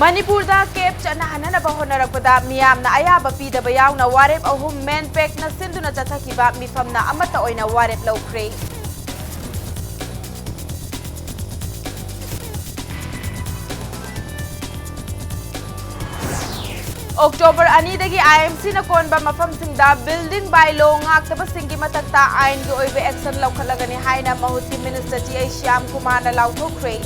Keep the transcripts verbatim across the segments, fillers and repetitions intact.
ꯃꯅꯤꯄꯨꯔꯗ ꯀꯦꯞ ꯆꯠꯅꯍꯟꯅꯅꯕ ꯍꯣꯠꯅꯔꯛꯄꯗ ꯃꯤꯌꯥꯝꯅ ꯑꯌꯥꯕ ꯄꯤꯗꯕ ꯌꯥꯎꯅ ꯋꯥꯔꯦꯞ ꯑꯍꯨꯝ ꯃꯦꯟꯄꯦꯛꯅ ꯁꯤꯟꯗꯨꯅ ꯆꯠꯊꯈꯤꯕ ꯃꯤꯐꯝꯅ ꯑꯃꯠꯇ ꯑꯣꯏꯅ ꯋꯥꯔꯦꯞ ꯂꯧꯈ꯭ꯔꯦ꯫ ꯑꯣꯛꯇꯣꯕꯔ ꯑꯅꯤꯗꯒꯤ ꯑꯥꯏ ꯑꯦꯝ ꯁꯤꯅ ꯀꯣꯟꯕ ꯃꯐꯝꯁꯤꯡꯗ building by law ꯉꯥꯛꯇꯕꯁꯤꯡꯒꯤ ꯃꯊꯛꯇ ꯑꯥꯏꯟꯒꯤ ꯑꯣꯏꯕ action ꯂꯧꯈꯠꯂꯒꯅꯤ ꯍꯥꯏꯅ ꯃꯍꯨꯠꯀꯤ minister ꯇꯤ ꯑꯩꯆ ꯁ꯭ꯌꯥꯝ ꯀꯨꯃꯥꯔꯅ ꯂꯥꯎꯊꯣꯛꯈ꯭ꯔꯦ꯫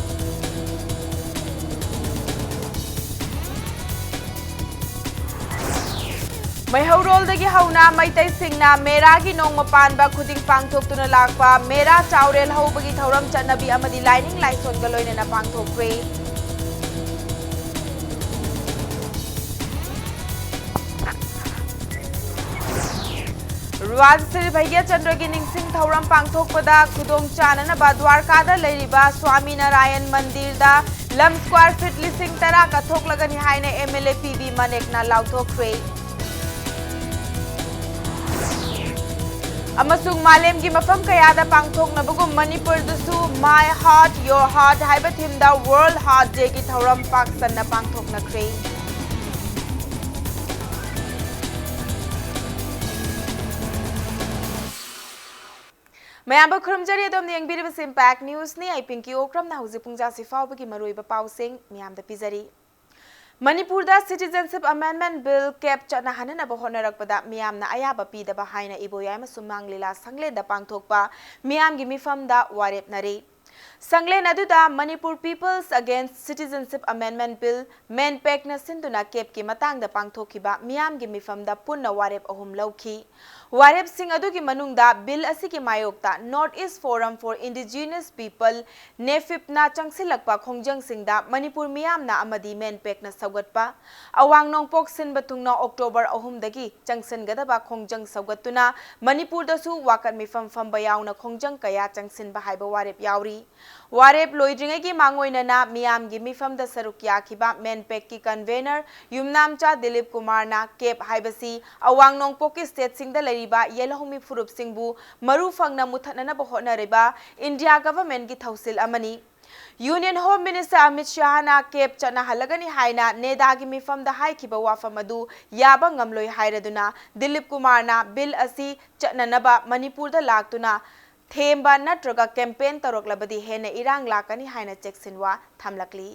ꯃꯩꯍꯧꯔꯣꯜꯗꯒꯤ ꯍꯧꯅ ꯃꯩꯇꯩꯁꯤꯡꯅ ꯃꯦꯔꯥꯒꯤ ꯅꯣꯡꯃ ꯄꯥꯟꯕ ꯈꯨꯗꯤꯡ ꯄꯥꯡꯊꯣꯛꯇꯨꯅ ꯂꯥꯛꯄ ꯃꯦꯔꯥ ꯆꯥꯎꯔꯦꯜ ꯍꯧꯕꯒꯤ ꯊꯧꯔꯝ ꯆꯠꯅꯕꯤ ꯑꯃꯗꯤ ꯂꯥꯏꯅꯤꯡ ꯂꯥꯏꯁꯣꯟꯒ ꯂꯣꯏꯅꯅ ꯄꯥꯡꯊꯣꯛꯈ꯭ꯔꯦ꯫ ꯔꯥꯖ ꯁ꯭ꯔꯤ ꯚꯩꯒ꯭ꯌꯆꯟꯗ꯭ꯔꯒꯤ ꯅꯤꯡꯁꯤꯡ ꯊꯧꯔꯝ ꯄꯥꯡꯊꯣꯛꯄꯗ ꯈꯨꯗꯣꯡ ꯆꯥꯅꯅꯕ ꯗ꯭ꯋꯥꯔꯀꯥꯗ ꯂꯩꯔꯤꯕ ꯁ꯭ꯋꯥꯃꯤ ꯅꯥꯔꯥꯌꯟ ꯃꯟꯗꯤꯔꯗ ꯂꯝ square feet ꯂꯤꯁꯤꯡ ꯇꯔꯥ ꯀꯠꯊꯣꯛꯂꯒꯅꯤ ꯍꯥꯏꯅ M L A P B ꯃꯅꯦꯛꯅ ꯂꯥꯎꯊꯣꯛꯈ꯭ꯔꯦ꯫ ꯑꯃꯁꯨꯡ ꯃꯥꯂꯦꯝꯒꯤ ꯃꯐꯝ ꯀꯌꯥꯗ ꯄꯥꯡꯊꯣꯛꯅꯕꯒꯨꯝ ꯃꯅꯤꯄꯨꯔꯗꯁꯨ My Heart, Your Heart ꯍꯥꯏꯕ ꯊꯤꯝꯗ World Heart Dayꯒꯤ ꯊꯧꯔꯝ ꯄꯥꯛ ꯁꯟꯅ ꯄꯥꯡꯊꯣꯛꯅꯈ꯭ꯔꯦ꯫ ꯃꯌꯥꯝꯕꯨ ꯈꯨꯔꯨꯝꯖꯔꯤ, ꯑꯗꯣꯝꯅ ꯌꯦꯡꯕꯤꯔꯤꯕꯁꯤ Impact Newsꯅꯤ꯫ ꯑꯩ ꯄꯤꯡꯀꯤ ꯑꯣꯀ꯭ꯔꯝꯅ ꯍꯧꯖꯤꯛ ꯄꯨꯡꯖꯥꯁꯤ ꯐꯥꯎꯕꯒꯤ ꯃꯔꯨꯑꯣꯏꯕ ꯄꯥꯎꯁꯤꯡ ꯃꯌꯥꯝꯗ ꯄꯤꯖꯔꯤ꯫ ꯃꯅꯤꯄꯨꯔꯗ Citizenship Amendment Bill ꯀꯦꯞ ꯆꯠꯅꯍꯟꯅꯅꯕ ꯍꯣꯠꯅꯔꯛꯄꯗ ꯃꯤꯌꯥꯝꯅ ꯑꯌꯥꯕ ꯄꯤꯗꯕ ꯍꯥꯏꯅ ꯏꯕꯣꯌꯥꯏꯃ ꯁꯨꯃꯥꯡ ꯂꯤꯂꯥ ꯁꯪꯂꯦꯟꯗ ꯄꯥꯡꯊꯣꯛꯄ ꯃꯤꯌꯥꯝꯒꯤ ꯃꯤꯐꯝꯗ ꯋꯥꯔꯦꯞꯅꯔꯤ꯫ ꯁꯪꯂꯦꯟ ꯑꯗꯨꯗ Manipur People's Against Citizenship Amendment Bill, ꯃꯦꯟꯄꯦꯛꯅ ꯁꯤꯟꯗꯨꯅ ꯀꯦꯞꯀꯤ ꯃꯇꯥꯡꯗ ꯄꯥꯡꯊꯣꯛꯈꯤꯕ ꯃꯤꯌꯥꯝꯒꯤ ꯃꯤꯐꯝꯗ ꯄꯨꯟꯅ ꯋꯥꯔꯦꯞ ꯑꯍꯨꯝ ꯂꯧꯈꯤ꯫ ꯋꯥꯔꯦꯞꯁꯤꯡ ꯑꯗꯨꯒꯤ ꯃꯅꯨꯡꯗ ꯕꯤꯜ ꯑꯁꯤꯒꯤ ꯃꯥꯌꯣꯛꯇ North East Forum for Indigenous People, ꯅꯦꯐꯤꯞꯅ ꯆꯪꯁꯤꯜꯂꯛꯄ ꯈꯣꯡꯖꯪꯁꯤꯡꯗ Manipur ꯃꯤꯌꯥꯝꯅ ꯑꯃꯗꯤ ꯃꯦꯟꯄꯦꯛꯅ ꯁꯧꯒꯠꯄ, ꯑꯋꯥꯡ ꯅꯣꯡꯄꯣꯛ ꯁꯤꯟꯕ ꯊꯨꯡꯅ ꯑꯣꯛꯇꯣꯕꯔ ꯑꯍꯨꯝꯗꯒꯤ ꯆꯪꯁꯤꯟꯒꯗꯕ ꯈꯣꯡꯖꯪ ꯁꯧꯒꯠꯇꯨꯅ ꯃꯅꯤꯄꯨꯔꯗꯁꯨ ꯋꯥꯀꯠ ꯃꯤꯐꯝ ꯐꯝꯕ ꯌꯥꯎꯅ ꯈꯣꯡꯖꯪ ꯀꯌꯥ ꯆꯪꯁꯤꯟꯕ ꯍꯥꯏꯕ ꯋꯥꯔꯦꯞ ꯌꯥꯎꯔꯤ꯫ ꯋꯥꯔꯦꯞ ꯂꯣꯏꯗ꯭ꯔꯤꯉꯩꯒꯤ ꯃꯥꯡꯑꯣꯏꯅꯅ ꯃꯤꯌꯥꯝꯒꯤ ꯃꯤꯐꯝꯗ ꯁꯔꯨꯛ ꯌꯥꯈꯤꯕ ꯃꯦꯟꯄꯦꯛꯀꯤ ꯀꯟꯚꯦꯅꯔ ꯌꯨꯝꯅꯥꯝꯆꯥ ꯗꯤꯂꯤꯞ ꯀꯨꯃꯥꯔꯅ ꯀꯦꯞ ꯍꯥꯏꯕꯁꯤ ꯑꯋꯥꯡ ꯅꯣꯡꯄꯣꯛꯀꯤ ꯁ꯭ꯇꯦꯠꯁꯤꯡꯗ ꯂꯩꯔꯤꯕ ꯌꯦꯜꯍꯧꯃꯤ ꯐꯨꯔꯨꯞꯁꯤꯡꯕꯨ ꯃꯔꯨ ꯐꯪꯅ ꯃꯨꯊꯠꯅꯅꯕ ꯍꯣꯠꯅꯔꯤꯕ ꯏꯟꯗꯤꯌꯥ ꯒꯚꯔꯟꯃꯦꯟꯠꯀꯤ ꯊꯧꯁꯤꯜ ꯑꯃꯅꯤ꯫ ꯌꯨꯅꯤꯌꯟ ꯍꯣꯝ ꯃꯤꯅꯤꯁꯇꯔ ꯑꯃꯤꯠ ꯁꯥꯍꯅ ꯀꯦꯞ ꯆꯠꯅꯍꯜꯂꯒꯅꯤ ꯍꯥꯏꯅ ꯅꯦꯗꯥꯒꯤ ꯃꯤꯐꯝꯗ ꯍꯥꯏꯈꯤꯕ ꯋꯥꯐꯝ ꯑꯗꯨ ꯌꯥꯕ ꯉꯝꯂꯣꯏ ꯍꯥꯏꯔꯗꯨꯅ ꯗꯤꯂꯤꯞ ꯀꯨꯃꯥꯔꯅ ꯕꯤꯜ ꯑꯁꯤ ꯆꯠꯅꯅꯕ ꯃꯅꯤꯄꯨꯔꯗ ꯂꯥꯛꯇꯨꯅ ꯊꯦꯝꯕ ꯅꯠꯇ꯭ꯔꯒ ꯀꯦꯝꯄꯦꯟ ꯇꯧꯔꯛꯂꯕꯗꯤ ꯍꯦꯟꯅ ꯏꯔꯥꯡ ꯂꯥꯛꯀꯅꯤ ꯍꯥꯏꯅ ꯆꯦꯛꯁꯤꯟꯋꯥ ꯊꯝꯂꯛꯂꯤ꯫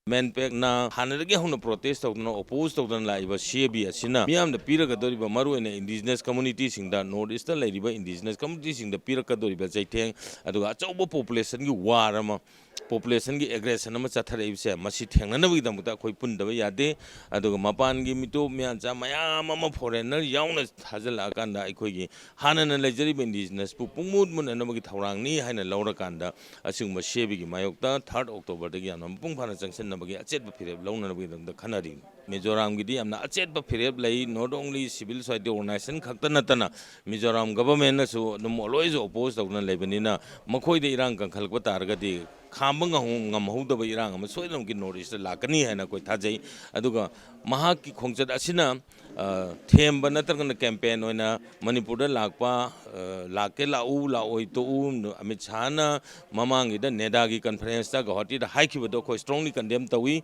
ꯃꯦꯟꯄꯦꯛꯅ ꯍꯥꯟꯅꯗꯒꯤ ꯍꯧꯅ ꯄ꯭ꯔꯣꯇꯦꯁ ꯇꯧꯗꯨꯅ, ꯑꯣꯄꯣꯖ ꯇꯧꯗꯨꯅ ꯂꯥꯛꯏꯕ ꯁꯤ ꯑꯦ ꯕꯤ ꯑꯁꯤꯅ ꯃꯤꯌꯥꯝꯗ ꯄꯤꯔꯒꯗꯧꯔꯤꯕ, ꯃꯔꯨꯑꯣꯏꯅ ꯏꯟꯗꯤꯖꯤꯅꯁ ꯀꯝꯃꯨꯅꯤꯇꯤꯁꯤꯡꯗ, ꯅꯣꯔꯠ ꯏꯁꯇ ꯂꯩꯔꯤꯕ ꯏꯟꯗꯤꯖꯤꯅꯁ ꯀꯝꯃꯨꯅꯤꯇꯤꯁꯤꯡꯗ ꯄꯤꯔꯛꯀꯗꯧꯔꯤꯕ ꯆꯩꯊꯦꯡ, ꯑꯗꯨꯒ ꯑꯆꯧꯕ ꯄꯣꯄꯨꯂꯦꯁꯟꯒꯤ ꯋꯥꯔ ꯑꯃ, ꯄꯣꯄꯨꯂꯦꯁꯟꯒꯤ ꯑꯦꯒ꯭ꯔꯦꯁꯟ ꯑꯃ ꯆꯠꯊꯔꯛꯏꯕꯁꯦ, ꯃꯁꯤ ꯊꯦꯡꯅꯅꯕꯒꯤꯗꯃꯛꯇ ꯑꯩꯈꯣꯏ ꯄꯨꯟꯗꯕ ꯌꯥꯗꯦ꯫ ꯑꯗꯨꯒ ꯃꯄꯥꯟꯒꯤ ꯃꯤꯇꯣꯞ ꯃꯤꯌꯥꯟꯆꯥ ꯃꯌꯥꯝ ꯑꯃ, ꯐꯣꯔꯦꯟꯅꯔ ꯌꯥꯎꯅ ꯊꯥꯖꯤꯜꯂꯛꯑꯀꯥꯟꯗ, ꯑꯩꯈꯣꯏꯒꯤ ꯍꯥꯟꯅꯅ ꯂꯩꯖꯔꯤꯕ ꯏꯟꯗꯤꯖꯤꯅꯁꯄꯨ ꯄꯨꯡꯃꯨꯠ ꯃꯨꯠꯅꯅꯕꯒꯤ ꯊꯧꯔꯥꯡꯅꯤ ꯍꯥꯏꯅ ꯂꯧꯔꯀꯥꯟꯗ, ꯑꯁꯤꯒꯨꯝꯕ ꯁꯤ ꯑꯦ ꯕꯤꯒꯤ ꯃꯥꯌꯣꯛꯇ ꯊꯥꯔꯠ ꯑꯣꯛꯇꯣꯕꯔꯗꯒꯤ ꯌꯥꯝꯅ ꯃꯄꯨꯡ ꯐꯥꯅ ꯆꯪꯁꯤꯟꯅꯕꯒꯤ ꯑꯆꯦꯠꯄ ꯐꯤꯔꯦꯞ ꯂꯧꯅꯅꯕꯒꯤꯗꯃꯛꯇ ꯈꯟꯅꯔꯤ꯫ ꯃꯤꯖꯣꯔꯥꯝꯒꯤꯗꯤ ꯌꯥꯝꯅ ꯑꯆꯦꯠꯄ ꯐꯤꯔꯦꯞ ꯂꯩ꯫ Not only civil society organization ꯈꯛꯇ ꯅꯠꯇꯅ ꯃꯤꯖꯣꯔꯥꯝ ꯒꯚꯔꯟꯃꯦꯟꯠꯅꯁꯨ ꯑꯗꯨꯝ always oppose ꯇꯧꯗꯨꯅ ꯂꯩꯕꯅꯤꯅ, ꯃꯈꯣꯏꯗ ꯏꯔꯥꯡ ꯀꯟꯈꯠꯂꯛꯄ ꯇꯥꯔꯒꯗꯤ ꯈꯥꯝꯕ ꯉꯝꯍꯧ-, ꯉꯝꯍꯧꯗꯕ ꯏꯔꯥꯡ ꯑꯃ ꯁꯣꯏꯗꯅꯃꯛꯀꯤ ꯅꯣꯔꯠ ꯏꯁꯇ ꯂꯥꯛꯀꯅꯤ ꯍꯥꯏꯅ ꯑꯩꯈꯣꯏ ꯊꯥꯖꯩ꯫ ꯑꯗꯨꯒ ꯃꯍꯥꯛꯀꯤ ꯈꯣꯡꯆꯠ ꯑꯁꯤꯅ, ꯑ, ꯊꯦꯝꯕ ꯅꯠꯇ꯭ꯔꯒꯅ ꯀꯦꯝꯄꯦꯟ ꯑꯣꯏꯅ ꯃꯅꯤꯄꯨꯔꯗ ꯂꯥꯛꯄ, ꯑ, ꯂꯥꯛꯀꯦ ꯂꯥꯛꯎ, ꯂꯥꯛꯑꯣꯏ ꯇꯣꯛꯎ, ꯑꯃꯤꯠ ꯁꯥꯍꯅ ꯃꯃꯥꯡꯒꯤꯗ ꯅꯦꯗꯥꯒꯤ ꯀꯟꯐꯔꯦꯟꯁꯇ ꯒꯧꯍꯥꯇꯤꯗ ꯍꯥꯏꯈꯤꯕꯗꯣ ꯑꯩꯈꯣꯏ strongly condemn ꯇꯧꯏ꯫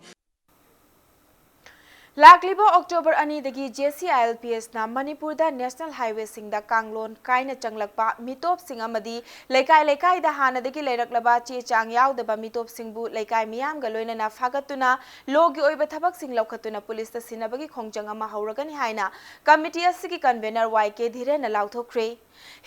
ꯂꯥꯛꯂꯤꯕ ꯑꯣꯛꯇꯣꯕꯔ ꯑꯅꯤꯗꯒꯤ J C I L P ꯑꯦꯁꯅ ꯃꯅꯤꯄꯨꯔꯗ ꯅꯦꯁꯅꯦꯜ ꯍꯥꯏꯋꯦꯁꯤꯡꯗ ꯀꯥꯡꯂꯣꯟ ꯀꯥꯏꯅ ꯆꯪꯂꯛꯄ ꯃꯤꯇꯣꯞꯁꯤꯡ ꯑꯃꯗꯤ ꯂꯩꯀꯥꯏ ꯂꯩꯀꯥꯏꯗ ꯍꯥꯟꯅꯗꯒꯤ ꯂꯩꯔꯛꯂꯕ ꯆꯦ ꯆꯥꯡ ꯌꯥꯎꯗꯕ ꯃꯤꯇꯣꯞꯁꯤꯡꯕꯨ ꯂꯩꯀꯥꯏ ꯃꯤꯌꯥꯝꯒ ꯂꯣꯏꯅꯅ ꯐꯥꯒꯠꯇꯨꯅ ꯂꯣꯒꯤ ꯑꯣꯏꯕ ꯊꯕꯛꯁꯤꯡ ꯂꯧꯈꯠꯇꯨꯅ ꯄꯨꯂꯤꯁꯇ ꯁꯤꯟꯅꯕꯒꯤ ꯈꯣꯡꯖꯪ ꯑꯃ ꯍꯧꯔꯒꯅꯤ ꯍꯥꯏꯅ ꯀꯃꯤꯇꯤ ꯑꯁꯤꯒꯤ ꯀꯟꯚꯦꯅꯔ ꯋꯥꯏ ꯀꯦ ꯙꯤꯔꯦꯟꯅ ꯂꯥꯎꯊꯣꯛꯈ꯭ꯔꯦ꯫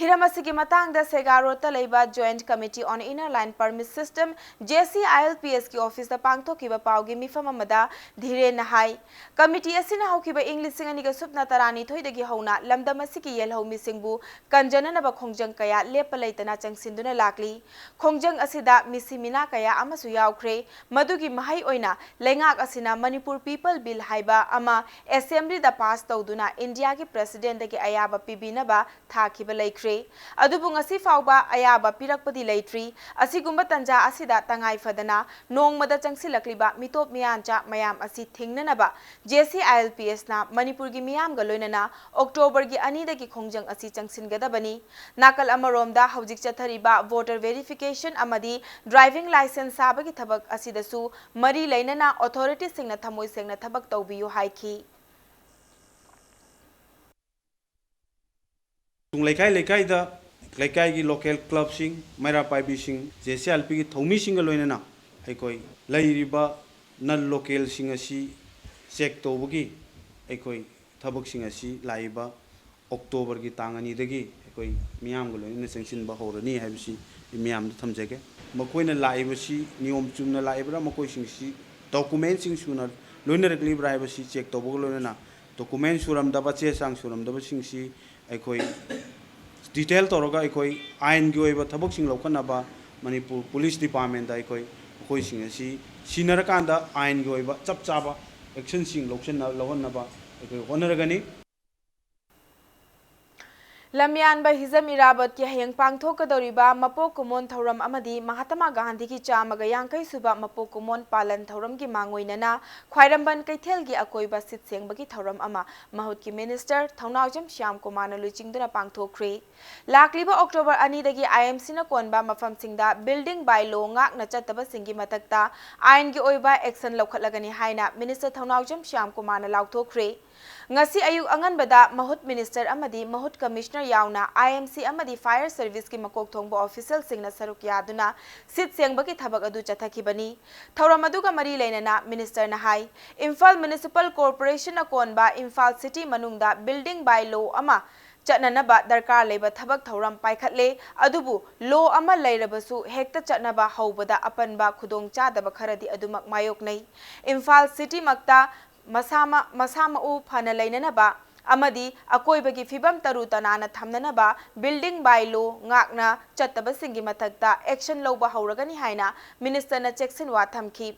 ꯍꯤꯔꯝ ꯑꯁꯤꯒꯤ ꯃꯇꯥꯡꯗ ꯁꯦꯒꯥ ꯔꯣꯗꯇ ꯂꯩꯕ Joint Committee on Inner Line Permit System, J C I L P ꯑꯦꯁꯀꯤ ꯑꯣꯐꯤꯁꯇ ꯄꯥꯡꯊꯣꯛꯈꯤꯕ ꯄꯥꯎꯒꯤ ꯃꯤꯐꯝ ꯑꯃꯗ ꯙꯤꯔꯦꯟꯅ ꯍꯥꯏ, ꯀꯃꯤꯇꯤ ꯑꯁꯤꯅ ꯍꯧꯈꯤꯕ ꯏꯪ ꯂꯤꯁꯤꯡ ꯑꯅꯤꯒ ꯁꯨꯞꯅ ꯇꯔꯥꯅꯤꯊꯣꯏꯗꯒꯤ ꯍꯧꯅ ꯂꯝꯗꯝ ꯑꯁꯤꯒꯤ ꯌꯦꯜꯍꯧ ꯃꯤꯁꯤꯡꯕꯨ ꯀꯟꯖꯅꯅꯕ ꯈꯣꯡꯖꯪ ꯀꯌꯥ ꯂꯦꯞꯄ ꯂꯩꯇꯅ ꯆꯪꯁꯤꯟꯗꯨꯅ ꯂꯥꯛꯂꯤ꯫ ꯈꯣꯡꯖꯪ ꯑꯁꯤꯗ ꯃꯤꯁꯤ ꯃꯤꯅꯥ ꯀꯌꯥ ꯑꯃꯁꯨ ꯌꯥꯎꯈ꯭ꯔꯦ꯫ ꯃꯗꯨꯒꯤ ꯃꯍꯩ ꯑꯣꯏꯅ ꯂꯩꯉꯥꯛ ꯑꯁꯤꯅ ꯃꯅꯤꯄꯨꯔ ꯄꯤꯄꯜ ꯕꯤꯜ ꯍꯥꯏꯕ ꯑꯃ ꯑꯦꯁꯦꯝꯕ꯭ꯂꯤꯗ ꯄꯥꯁ ꯇꯧꯗꯨꯅ ꯏꯟꯗꯤꯌꯥꯒꯤ ꯄ꯭ꯔꯦꯁꯤꯗꯦꯟꯗꯒꯤ ꯑꯌꯥꯕ ꯄꯤꯕꯤꯅꯕ ꯊꯥꯈꯤꯕ ꯂꯩꯈ꯭ꯔꯦ꯫ ꯑꯗꯨꯕꯨ ꯉꯁꯤ ꯐꯥꯎꯕ ꯑꯌꯥꯕ ꯄꯤꯔꯛꯄꯗꯤ ꯂꯩꯇ꯭ꯔꯤ꯫ ꯑꯁꯤꯒꯨꯝꯕ ꯇꯟꯖꯥ ꯑꯁꯤꯗ ꯇꯉꯥꯏ ꯐꯗꯅ ꯅꯣꯡꯃꯗ ꯆꯪꯁꯤꯜꯂꯛꯂꯤꯕ ꯃꯤꯇꯣꯞ ꯃꯤꯌꯥꯟꯆꯥ ꯃꯌꯥꯝ ꯑꯁꯤ ꯊꯤꯡꯅꯅꯕ J C I L P ꯑꯦꯁꯅ ꯃꯅꯤꯄꯨꯔꯒꯤ ꯃꯤꯌꯥꯝꯒ ꯂꯣꯏꯅꯅ ꯑꯣꯛꯇꯣꯕꯔꯒꯤ ꯑꯅꯤꯗꯒꯤ ꯈꯣꯡꯖꯪ ꯑꯁꯤ ꯆꯪꯁꯤꯟꯒꯗꯕꯅꯤ꯫ ꯅꯥꯀꯜ ꯑꯃꯔꯣꯝꯗ ꯍꯧꯖꯤꯛ ꯆꯠꯊꯔꯤꯕ ꯚꯣꯇꯔ ꯚꯦꯔꯤꯐꯤꯀꯦꯁꯟ ꯑꯃꯗꯤ ꯗ꯭ꯔꯥꯏꯚꯤꯡ ꯂꯥꯏꯁꯦꯟꯁ ꯁꯥꯕꯒꯤ ꯊꯕꯛ ꯑꯁꯤꯗꯁꯨ ꯃꯔꯤ ꯂꯩꯅꯅ ꯑꯣꯊꯣꯔꯤꯇꯤꯁꯤꯡꯅ ꯊꯃꯣꯏ ꯁꯦꯡꯅ ꯊꯕꯛ ꯇꯧꯕꯤꯌꯨ ꯍꯥꯏꯈꯤ꯫ ꯇꯨꯡ ꯂꯩꯀꯥꯏ ꯂꯩꯀꯥꯏꯗ ꯂꯩꯀꯥꯏꯒꯤ local ꯀ꯭ꯂꯕꯁꯤꯡ, ꯃꯩꯔꯥ ꯄꯥꯏꯕꯤꯁꯤꯡ, J C I L ꯄꯤꯒꯤ ꯊꯧꯃꯤꯁꯤꯡꯒ ꯂꯣꯏꯅꯅ ꯑꯩꯈꯣꯏ ꯂꯩꯔꯤꯕ ꯅꯟ ꯂꯣꯀꯦꯜꯁꯤꯡ ꯑꯁꯤ ꯆꯦꯛ ꯇꯧꯕꯒꯤ ꯑꯩꯈꯣꯏ ꯊꯕꯛꯁꯤꯡ ꯑꯁꯤ ꯂꯥꯛꯏꯕ ꯑꯣꯛꯇꯣꯕꯔꯒꯤ ꯇꯥꯡ ꯑꯅꯤꯗꯒꯤ ꯑꯩꯈꯣꯏ ꯃꯤꯌꯥꯝꯒ ꯂꯣꯏꯅꯅ ꯆꯪꯁꯤꯟꯕ ꯍꯧꯔꯅꯤ ꯍꯥꯏꯕꯁꯤ ꯑꯩ ꯃꯤꯌꯥꯝꯗ ꯊꯝꯖꯒꯦ꯫ ꯃꯈꯣꯏꯅ ꯂꯥꯛꯏꯕꯁꯤ ꯅꯤꯌꯣꯝ ꯆꯨꯝꯅ ꯂꯥꯛꯏꯕ꯭ꯔꯥ, ꯃꯈꯣꯏꯁꯤꯡꯁꯤ ꯗꯣꯀꯨꯃꯦꯟꯁꯤꯡ ꯁꯨꯅ ꯂꯣꯏꯅꯔꯛꯂꯤꯕ꯭ꯔꯥ ꯍꯥꯏꯕꯁꯤ ꯆꯦꯛ ꯇꯧꯕꯒ ꯂꯣꯏꯅꯅ ꯗꯣꯀꯨꯃꯦꯟ ꯁꯨꯔꯝꯗꯕ, ꯆꯦ ꯆꯥꯡ ꯁꯨꯔꯝꯗꯕꯁꯤꯡꯁꯤ ꯑꯩꯈꯣꯏ ꯗꯤꯇꯦꯜ ꯇꯧꯔꯒ ꯑꯩꯈꯣꯏ ꯑꯥꯏꯟꯒꯤ ꯑꯣꯏꯕ ꯊꯕꯛꯁꯤꯡ ꯂꯧꯈꯠꯅꯕ ꯃꯅꯤꯄꯨꯔ ꯄꯨꯂꯤꯁ ꯗꯤꯄꯥꯔꯠꯃꯦꯟꯗ ꯑꯩꯈꯣꯏ ꯃꯈꯣꯏꯁꯤꯡ ꯑꯁꯤ ꯁꯤꯟꯅꯔꯀꯥꯟꯗ ꯑꯥꯏꯟꯒꯤ ꯑꯣꯏꯕ ꯆꯞ ꯆꯥꯕ ꯑꯦꯛꯁꯟꯁꯤꯡ ꯂꯧꯁꯤꯟꯅ-, ꯂꯧꯍꯟꯅꯕ ꯑꯩꯈꯣꯏ ꯍꯣꯠꯅꯔꯒꯅꯤ꯫ ꯂꯝꯌꯥꯟꯕ ꯍꯤꯖꯝ ꯏꯔꯥꯕꯠꯀꯤ ꯍꯌꯦꯡ ꯄꯥꯡꯊꯣꯛꯀꯗꯧꯔꯤꯕ ꯃꯄꯣꯛ ꯀꯨꯝꯑꯣꯟ ꯊꯧꯔꯝ ꯑꯃꯗꯤ ꯃꯍꯥꯇꯃꯥ ꯒꯥꯟꯙꯤꯒꯤ ꯆꯥꯝꯃꯒ ꯌꯥꯡꯈꯩ ꯁꯨꯕ ꯃꯄꯣꯛ ꯀꯨꯝꯑꯣꯟ ꯄꯥꯂꯟ ꯊꯧꯔꯝꯒꯤ ꯃꯥꯡꯑꯣꯏꯅꯅ ꯈ꯭ꯋꯥꯏꯔꯝꯕꯟ ꯀꯩꯊꯦꯜꯒꯤ ꯑꯀꯣꯏꯕ ꯁꯤꯠ ꯁꯦꯡꯕꯒꯤ ꯊꯧꯔꯝ ꯑꯃ ꯃꯍꯨꯠꯀꯤ ꯃꯤꯅꯤꯁꯇꯔ ꯊꯧꯅꯥꯎꯖꯝ ꯁ꯭ꯌꯥꯝ ꯀꯨꯃꯥꯔꯅ ꯂꯨꯆꯤꯡꯗꯨꯅ ꯄꯥꯡꯊꯣꯛꯈ꯭ꯔꯦ꯫ ꯂꯥꯛꯂꯤꯕ ꯑꯣꯛꯇꯣꯕꯔ ꯑꯅꯤꯗꯒꯤ ꯑꯥꯏ ꯑꯦꯝ ꯁꯤꯅ ꯀꯣꯟꯕ ꯃꯐꯝꯁꯤꯡꯗ building by law ꯉꯥꯛꯅ ꯆꯠꯇꯕꯁꯤꯡꯒꯤ ꯃꯊꯛꯇ ꯑꯥꯏꯟꯒꯤ ꯑꯣꯏꯕ action ꯂꯧꯈꯠꯂꯒꯅꯤ ꯍꯥꯏꯅ ꯃꯤꯅꯤꯁꯇꯔ ꯊꯧꯅꯥꯎꯖꯝ ꯁ꯭ꯌꯥꯝ ꯀꯨꯃꯥꯔꯅ ꯂꯥꯎꯊꯣꯛꯈ꯭ꯔꯦ꯫ ꯉꯁꯤ ꯑꯌꯨꯛ ꯑꯉꯟꯕꯗ ꯃꯍꯨꯠ ꯃꯤꯅꯤꯁꯇꯔ ꯑꯃꯗꯤ ꯃꯍꯨꯠ ꯀꯃꯤꯁꯅꯔ ꯌꯥꯎꯅ ꯑꯥꯏ ꯑꯦꯝ ꯁꯤ ꯑꯃꯗꯤ ꯐꯥꯌꯔ ꯁꯔꯚꯤꯁꯀꯤ ꯃꯀꯣꯛ ꯊꯣꯡꯕ ꯑꯣꯐꯤꯁꯤꯌꯦꯜꯁꯤꯡꯅ ꯁꯔꯨꯛ ꯌꯥꯗꯨꯅ ꯁꯤꯠ ꯁꯦꯡꯕꯒꯤ ꯊꯕꯛ ꯑꯗꯨ ꯆꯠꯊꯈꯤꯕꯅꯤ꯫ ꯊꯧꯔꯝ ꯑꯗꯨꯒ ꯃꯔꯤ ꯂꯩꯅꯅ ꯃꯤꯅꯤꯁꯇꯔꯅ ꯍꯥꯏ, ꯏꯝꯐꯥꯜ ꯃ꯭ꯌꯨꯅꯤꯁꯤꯄꯥꯜ ꯀꯣꯔꯄꯣꯔꯦꯁꯟꯅ ꯀꯣꯟꯕ ꯏꯝꯐꯥꯜ ꯁꯤꯇꯤ ꯃꯅꯨꯡꯗ building by law ꯑꯃ ꯆꯠꯅꯅꯕ ꯗꯔꯀꯥꯔ ꯂꯩꯕ ꯊꯕꯛ ꯊꯧꯔꯝ ꯄꯥꯏꯈꯠꯂꯦ꯫ ꯑꯗꯨꯕꯨ law ꯑꯃ ꯂꯩꯔꯕꯁꯨ ꯍꯦꯛꯇ ꯆꯠꯅꯕ ꯍꯧꯕꯗ ꯑꯄꯟꯕ ꯈꯨꯗꯣꯡꯆꯥꯗꯕ ꯈꯔꯗꯤ ꯑꯗꯨꯃꯛ ꯃꯥꯌꯣꯛꯅꯩ꯫ ꯏꯝꯐꯥꯜ ꯁꯤꯇꯤꯃꯛꯇ ꯃꯁꯥ ꯃ-, ꯃꯁꯥ ꯃꯎ ꯐꯅ ꯂꯩꯅꯅꯕ ꯑꯃꯗꯤ ꯑꯀꯣꯏꯕꯒꯤ ꯐꯤꯕꯝ ꯇꯔꯨ ꯇꯅꯥꯟꯅ ꯊꯝꯅꯅꯕ building by law ꯉꯥꯛꯅ ꯆꯠꯇꯕꯁꯤꯡꯒꯤ ꯃꯊꯛꯇ action ꯂꯧꯕ ꯍꯧꯔꯒꯅꯤ ꯍꯥꯏꯅ minister ꯅ ꯆꯦꯛꯁꯤꯟꯋꯥ ꯊꯝꯈꯤ꯫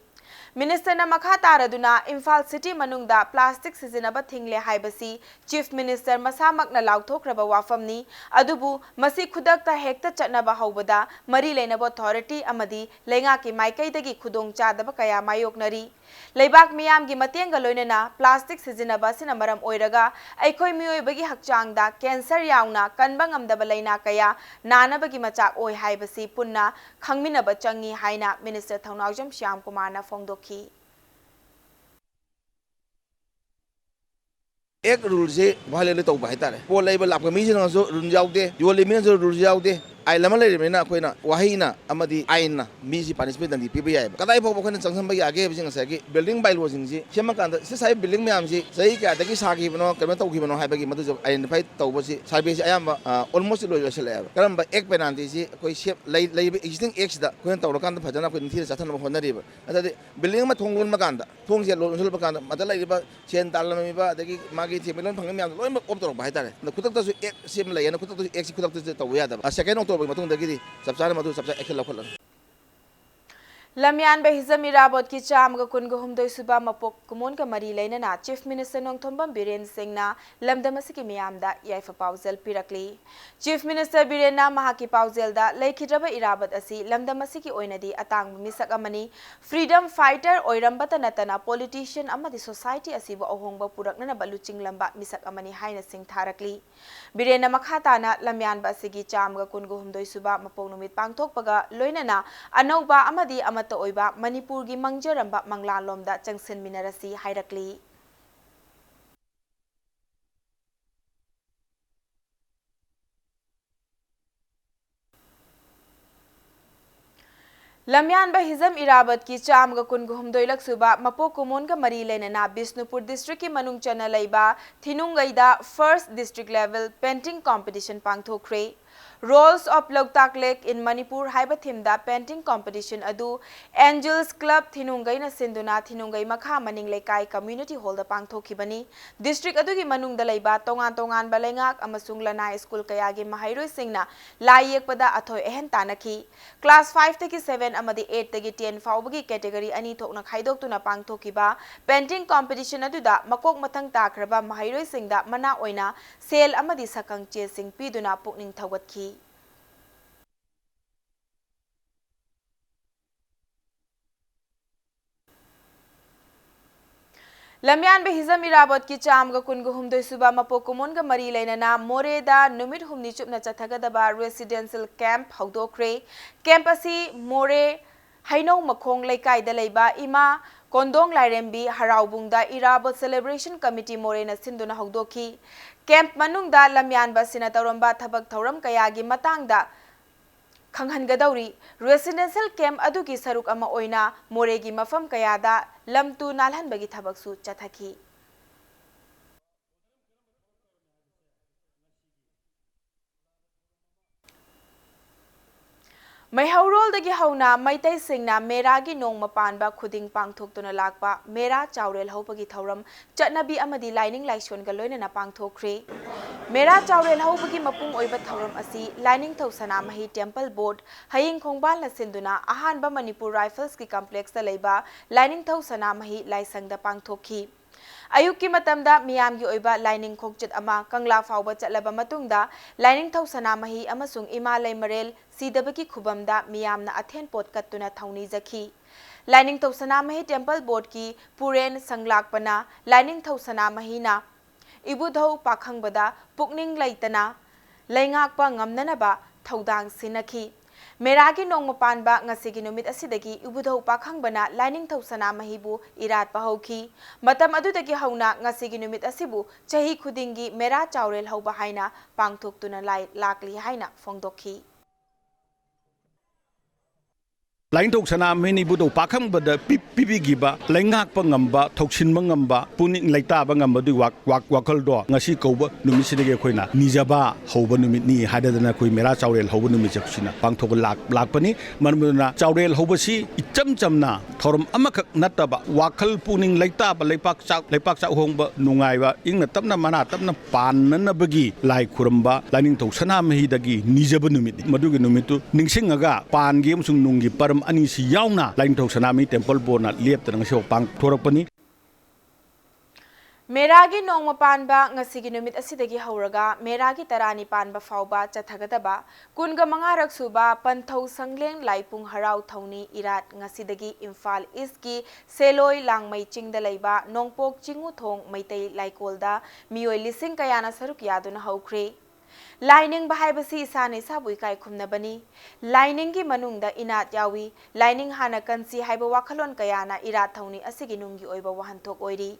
Minister ꯅ ꯃꯈꯥ ꯇꯥꯔꯗꯨꯅ ꯏꯝꯐꯥꯜ city ꯃꯅꯨꯡꯗ plastic ꯁꯤꯖꯤꯟꯅꯕ ꯊꯤꯡꯂꯦ ꯍꯥꯏꯕꯁꯤ Chief Minister ꯃꯁꯥꯃꯛꯅ ꯂꯥꯎꯊꯣꯛꯈ꯭ꯔꯕ ꯋꯥꯐꯝꯅꯤ, ꯑꯗꯨꯕꯨ ꯃꯁꯤ ꯈꯨꯗꯛꯇ ꯍꯦꯛꯇ ꯆꯠꯅꯕ ꯍꯧꯕꯗ ꯃꯔꯤ ꯂꯩꯅꯕ authority ꯑꯃꯗꯤ ꯂꯩꯉꯥꯛꯀꯤ ꯃꯥꯏꯀꯩꯗꯒꯤ ꯈꯨꯗꯣꯡꯆꯥꯗꯕ ꯀꯌꯥ ꯃꯥꯌꯣꯛꯅꯔꯤ꯫ ꯂꯩꯕꯥꯛ ꯃꯤꯌꯥꯝꯒꯤ ꯃꯇꯦꯡꯒ ꯂꯣꯏꯅꯅ plastic ꯁꯤꯖꯤꯟꯅꯕ ꯑꯁꯤꯅ ꯃꯔꯝ ꯑꯣꯏꯔꯒ ꯑꯩꯈꯣꯏ ꯃꯤꯑꯣꯏꯕꯒꯤ ꯍꯛꯆꯥꯡꯗ cancer ꯌꯥꯎꯅ ꯀꯟꯕ ꯉꯝꯗꯕ ꯂꯥꯏꯅꯥ ꯀꯌꯥ ꯅꯥꯅꯕꯒꯤ ꯃꯆꯥꯛ ꯑꯣꯏ ꯍꯥꯏꯕꯁꯤ ꯄꯨꯟꯅ ꯈꯪꯃꯤꯟꯅꯕ ꯆꯪꯏ ꯍꯥꯏꯅ minister ꯊꯧꯅꯥꯎꯖꯝ ꯁ꯭ꯌꯥꯝ ꯀꯨꯃꯥꯔꯅ ꯐꯣꯡꯗꯣꯛꯈꯤ꯫ Act rule ꯁꯦ violate ꯇꯧꯕ ꯍꯥꯏꯇꯥꯔꯦ꯫ ꯄꯣꯠ ꯂꯩꯕ ꯂꯥꯛꯄ ꯃꯤꯁꯤꯡꯅꯁꯨ rule ꯌꯥꯎꯗꯦ, ꯌꯣꯜꯂꯤ ꯃꯤꯅꯁꯨ rule ꯌꯥꯎꯗꯦ꯫ ꯑꯥꯏꯟ ꯑꯃ ꯂꯩꯔꯤꯕꯅꯤꯅ ꯑꯩꯈꯣꯏꯅ ꯋꯥꯍꯩꯅ ꯑꯃꯗꯤ ꯑꯥꯏꯟꯅ ꯃꯤꯁꯤ punishment ꯗꯟꯗꯤ ꯄꯤꯕ ꯌꯥꯏꯑꯕ꯫ ꯀꯗꯥꯏ ꯐꯥꯎꯕ ꯑꯩꯈꯣꯏꯅ ꯆꯪꯁꯤꯟꯕ ꯌꯥꯒꯦ ꯍꯥꯏꯕꯁꯤꯡ ꯉꯁꯥꯏꯒꯤ building by law ꯁꯤꯡꯁꯤ ꯁꯦꯝꯃꯀꯥꯟꯗ ꯁꯤ ꯁꯥꯔꯤꯕ building ꯃꯌꯥꯝꯁꯤ ꯆꯍꯤ ꯀꯌꯥꯗꯒꯤ ꯁꯥꯈꯤꯕꯅꯣ, ꯀꯩꯅꯣ ꯇꯧꯈꯤꯕꯅꯣ ꯍꯥꯏꯕꯒꯤ ꯃꯗꯨꯁꯨ identify ꯇꯧꯕꯁꯤ survey ꯁꯤ ꯑꯌꯥꯝꯕ, ꯑ, almost ꯂꯣꯏ ꯂꯣꯏꯁꯤꯜꯂꯛꯑꯦꯕ꯫ ꯀꯔꯝꯕ act penalty ꯁꯤ ꯑꯩꯈꯣꯏ ꯁꯦꯝ-, ꯂꯩ-, ꯂꯩꯔꯤꯕ existing act ꯁꯤꯗ ꯑꯩꯈꯣꯏꯅ ꯇꯧꯔꯀꯥꯟꯗ ꯐꯖꯅ ꯑꯩꯈꯣꯏ ꯅꯤꯡꯊꯤꯅ ꯆꯠꯊꯅꯕ ꯍꯣꯠꯅꯔꯤꯕ꯫ ꯑꯗꯨꯗꯤ building ꯑꯃ ꯊꯣꯡ ꯂꯣꯟꯕ ꯀꯥꯟꯗ, ꯊꯣꯡꯁꯦ ꯂꯣꯟꯁꯤꯜꯂꯛꯄ ꯀꯥꯟꯗ ꯃꯗ ꯂꯩꯔꯤꯕ ꯁꯦꯟ ꯇꯥꯜꯂꯝꯃꯤꯕ ꯑꯗꯒꯤ ꯃꯥꯒꯤ ꯁꯦꯟꯃꯤꯠꯂꯣꯟ ꯐꯪꯉꯤ ꯃꯌꯥꯝꯗꯣ ꯂꯣꯏꯅꯃꯛ off ꯇꯧꯔꯛꯄ ꯍꯥꯏꯇꯥꯔꯦ꯫ ꯑꯗꯣ ꯈꯨꯗꯛꯇꯁꯨ act ꯁꯦꯝ ꯂꯩꯌꯦꯅ ꯈꯨꯗꯛꯇꯁꯨ act ꯁꯤ ꯈꯨꯗꯛꯇꯁꯨ ꯇꯧꯕ ꯌꯥꯗꯕ꯫ ꯑ, second October ꯒꯤ ꯃꯇꯨꯡꯗꯒꯤꯗꯤ ꯆꯞ ꯆꯥꯅ ꯃꯗꯨ ꯆꯞ ꯆꯥ action ꯂꯧꯈꯠꯂꯅꯤ꯫ ꯂꯝꯌꯥꯟꯕ ꯍꯤꯖꯝ ꯏꯔꯥꯕꯣꯠꯀꯤ ꯆꯥꯝꯃꯒ ꯀꯨꯟꯒ ꯍꯨꯝꯗꯣꯏ ꯁꯨꯕ ꯃꯄꯣꯛ ꯀꯨꯝꯑꯣꯟꯒ ꯃꯔꯤ ꯂꯩꯅꯅ Chief Minister ꯅꯣꯡꯊꯣꯝꯕꯝ ꯕꯤꯔꯦꯟ ꯁꯤꯡꯅ ꯂꯝꯗꯝ ꯑꯁꯤꯒꯤ ꯃꯤꯌꯥꯝꯗ ꯌꯥꯏꯐ ꯄꯥꯎꯖꯦꯜ ꯄꯤꯔꯛꯂꯤ꯫ Chief Minister ꯕꯤꯔꯦꯟꯅ ꯃꯍꯥꯛꯀꯤ ꯄꯥꯎꯖꯦꯜꯗ ꯂꯩꯈꯤꯗ꯭ꯔꯕ ꯏꯔꯥꯕꯠ ꯑꯁꯤ ꯂꯝꯗꯝ ꯑꯁꯤꯒꯤ ꯑꯣꯏꯅꯗꯤ ꯑꯇꯥꯡꯕ ꯃꯤꯁꯛ ꯑꯃꯅꯤ, freedom fighter ꯑꯣꯏꯔꯝꯕꯇ ꯅꯠꯇꯅ politician ꯑꯃꯗꯤ society ꯑꯁꯤꯕꯨ ꯑꯍꯣꯡꯕ ꯄꯨꯔꯛꯅꯅꯕ ꯂꯨꯆꯤꯡꯂꯝꯕ ꯃꯤꯁꯛ ꯑꯃꯅꯤ ꯍꯥꯏꯅ ꯁꯤꯡꯊꯥꯔꯛꯂꯤ꯫ ꯕꯤꯔꯦꯟꯅ ꯃꯈꯥ ꯇꯥꯅ ꯂꯝꯌꯥꯟꯕ ꯑꯁꯤꯒꯤ ꯆꯥꯝꯃꯒ ꯀꯨꯟꯒ ꯍꯨꯝꯗꯣꯏ ꯁꯨꯕ ꯃꯄꯣꯛ ꯅꯨꯃꯤꯠ ꯄꯥꯡꯊꯣꯛꯄꯒ ꯂꯣꯏꯅꯅ ꯑꯅꯧꯕ ꯑꯃꯗꯤ ꯑꯃꯠꯇ ꯑꯣꯏꯕ ꯃꯅꯤꯄꯨꯔꯒꯤ ꯃꯪꯖꯔꯝꯕ ꯃꯪꯂꯥꯟꯂꯣꯝꯗ ꯆꯪꯁꯤꯟꯃꯤꯟꯅꯔꯁꯤ ꯍꯥꯏꯔꯛꯂꯤ꯫ ꯂꯝꯌꯥꯟꯕ ꯍꯤꯖꯝ ꯏꯔꯥꯕꯠꯀꯤ ꯆꯥꯝꯃꯒ ꯀꯨꯟꯒ ꯍꯨꯝꯗꯣꯏ ꯂꯛ ꯁꯨꯕ ꯃꯄꯣꯛ ꯀꯨꯝꯑꯣꯟꯒ ꯃꯔꯤ ꯂꯩꯅꯅ ꯕꯤꯁꯅꯨꯄꯨꯔ district ꯀꯤ ꯃꯅꯨꯡ ꯆꯟꯅ ꯂꯩꯕ ꯊꯤꯅꯨꯡꯒꯩꯗ first district level painting competition ꯄꯥꯡꯊꯣꯛꯈ꯭ꯔꯦ꯫ Roles of Loktak Lake in Manipur ꯍꯥꯏꯕ theme ꯗ painting competition ꯑꯗꯨ Angels Club ꯊꯤꯅꯨꯡꯒꯩꯅ ꯁꯤꯟꯗꯨꯅ ꯊꯤꯅꯨꯡꯒꯩ ꯃꯈꯥ ꯃꯅꯤꯡ ꯂꯩꯀꯥꯏ community hall ꯗ ꯄꯥꯡꯊꯣꯛꯈꯤꯕꯅꯤ꯫ District ꯑꯗꯨꯒꯤ ꯃꯅꯨꯡꯗ ꯂꯩꯕ ꯇꯣꯉꯥꯟ ꯇꯣꯉꯥꯟꯕ ꯂꯩꯉꯥꯛ ꯑꯃꯁꯨꯡ ꯂꯅꯥꯏ school ꯀꯌꯥꯒꯤ ꯃꯍꯩꯔꯣꯏꯁꯤꯡꯅ ꯂꯥꯏ ꯌꯦꯛꯄꯗ ꯑꯊꯣꯏ ꯑꯍꯦꯟ ꯇꯥꯟꯅꯈꯤ꯫ Class five ꯇꯒꯤ seven ꯑꯃꯗꯤ eight ꯇꯒꯤ ten ꯐꯥꯎꯕꯒꯤ category ꯑꯅꯤ ꯊꯣꯛꯅ ꯈꯥꯏꯗꯣꯛꯇꯨꯅ ꯄꯥꯡꯊꯣꯛꯈꯤꯕ painting competition ꯑꯗꯨꯗ ꯃꯀꯣꯛ ꯃꯊꯪ ꯇꯥꯈ꯭ꯔꯕ ꯃꯍꯩꯔꯣꯏꯁꯤꯡꯗ ꯃꯅꯥ ꯑꯣꯏꯅ ꯁꯦꯜ ꯑꯃꯗꯤ ꯁꯛꯈꯪ ꯆꯦꯁꯤꯡ ꯄꯤꯗꯨꯅ ꯄꯨꯛꯅꯤꯡ ꯊꯧꯒꯠꯈꯤ꯫ ꯂꯝꯌꯥꯟꯕ ꯍꯤꯖꯝ ꯏꯔꯥꯕꯣꯠꯀꯤ ꯆꯥꯝꯃꯒ ꯀꯨꯟꯒ ꯍꯨꯝꯗꯣꯏ ꯁꯨꯕ ꯃꯄꯣꯛ ꯀꯨꯝꯑꯣꯟꯒ ꯃꯔꯤ ꯂꯩꯅꯅ ꯃꯣꯔꯦꯗ ꯅꯨꯃꯤꯠ ꯍꯨꯝꯅꯤ ꯆꯨꯞꯅ ꯆꯠꯊꯒꯗꯕ residential camp ꯍꯧꯗꯣꯛꯈ꯭ꯔꯦ꯫ Camp ꯑꯁꯤ ꯃꯣꯔꯦ ꯍꯩꯅꯧ ꯃꯈꯣꯡ ꯂꯩꯀꯥꯏꯗ ꯂꯩꯕ ꯏꯃꯥ ꯀꯣꯟꯗꯣꯡ ꯂꯥꯏꯔꯦꯝꯕꯤ ꯍꯔꯥꯎꯕꯨꯡꯗ ꯏꯔꯥꯕꯣꯠ celebration committee ꯃꯣꯔꯦꯅ ꯁꯤꯟꯗꯨꯅ ꯍꯧꯗꯣꯛꯈꯤ꯫ Camp ꯃꯅꯨꯡꯗ ꯂꯝꯌꯥꯟꯕ ꯑꯁꯤꯅ ꯇꯧꯔꯝꯕ ꯊꯕꯛ ꯊꯧꯔꯝ ꯀꯌꯥꯒꯤ ꯃꯇꯥꯡꯗ ꯈꯪꯍꯟꯒꯗꯧꯔꯤ꯫ Residential camp ꯑꯗꯨꯒꯤ ꯁꯔꯨꯛ ꯑꯃ ꯑꯣꯏꯅ ꯃꯣꯔꯦꯒꯤ ꯃꯐꯝ ꯀꯌꯥꯗ ꯂꯝ ꯇꯨ ꯅꯥꯜꯍꯟꯕꯒꯤ ꯊꯕꯛꯁꯨ ꯆꯠꯊꯈꯤ꯫ ꯃꯩꯍꯧꯔꯣꯜꯗꯒꯤ ꯍꯧꯅ ꯃꯩꯇꯩꯁꯤꯡꯅ ꯃꯦꯔꯥꯒꯤ ꯅꯣꯡꯃ ꯄꯥꯟꯕ ꯈꯨꯗꯤꯡ ꯄꯥꯡꯊꯣꯛꯇꯨꯅ ꯂꯥꯛꯄ ꯃꯦꯔꯥ ꯆꯥꯎꯔꯦꯜ ꯍꯧꯕꯒꯤ ꯊꯧꯔꯝ ꯆꯠꯅꯕꯤ ꯑꯃꯗꯤ ꯂꯥꯏꯅꯤꯡ ꯂꯥꯏꯁꯣꯟꯒ ꯂꯣꯏꯅꯅ ꯄꯥꯡꯊꯣꯛꯈ꯭ꯔꯦ꯫ ꯃꯦꯔꯥ ꯆꯥꯎꯔꯦꯜ ꯍꯧꯕꯒꯤ ꯃꯄꯨꯡ ꯑꯣꯏꯕ ꯊꯧꯔꯝ ꯑꯁꯤ ꯂꯥꯏꯅꯤꯡꯊꯧ ꯁꯅꯥꯃꯍꯤ Temple Board, ꯍꯌꯤꯡ ꯈꯣꯡꯕꯥꯜꯅ ꯁꯤꯟꯗꯨꯅ ꯑꯍꯥꯟꯕ ꯃꯅꯤꯄꯨꯔ Riflesꯀꯤ complexꯇ ꯂꯩꯕ ꯂꯥꯏꯅꯤꯡꯊꯧ ꯁꯅꯥꯃꯍꯤ ꯂꯥꯏꯁꯪꯗ ꯄꯥꯡꯊꯣꯛꯈꯤ꯫ ꯑꯌꯨꯛꯀꯤ ꯃꯇꯝꯗ ꯃꯤꯌꯥꯝꯒꯤ ꯑꯣꯏꯕ ꯂꯥꯏꯅꯤꯡ ꯈꯣꯡꯆꯠ ꯑꯃ ꯀꯪꯂꯥ ꯐꯥꯎꯕ ꯆꯠꯂꯕ ꯃꯇꯨꯡꯗ ꯂꯥꯏꯅꯤꯡꯊꯧ ꯁꯅꯥꯃꯍꯤ ꯑꯃꯁꯨꯡ ꯏꯃꯥ ꯂꯩꯃꯔꯦꯜ ꯁꯤꯗꯕꯒꯤ ꯈꯨꯕꯝꯗ ꯃꯤꯌꯥꯝꯅ ꯑꯊꯦꯟ ꯄꯣꯠ ꯀꯠꯇꯨꯅ ꯊꯧꯅꯤꯖꯈꯤ꯫ ꯂꯥꯏꯅꯤꯡꯊꯧ ꯁꯅꯥꯃꯍꯤ Temple Boardꯀꯤ ꯄꯨꯔꯦꯟ ꯁꯪꯂꯥꯛꯄꯅ ꯂꯥꯏꯅꯤꯡꯊꯧ ꯁꯅꯥꯃꯍꯤꯅ ꯏꯕꯨꯙꯧ ꯄꯥꯈꯪꯕꯗ ꯄꯨꯛꯅꯤꯡ ꯂꯩꯇꯅ ꯂꯩꯉꯥꯛꯄ ꯉꯝꯅꯅꯕ ꯊꯧꯗꯥꯡ ꯁꯤꯟꯅꯈꯤ꯫ ꯃꯦꯔꯥꯒꯤ ꯅꯣꯡꯃ ꯄꯥꯟꯕ ꯉꯁꯤꯒꯤ ꯅꯨꯃꯤꯠ ꯑꯁꯤꯗꯒꯤ ꯏꯕꯨꯙꯧ ꯄꯥꯈꯪꯕꯅ ꯂꯥꯏꯅꯤꯡꯊꯧ ꯁꯅꯥꯃꯍꯤꯕꯨ ꯏꯔꯥꯠꯄ ꯍꯧꯈꯤ꯫ ꯃꯇꯝ ꯑꯗꯨꯗꯒꯤ ꯍꯧꯅ ꯉꯁꯤꯒꯤ ꯅꯨꯃꯤꯠ ꯑꯁꯤꯕꯨ ꯆꯍꯤ ꯈꯨꯗꯤꯡꯒꯤ ꯃꯦꯔꯥ ꯆꯥꯎꯔꯦꯜ ꯍꯧꯕ ꯍꯥꯏꯅ ꯄꯥꯡꯊꯣꯛꯇꯨꯅ ꯂꯥꯏ-, ꯂꯥꯛꯂꯤ ꯍꯥꯏꯅ ꯐꯣꯡꯗꯣꯛꯈꯤ꯫ ꯂꯥꯏꯅꯤꯡꯊꯧ ꯁꯅꯥꯃꯍꯤꯅ ꯏꯕꯨꯙꯧ ꯄꯥꯈꯪꯕꯗ ꯄꯤ-, ꯄꯤꯕꯤꯈꯤꯕ ꯂꯩꯉꯥꯛꯄ ꯉꯝꯕ, ꯊꯧꯁꯤꯟꯕ ꯉꯝꯕ, ꯄꯨꯛꯅꯤꯡ ꯂꯩꯇꯥꯕ ꯉꯝꯕꯗꯨꯒꯤ ꯋꯥꯛ-, ꯋꯥꯛ-, ꯋꯥꯈꯜꯗꯣ ꯉꯁꯤ ꯀꯧꯕ ꯅꯨꯃꯤꯠꯁꯤꯗꯒꯤ ꯑꯩꯈꯣꯏꯅ ꯅꯤꯖꯕ ꯍꯧꯕ ꯅꯨꯃꯤꯠꯅꯤ ꯍꯥꯏꯗꯅ ꯑꯩꯈꯣꯏ ꯃꯦꯔꯥ ꯆꯥꯎꯔꯦꯜ ꯍꯧꯕ ꯅꯨꯃꯤꯠꯁꯦ ꯁꯤꯅ ꯄꯥꯡꯊꯣꯛꯄ ꯂꯥꯛ-, ꯂꯥꯛꯄꯅꯤ꯫ ꯃꯔꯝ ꯑꯗꯨꯅ ꯆꯥꯎꯔꯦꯜ ꯍꯧꯕꯁꯤ ꯏꯆꯝ ꯆꯝꯅ ꯊꯧꯔꯝ ꯑꯃꯈꯛ ꯅꯠꯇꯕ, ꯋꯥꯈꯜ ꯄꯨꯛꯅꯤꯡ ꯂꯩꯇꯥꯕ, ꯂꯩꯄꯥꯛ ꯆꯥꯛ-, ꯂꯩꯄꯥꯛ ꯆꯥꯛꯍꯣꯡꯕ ꯅꯨꯡꯉꯥꯏꯕ, ꯏꯪꯅ ꯇꯞꯅ ꯃꯅꯥ ꯇꯞꯅ ꯄꯥꯟꯅꯅꯕꯒꯤ ꯂꯥꯏ ꯈꯨꯔꯨꯝꯕ, ꯂꯥꯏꯅꯤꯡꯊꯧ ꯁꯅꯥꯃꯍꯤꯗꯒꯤ ꯅꯤꯖꯕ ꯅꯨꯃꯤꯠꯅꯤ꯫ ꯃꯗꯨꯒꯤ ꯅꯨꯃꯤꯠꯇꯨ ꯅꯤꯡꯁꯤꯡꯉꯒ ꯄꯥꯟꯒꯤ ꯑꯃꯁꯨꯡ ꯅꯨꯡꯒꯤ ꯄꯔꯝ ꯑꯅꯤꯁꯤ ꯌꯥꯎꯅ ꯂꯥꯏꯅꯤꯡꯊꯧ ꯁꯅꯥꯃꯍꯤ ꯇꯦꯝꯄꯜ ꯕꯣꯔꯗꯅ ꯂꯦꯞꯇꯅ ꯉꯁꯤꯐꯥꯎ ꯄꯥꯡꯊꯣꯔꯛꯄꯅꯤ꯫ ꯃꯦꯔꯥꯒꯤ ꯅꯣꯡꯃ ꯄꯥꯟꯕ ꯉꯁꯤꯒꯤ ꯅꯨꯃꯤꯠ ꯑꯁꯤꯗꯒꯤ ꯍꯧꯔꯒ ꯃꯦꯔꯥꯒꯤ ꯇꯔꯥꯅꯤ ꯄꯥꯟꯕ ꯐꯥꯎꯕ ꯆꯠꯊꯒꯗꯕ ꯀꯨꯟꯒ ꯃꯉꯥꯔꯛ ꯁꯨꯕ ꯄꯟꯊꯧ ꯁꯪꯂꯦꯟ ꯂꯥꯏꯄꯨꯡ ꯍꯔꯥꯎ ꯊꯧꯅꯤ ꯏꯔꯥꯠ ꯉꯁꯤꯗꯒꯤ ꯏꯝꯐꯥꯜ ꯏꯁꯀꯤ ꯁꯦꯂꯣꯏ ꯂꯥꯡꯃꯩ ꯆꯤꯡꯗ ꯂꯩꯕ ꯅꯣꯡꯄꯣꯛ ꯆꯤꯡꯉꯨꯊꯣꯡ ꯃꯩꯇꯩ ꯂꯥꯏꯀꯣꯜꯗ ꯃꯤꯑꯣꯏ ꯂꯤꯁꯤꯡ ꯀꯌꯥꯅ ꯁꯔꯨꯛ ꯌꯥꯗꯨꯅ ꯍꯧꯈ꯭ꯔꯦ꯫ ꯂꯥꯏꯅꯤꯡꯕ ꯍꯥꯏꯕꯁꯤ ꯏꯁꯥꯅ ꯏꯁꯥꯕꯨ ꯏꯀꯥꯏ ꯈꯨꯝꯅꯕꯅꯤ꯫ ꯂꯥꯏꯅꯤꯡꯒꯤ ꯃꯅꯨꯡꯗ ꯏꯅꯥꯠ ꯌꯥꯎꯏ꯫ ꯂꯥꯏꯅꯤꯡ ꯍꯥꯟꯅ ꯀꯟꯁꯤ ꯍꯥꯏꯕ ꯋꯥꯈꯜꯂꯣꯟ ꯀꯌꯥꯅ ꯏꯔꯥꯠ ꯊꯧꯅꯤ ꯑꯁꯤꯒꯤ ꯅꯨꯡꯒꯤ ꯑꯣꯏꯕ ꯋꯥꯍꯟꯊꯣꯛ ꯑꯣꯏꯔꯤ꯫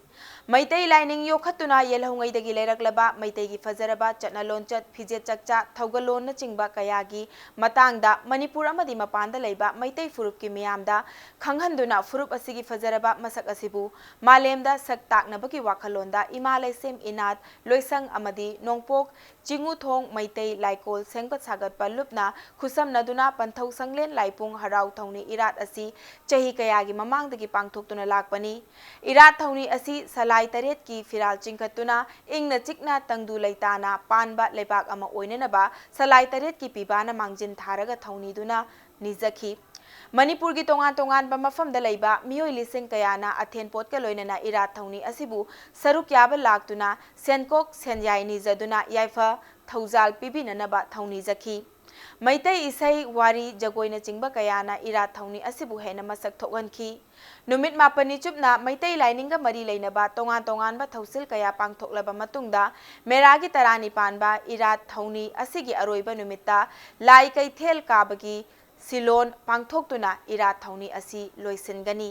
ꯃꯩꯇꯩ ꯂꯥꯏꯅꯤꯡ ꯌꯣꯛꯈꯠꯇꯨꯅ ꯌꯦꯜꯍꯧꯉꯩꯗꯒꯤ ꯂꯩꯔꯛꯂꯕ ꯃꯩꯇꯩꯒꯤ ꯐꯖꯔꯕ ꯆꯠꯅ ꯂꯣꯟꯆꯠ, ꯐꯤꯖꯦꯠ ꯆꯛꯆꯥ, ꯊꯧꯒꯜꯂꯣꯟꯅꯆꯤꯡꯕ ꯀꯌꯥꯒꯤ ꯃꯇꯥꯡꯗ ꯃꯅꯤꯄꯨꯔ ꯑꯃꯗꯤ ꯃꯄꯥꯟꯗ ꯂꯩꯕ ꯃꯩꯇꯩ ꯐꯨꯔꯨꯞꯀꯤ ꯃꯤꯌꯥꯝꯗ ꯈꯪꯍꯟꯗꯨꯅ ꯐꯨꯔꯨꯞ ꯑꯁꯤꯒꯤ ꯐꯖꯔꯕ ꯃꯁꯛ ꯑꯁꯤꯕꯨ ꯃꯥꯂꯦꯝꯗ ꯁꯛ ꯇꯥꯛꯅꯕꯒꯤ ꯋꯥꯈꯜꯂꯣꯟꯗ ꯏꯃꯥ ꯂꯩꯁꯦꯝ ꯏꯅꯥꯠ, ꯂꯣꯏꯁꯪ ꯑꯃꯗꯤ ꯅꯣꯡꯄꯣꯛ ꯆꯤꯡꯉꯨꯊꯣꯡ ꯃꯩꯇꯩ ꯂꯥꯏꯀꯣꯜ ꯁꯦꯝꯒꯠ ꯁꯥꯒꯠꯄ ꯂꯨꯞꯅ ꯈꯨꯠꯁꯝꯅꯗꯨꯅ ꯄꯟꯊꯧ ꯁꯪꯂꯦꯟ ꯂꯥꯏꯄꯨꯡ ꯍꯔꯥꯎ ꯊꯧꯅꯤ ꯏꯔꯥꯠ ꯑꯁꯤ ꯆꯍꯤ ꯀꯌꯥꯒꯤ ꯃꯃꯥꯡꯗꯒꯤ ꯄꯥꯡꯊꯣꯛꯇꯨꯅ ꯂꯥꯛꯄꯅꯤ꯫ ꯏꯔꯥꯠ ꯊꯧꯅꯤ ꯑꯁꯤ ꯁꯂꯥꯏ ꯇꯔꯦꯠꯀꯤ ꯐꯤꯔꯥꯜ ꯆꯤꯡꯈꯠꯇꯨꯅ ꯏꯪꯅ ꯆꯤꯛꯅ ꯇꯪꯗꯨ ꯂꯩꯇꯥꯅ ꯄꯥꯟꯕ ꯂꯩꯕꯥꯛ ꯑꯃ ꯑꯣꯏꯅꯅꯕ ꯁꯂꯥꯏ ꯇꯔꯦꯠꯀꯤ ꯄꯤꯕꯥꯅ ꯃꯥꯡꯖꯤꯟ ꯊꯥꯔꯒ ꯊꯧꯅꯤꯗꯨꯅ ꯅꯤꯖꯈꯤ꯫ ꯃꯅꯤꯄꯨꯔꯒꯤ ꯇꯣꯉꯥꯟ ꯇꯣꯉꯥꯟꯕ ꯃꯐꯝꯗ ꯂꯩꯕ ꯃꯤꯑꯣꯏ ꯂꯤꯁꯤꯡ ꯀꯌꯥꯅ ꯑꯊꯦꯟ ꯄꯣꯠꯀ ꯂꯣꯏꯅꯅ ꯏꯔꯥꯠ ꯊꯧꯅꯤ ꯑꯁꯤꯕꯨ ꯁꯔꯨꯛ ꯌꯥꯕ ꯂꯥꯛꯇꯨꯅ ꯁꯦꯟꯀꯣꯛ ꯁꯦꯟꯌꯥꯏ ꯅꯤꯖꯗꯨꯅ ꯌꯥꯏꯐ ꯊꯧꯖꯥꯜ ꯄꯤꯕꯤꯅꯅꯕ ꯊꯧꯅꯤꯖꯈꯤ꯫ ꯃꯩꯇꯩ ꯏꯁꯩ, ꯋꯥꯔꯤ, ꯖꯒꯣꯏꯅꯆꯤꯡꯕ ꯀꯌꯥꯅ ꯏꯔꯥꯠ ꯊꯧꯅꯤ ꯑꯁꯤꯕꯨ ꯍꯦꯟꯅ ꯃꯁꯛ ꯊꯣꯛꯍꯟꯈꯤ꯫ ꯅꯨꯃꯤꯠ ꯃꯥꯄꯟꯅꯤ ꯆꯨꯞꯅ ꯃꯩꯇꯩ ꯂꯥꯏꯅꯤꯡꯒ ꯃꯔꯤ ꯂꯩꯅꯕ ꯇꯣꯉꯥꯟ ꯇꯣꯉꯥꯟꯕ ꯊꯧꯁꯤꯜ ꯀꯌꯥ ꯄꯥꯡꯊꯣꯛꯂꯕ ꯃꯇꯨꯡꯗ ꯃꯦꯔꯥꯒꯤ ꯇꯔꯥꯅꯤ ꯄꯥꯟꯕ ꯏꯔꯥꯠ ꯊꯧꯅꯤ ꯑꯁꯤꯒꯤ ꯑꯔꯣꯏꯕ ꯅꯨꯃꯤꯠꯇ ꯂꯥꯏ ꯀꯩꯊꯦꯜ ꯀꯥꯕꯒꯤ ꯁꯤꯂꯣꯟ ꯄꯥꯡꯊꯣꯛꯇꯨꯅ ꯏꯔꯥꯠ ꯊꯧꯅꯤ ꯑꯁꯤ ꯂꯣꯏꯁꯤꯟꯒꯅꯤ꯫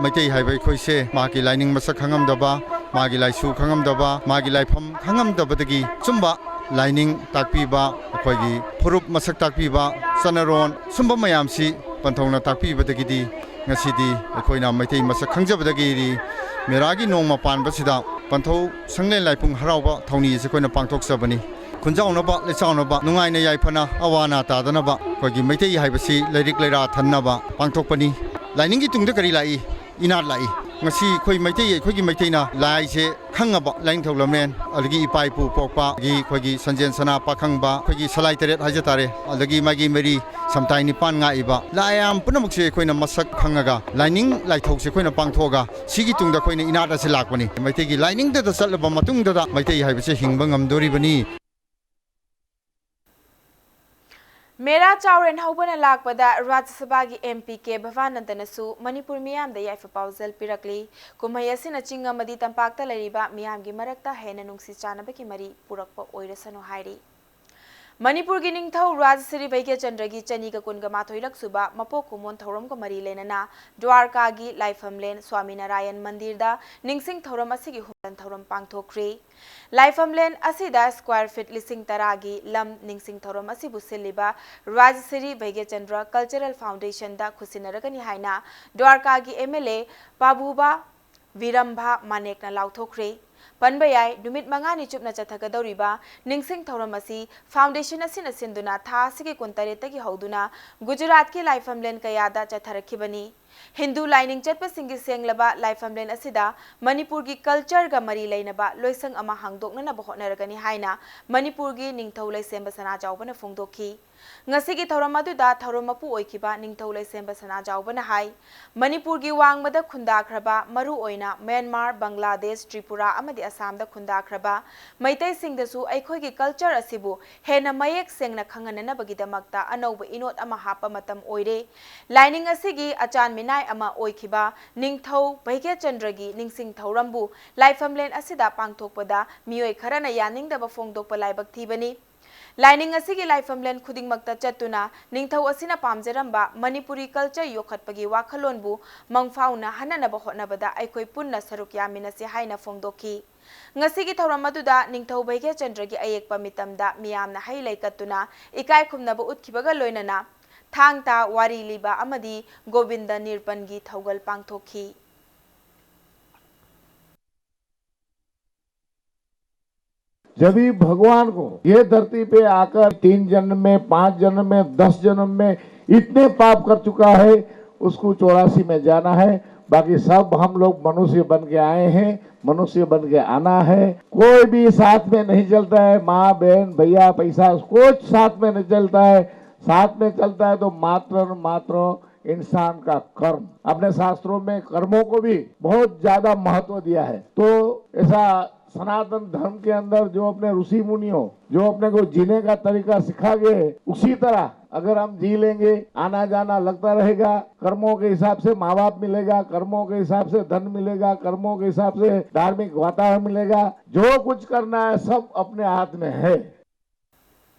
ꯃꯩꯇꯩ ꯍꯥꯏꯕ ꯑꯩꯈꯣꯏꯁꯦ ꯃꯥꯒꯤ ꯂꯥꯏꯅꯤꯡ ꯃꯁꯛ ꯈꯪꯉꯝꯗꯕ, ꯃꯥꯒꯤ ꯂꯥꯏꯁꯨ ꯈꯪꯉꯝꯗꯕ, ꯃꯥꯒꯤ ꯂꯥꯏꯐꯝ ꯈꯪꯉꯝꯗꯕꯗꯒꯤ ꯁꯨꯝꯕ ꯂꯥꯏꯅꯤꯡ ꯇꯥꯛꯄꯤꯕ, ꯑꯩꯈꯣꯏꯒꯤ ꯐꯨꯔꯨꯞ ꯃꯁꯛ ꯇꯥꯛꯄꯤꯕ, ꯆꯠꯅꯔꯣꯟ ꯁꯨꯝꯕ ꯃꯌꯥꯝꯁꯤ ꯄꯟꯊꯧꯅ ꯇꯥꯛꯄꯤꯕꯗꯒꯤꯗꯤ ꯉꯁꯤꯗꯤ ꯑꯩꯈꯣꯏꯅ ꯃꯩꯇꯩ ꯃꯁꯛ ꯈꯪꯖꯕꯗꯒꯤꯗꯤ ꯃꯦꯔꯥꯒꯤ ꯅꯣꯡꯃ ꯄꯥꯟꯕꯁꯤꯗ ꯄꯟꯊꯧ ꯁꯪꯂꯦꯟ ꯂꯥꯏꯄꯨꯡ ꯍꯔꯥꯎꯕ ꯊꯧꯅꯤ ꯑꯁꯤ ꯑꯩꯈꯣꯏꯅ ꯄꯥꯡꯊꯣꯛꯆꯕꯅꯤ꯫ ꯈꯨꯟꯖꯥꯎꯅꯕ ꯂꯩꯆꯥꯎꯅꯕ, ꯅꯨꯡꯉꯥꯏꯅ ꯌꯥꯏꯐꯅ ꯑꯋꯥ ꯑꯅꯥ ꯇꯥꯗꯅꯕ ꯑꯩꯈꯣꯏꯒꯤ ꯃꯩꯇꯩ ꯍꯥꯏꯕꯁꯤ ꯂꯥꯏꯔꯤꯛ ꯂꯩꯔꯥ ꯊꯟꯅꯕ ꯄꯥꯡꯊꯣꯛꯄꯅꯤ꯫ ꯂꯥꯏꯅꯤꯡꯒꯤ ꯇꯨꯡꯗ ꯀꯔꯤ ꯂꯥꯛꯏ? ꯏꯅꯥꯠ ꯂꯥꯛꯏ꯫ ꯉꯁꯤ ꯑꯩꯈꯣꯏ ꯃꯩꯇꯩ, ꯑꯩꯈꯣꯏꯒꯤ ꯃꯩꯇꯩꯅ ꯂꯥꯏꯁꯦ ꯈꯪꯉꯕ, ꯂꯥꯏꯅꯤꯡꯊꯧ ꯂꯝꯂꯦꯟ, ꯑꯗꯒꯤ ꯏꯄꯥ ꯏꯄꯨ ꯄꯣꯛꯄ, ꯑꯗꯒꯤ ꯑꯩꯈꯣꯏꯒꯤ ꯁꯟꯖꯦꯟ ꯁꯅꯥ ꯄꯥꯈꯪꯕ, ꯑꯩꯈꯣꯏꯒꯤ ꯁꯂꯥꯏ ꯇꯔꯦꯠ ꯍꯥꯏꯖ ꯇꯥꯔꯦ, ꯑꯗꯒꯤ ꯃꯥꯒꯤ ꯃꯔꯤ ꯁꯝꯇꯥꯏ ꯅꯤꯄꯥꯟ ꯉꯥꯛꯏꯕ ꯂꯥꯏ ꯃꯌꯥꯝ ꯄꯨꯝꯅꯃꯛꯁꯦ ꯑꯩꯈꯣꯏꯅ ꯃꯁꯛ ꯈꯪꯉꯒ, ꯂꯥꯏꯅꯤꯡ ꯂꯥꯏꯊꯧꯁꯦ ꯑꯩꯈꯣꯏꯅ ꯄꯥꯡꯊꯣꯛꯑꯒ, ꯁꯤꯒꯤ ꯇꯨꯡꯗ ꯑꯩꯈꯣꯏꯅ ꯏꯅꯥꯠ ꯑꯁꯤ ꯂꯥꯛꯄꯅꯤ꯫ ꯃꯩꯇꯩꯒꯤ ꯂꯥꯏꯅꯤꯡꯗꯗ ꯆꯠꯂꯕ ꯃꯇꯨꯡꯗꯗ ꯃꯩꯇꯩ ꯍꯥꯏꯕꯁꯦ ꯍꯤꯡꯕ ꯉꯝꯗꯣꯔꯤꯕꯅꯤ꯫ ꯃꯦꯔꯥ ꯆꯥꯎꯔꯦꯟ ꯍꯧꯕꯅ ꯂꯥꯛꯄꯗ ꯔꯥꯖ꯭ꯌ ꯁꯚꯥꯒꯤ ꯑꯦꯝ ꯄꯤ ꯀꯦ ꯚꯕꯥꯅꯟꯗꯅꯁꯨ ꯃꯅꯤꯄꯨꯔ ꯃꯤꯌꯥꯝꯗ ꯌꯥꯏꯐ ꯄꯥꯎꯖꯦꯜ ꯄꯤꯔꯛꯂꯤ꯫ ꯀꯨꯝꯍꯩ ꯑꯁꯤꯅ ꯆꯤꯡ ꯑꯃꯗꯤ ꯇꯝꯄꯥꯛꯇ ꯂꯩꯔꯤꯕ ꯃꯤꯌꯥꯝꯒꯤ ꯃꯔꯛꯇ ꯍꯦꯟꯅ ꯅꯨꯡꯁꯤ ꯆꯥꯟꯅꯕꯒꯤ ꯃꯔꯤ ꯄꯨꯔꯛꯄ ꯑꯣꯏꯔꯁꯅꯨ ꯍꯥꯏꯔꯤ꯫ ꯃꯅꯤꯄꯨꯔꯒꯤ ꯅꯤꯡꯊꯧ ꯔꯥꯖꯁ꯭ꯔꯤ ꯚꯩꯒ꯭ꯌꯆꯟꯗ꯭ꯔꯒꯤ ꯆꯅꯤꯒ ꯀꯨꯟꯒ ꯃꯥꯊꯣꯏꯔꯛ ꯁꯨꯕ ꯃꯄꯣꯛ ꯀꯨꯝꯑꯣꯟ ꯊꯧꯔꯝꯒ ꯃꯔꯤ ꯂꯩꯅꯅ ꯗ꯭ꯋꯥꯔꯀꯥꯒꯤ ꯂꯥꯏꯐꯝꯂꯦꯟ ꯁ꯭ꯋꯥꯃꯤ ꯅꯥꯔꯥꯌꯟ ꯃꯟꯗꯤꯔꯗ ꯅꯤꯡꯁꯤꯡ ꯊꯧꯔꯝ ꯑꯁꯤꯒꯤ ꯍꯨꯝꯕꯟ ꯊꯧꯔꯝ ꯄꯥꯡꯊꯣꯛꯈ꯭ꯔꯤ꯫ ꯂꯥꯏꯐꯝꯂꯦꯟ ꯑꯁꯤꯗ square feet ꯂꯤꯁꯤꯡ ꯇꯔꯥꯒꯤ ꯂꯝ ꯅꯤꯡꯁꯤꯡ ꯊꯧꯔꯝ ꯑꯁꯤꯕꯨ ꯁꯤꯜꯂꯤꯕ ꯔꯥꯖꯁ꯭ꯔꯤ ꯚꯩꯒ꯭ꯌꯆꯟꯗ꯭ꯔ Cultural Foundationꯗ ꯈꯨꯠꯁꯤꯟꯅꯔꯒꯅꯤ ꯍꯥꯏꯅ ꯗ꯭ꯋꯥꯔꯀꯥꯒꯤ ꯑꯦꯝ ꯑꯦꯜ ꯑꯦ ꯄꯥꯕꯨꯕꯥ ꯚꯤꯔꯝꯚꯥ ꯃꯥꯅꯦꯛꯅ ꯂꯥꯎꯊꯣꯛꯈ꯭ꯔꯦ꯫ ꯄꯟꯕ ꯌꯥꯏ, ꯅꯨꯃꯤꯠ ꯃꯉꯥꯅꯤ ꯆꯨꯞꯅ ꯆꯠꯊꯒꯗꯧꯔꯤꯕ ꯅꯤꯡꯁꯤꯡ ꯊꯧꯔꯝ ꯑꯁꯤ foundation ꯑꯁꯤꯅ ꯁꯤꯟꯗꯨꯅ ꯊꯥ ꯑꯁꯤꯒꯤ ꯀꯨꯟꯇꯔꯦꯠꯇꯒꯤ ꯍꯧꯗꯨꯅ ꯒꯨꯖꯔꯥꯠꯀꯤ ꯂꯥꯏꯐꯝꯂꯦꯟ ꯀꯌꯥꯗ ꯆꯠꯊꯔꯛꯈꯤꯕꯅꯤ꯫ ꯍꯤꯟꯗꯨ ꯂꯥꯏꯅꯤꯡ ꯆꯠꯄꯁꯤꯡꯒꯤ ꯁꯦꯡꯂꯕ ꯂꯥꯏꯐꯝꯂꯦꯟ ꯑꯁꯤꯗ ꯃꯅꯤꯄꯨꯔꯒꯤ cultureꯒ ꯃꯔꯤ ꯂꯩꯅꯕ ꯂꯣꯏꯁꯪ ꯑꯃ ꯍꯥꯡꯗꯣꯛꯅꯅꯕ ꯍꯣꯠꯅꯔꯒꯅꯤ ꯍꯥꯏꯅ ꯃꯅꯤꯄꯨꯔꯒꯤ ꯅꯤꯡꯊꯧ ꯂꯩꯁꯦꯝꯕ ꯁꯅꯥꯖꯥꯎꯕꯅ ꯐꯣꯡꯗꯣꯛꯈꯤ꯫ ꯉꯁꯤꯒꯤ ꯊꯧꯔꯝ ꯑꯗꯨꯗ ꯊꯧꯔꯝ ꯃꯄꯨ ꯑꯣꯏꯈꯤꯕ ꯅꯤꯡꯊꯧ ꯂꯩꯁꯦꯝꯕ ꯁꯅꯥꯖꯥꯎꯕꯅ ꯍꯥꯏ, ꯃꯅꯤꯄꯨꯔꯒꯤ ꯋꯥꯡꯃꯗ ꯈꯨꯟꯗꯥꯈ꯭ꯔꯕ, ꯃꯔꯨꯑꯣꯏꯅ ꯃ꯭ꯌꯥꯟꯃꯥꯔ, ꯕꯪꯒ꯭ꯂꯥꯗꯦꯁ, ꯇ꯭ꯔꯤꯄꯨꯔꯥ ꯑꯃꯗꯤ ꯑꯁꯥꯝꯗ ꯈꯨꯟꯗꯥꯈ꯭ꯔꯕ ꯃꯩꯇꯩꯁꯤꯡꯗꯁꯨ ꯑꯩꯈꯣꯏꯒꯤ culture ꯑꯁꯤꯕꯨ ꯍꯦꯟꯅ ꯃꯌꯦꯛ ꯁꯦꯡꯅ ꯈꯪꯍꯟꯅꯅꯕꯒꯤꯗꯃꯛꯇ ꯑꯅꯧꯕ ꯏꯅꯣꯠ ꯑꯃ ꯍꯥꯞꯄ ꯃꯇꯝ ꯑꯣꯏꯔꯦ꯫ ꯂꯥꯏꯅꯤꯡ ꯑꯁꯤꯒꯤ ꯑꯆꯥꯟ ꯃꯤꯅꯥꯏ ꯑꯃ ꯑꯣꯏꯈꯤꯕ ꯅꯤꯡꯊꯧ ꯚꯩꯒ꯭ꯌꯆꯟꯗ꯭ꯔꯒꯤ ꯅꯤꯡꯁꯤꯡ ꯊꯧꯔꯝꯕꯨ ꯂꯥꯏꯐꯝꯂꯦꯟ ꯑꯁꯤꯗ ꯄꯥꯡꯊꯣꯛꯄꯗ ꯃꯤꯑꯣꯏ ꯈꯔꯅ ꯌꯥꯅꯤꯡꯗꯕ ꯐꯣꯡꯗꯣꯛꯄ ꯂꯥꯏꯕꯛ ꯊꯤꯕꯅꯤ꯫ ꯂꯥꯏꯅꯤꯡ ꯑꯁꯤꯒꯤ ꯂꯥꯏꯐꯝꯂꯦꯟ ꯈꯨꯗꯤꯡꯃꯛꯇ ꯆꯠꯇꯨꯅ ꯅꯤꯡꯊꯧ ꯑꯁꯤꯅ ꯄꯥꯝꯖꯔꯝꯕ ꯃꯅꯤꯄꯨꯔꯤ culture ꯌꯣꯛꯈꯠꯄꯒꯤ ꯋꯥꯈꯜꯂꯣꯟꯕꯨ ꯃꯪꯐꯥꯎꯅꯍꯟꯅꯅꯕ ꯍꯣꯠꯅꯕꯗ ꯑꯩꯈꯣꯏ ꯄꯨꯟꯅ ꯁꯔꯨꯛ ꯌꯥꯃꯤꯟꯅꯁꯤ ꯍꯥꯏꯅ ꯐꯣꯡꯗꯣꯛꯈꯤ꯫ ꯉꯁꯤꯒꯤ ꯊꯧꯔꯝ ꯑꯗꯨꯗ ꯅꯤꯡꯊꯧ ꯚꯩꯒ꯭ꯌꯆꯟꯗ꯭ꯔꯒꯤ ꯑꯌꯦꯛꯄ ꯃꯤꯇꯝꯗ ꯃꯤꯌꯥꯝꯅ ꯍꯩ ꯂꯩ ꯀꯠꯇꯨꯅ ꯏꯀꯥꯏ ꯈꯨꯝꯅꯕ ꯎꯠꯈꯤꯕꯒ ꯂꯣꯏꯅꯅ ꯊꯥꯡ ꯇꯥ ꯋꯥꯔꯤ ꯂꯤꯕ ꯑꯃꯗꯤ ꯒꯣꯕꯤꯟꯗ ꯅꯤꯔꯄꯟꯒꯤ ꯊꯧꯒꯜ ꯄꯥꯡꯊꯣꯛꯈꯤ꯫ जब भी भगवान को ये धरती पे आकर तीन जन्म में, पांच जन्म में, दस जन्म में इतने पाप कर चुका है, उसको चौरासी में जाना है। बाकी सब हम लोग मनुष्य बन के आए हैं, मनुष्य बन के आना है। कोई भी साथ में नहीं चलता है, माँ, बहन, भैया, पैसा, कुछ साथ में नहीं चलता है। साथ में चलता है तो मात्र और मात्र इंसान का कर्म। अपने शास्त्रों में कर्मों को भी बहुत ज्यादा महत्व दिया है। तो ऐसा सनातन धर्म के अंदर जो अपने ऋषि मुनियों जो अपने को जीने का तरीका सिखा गए, उसी तरह अगर हम जी लेंगे, आना जाना लगता रहेगा, कर्मों के हिसाब से माँ बाप मिलेगा, कर्मों के हिसाब से धन मिलेगा, कर्मों के हिसाब से धार्मिक वातावरण मिलेगा। जो कुछ करना है, सब अपने हाथ में है।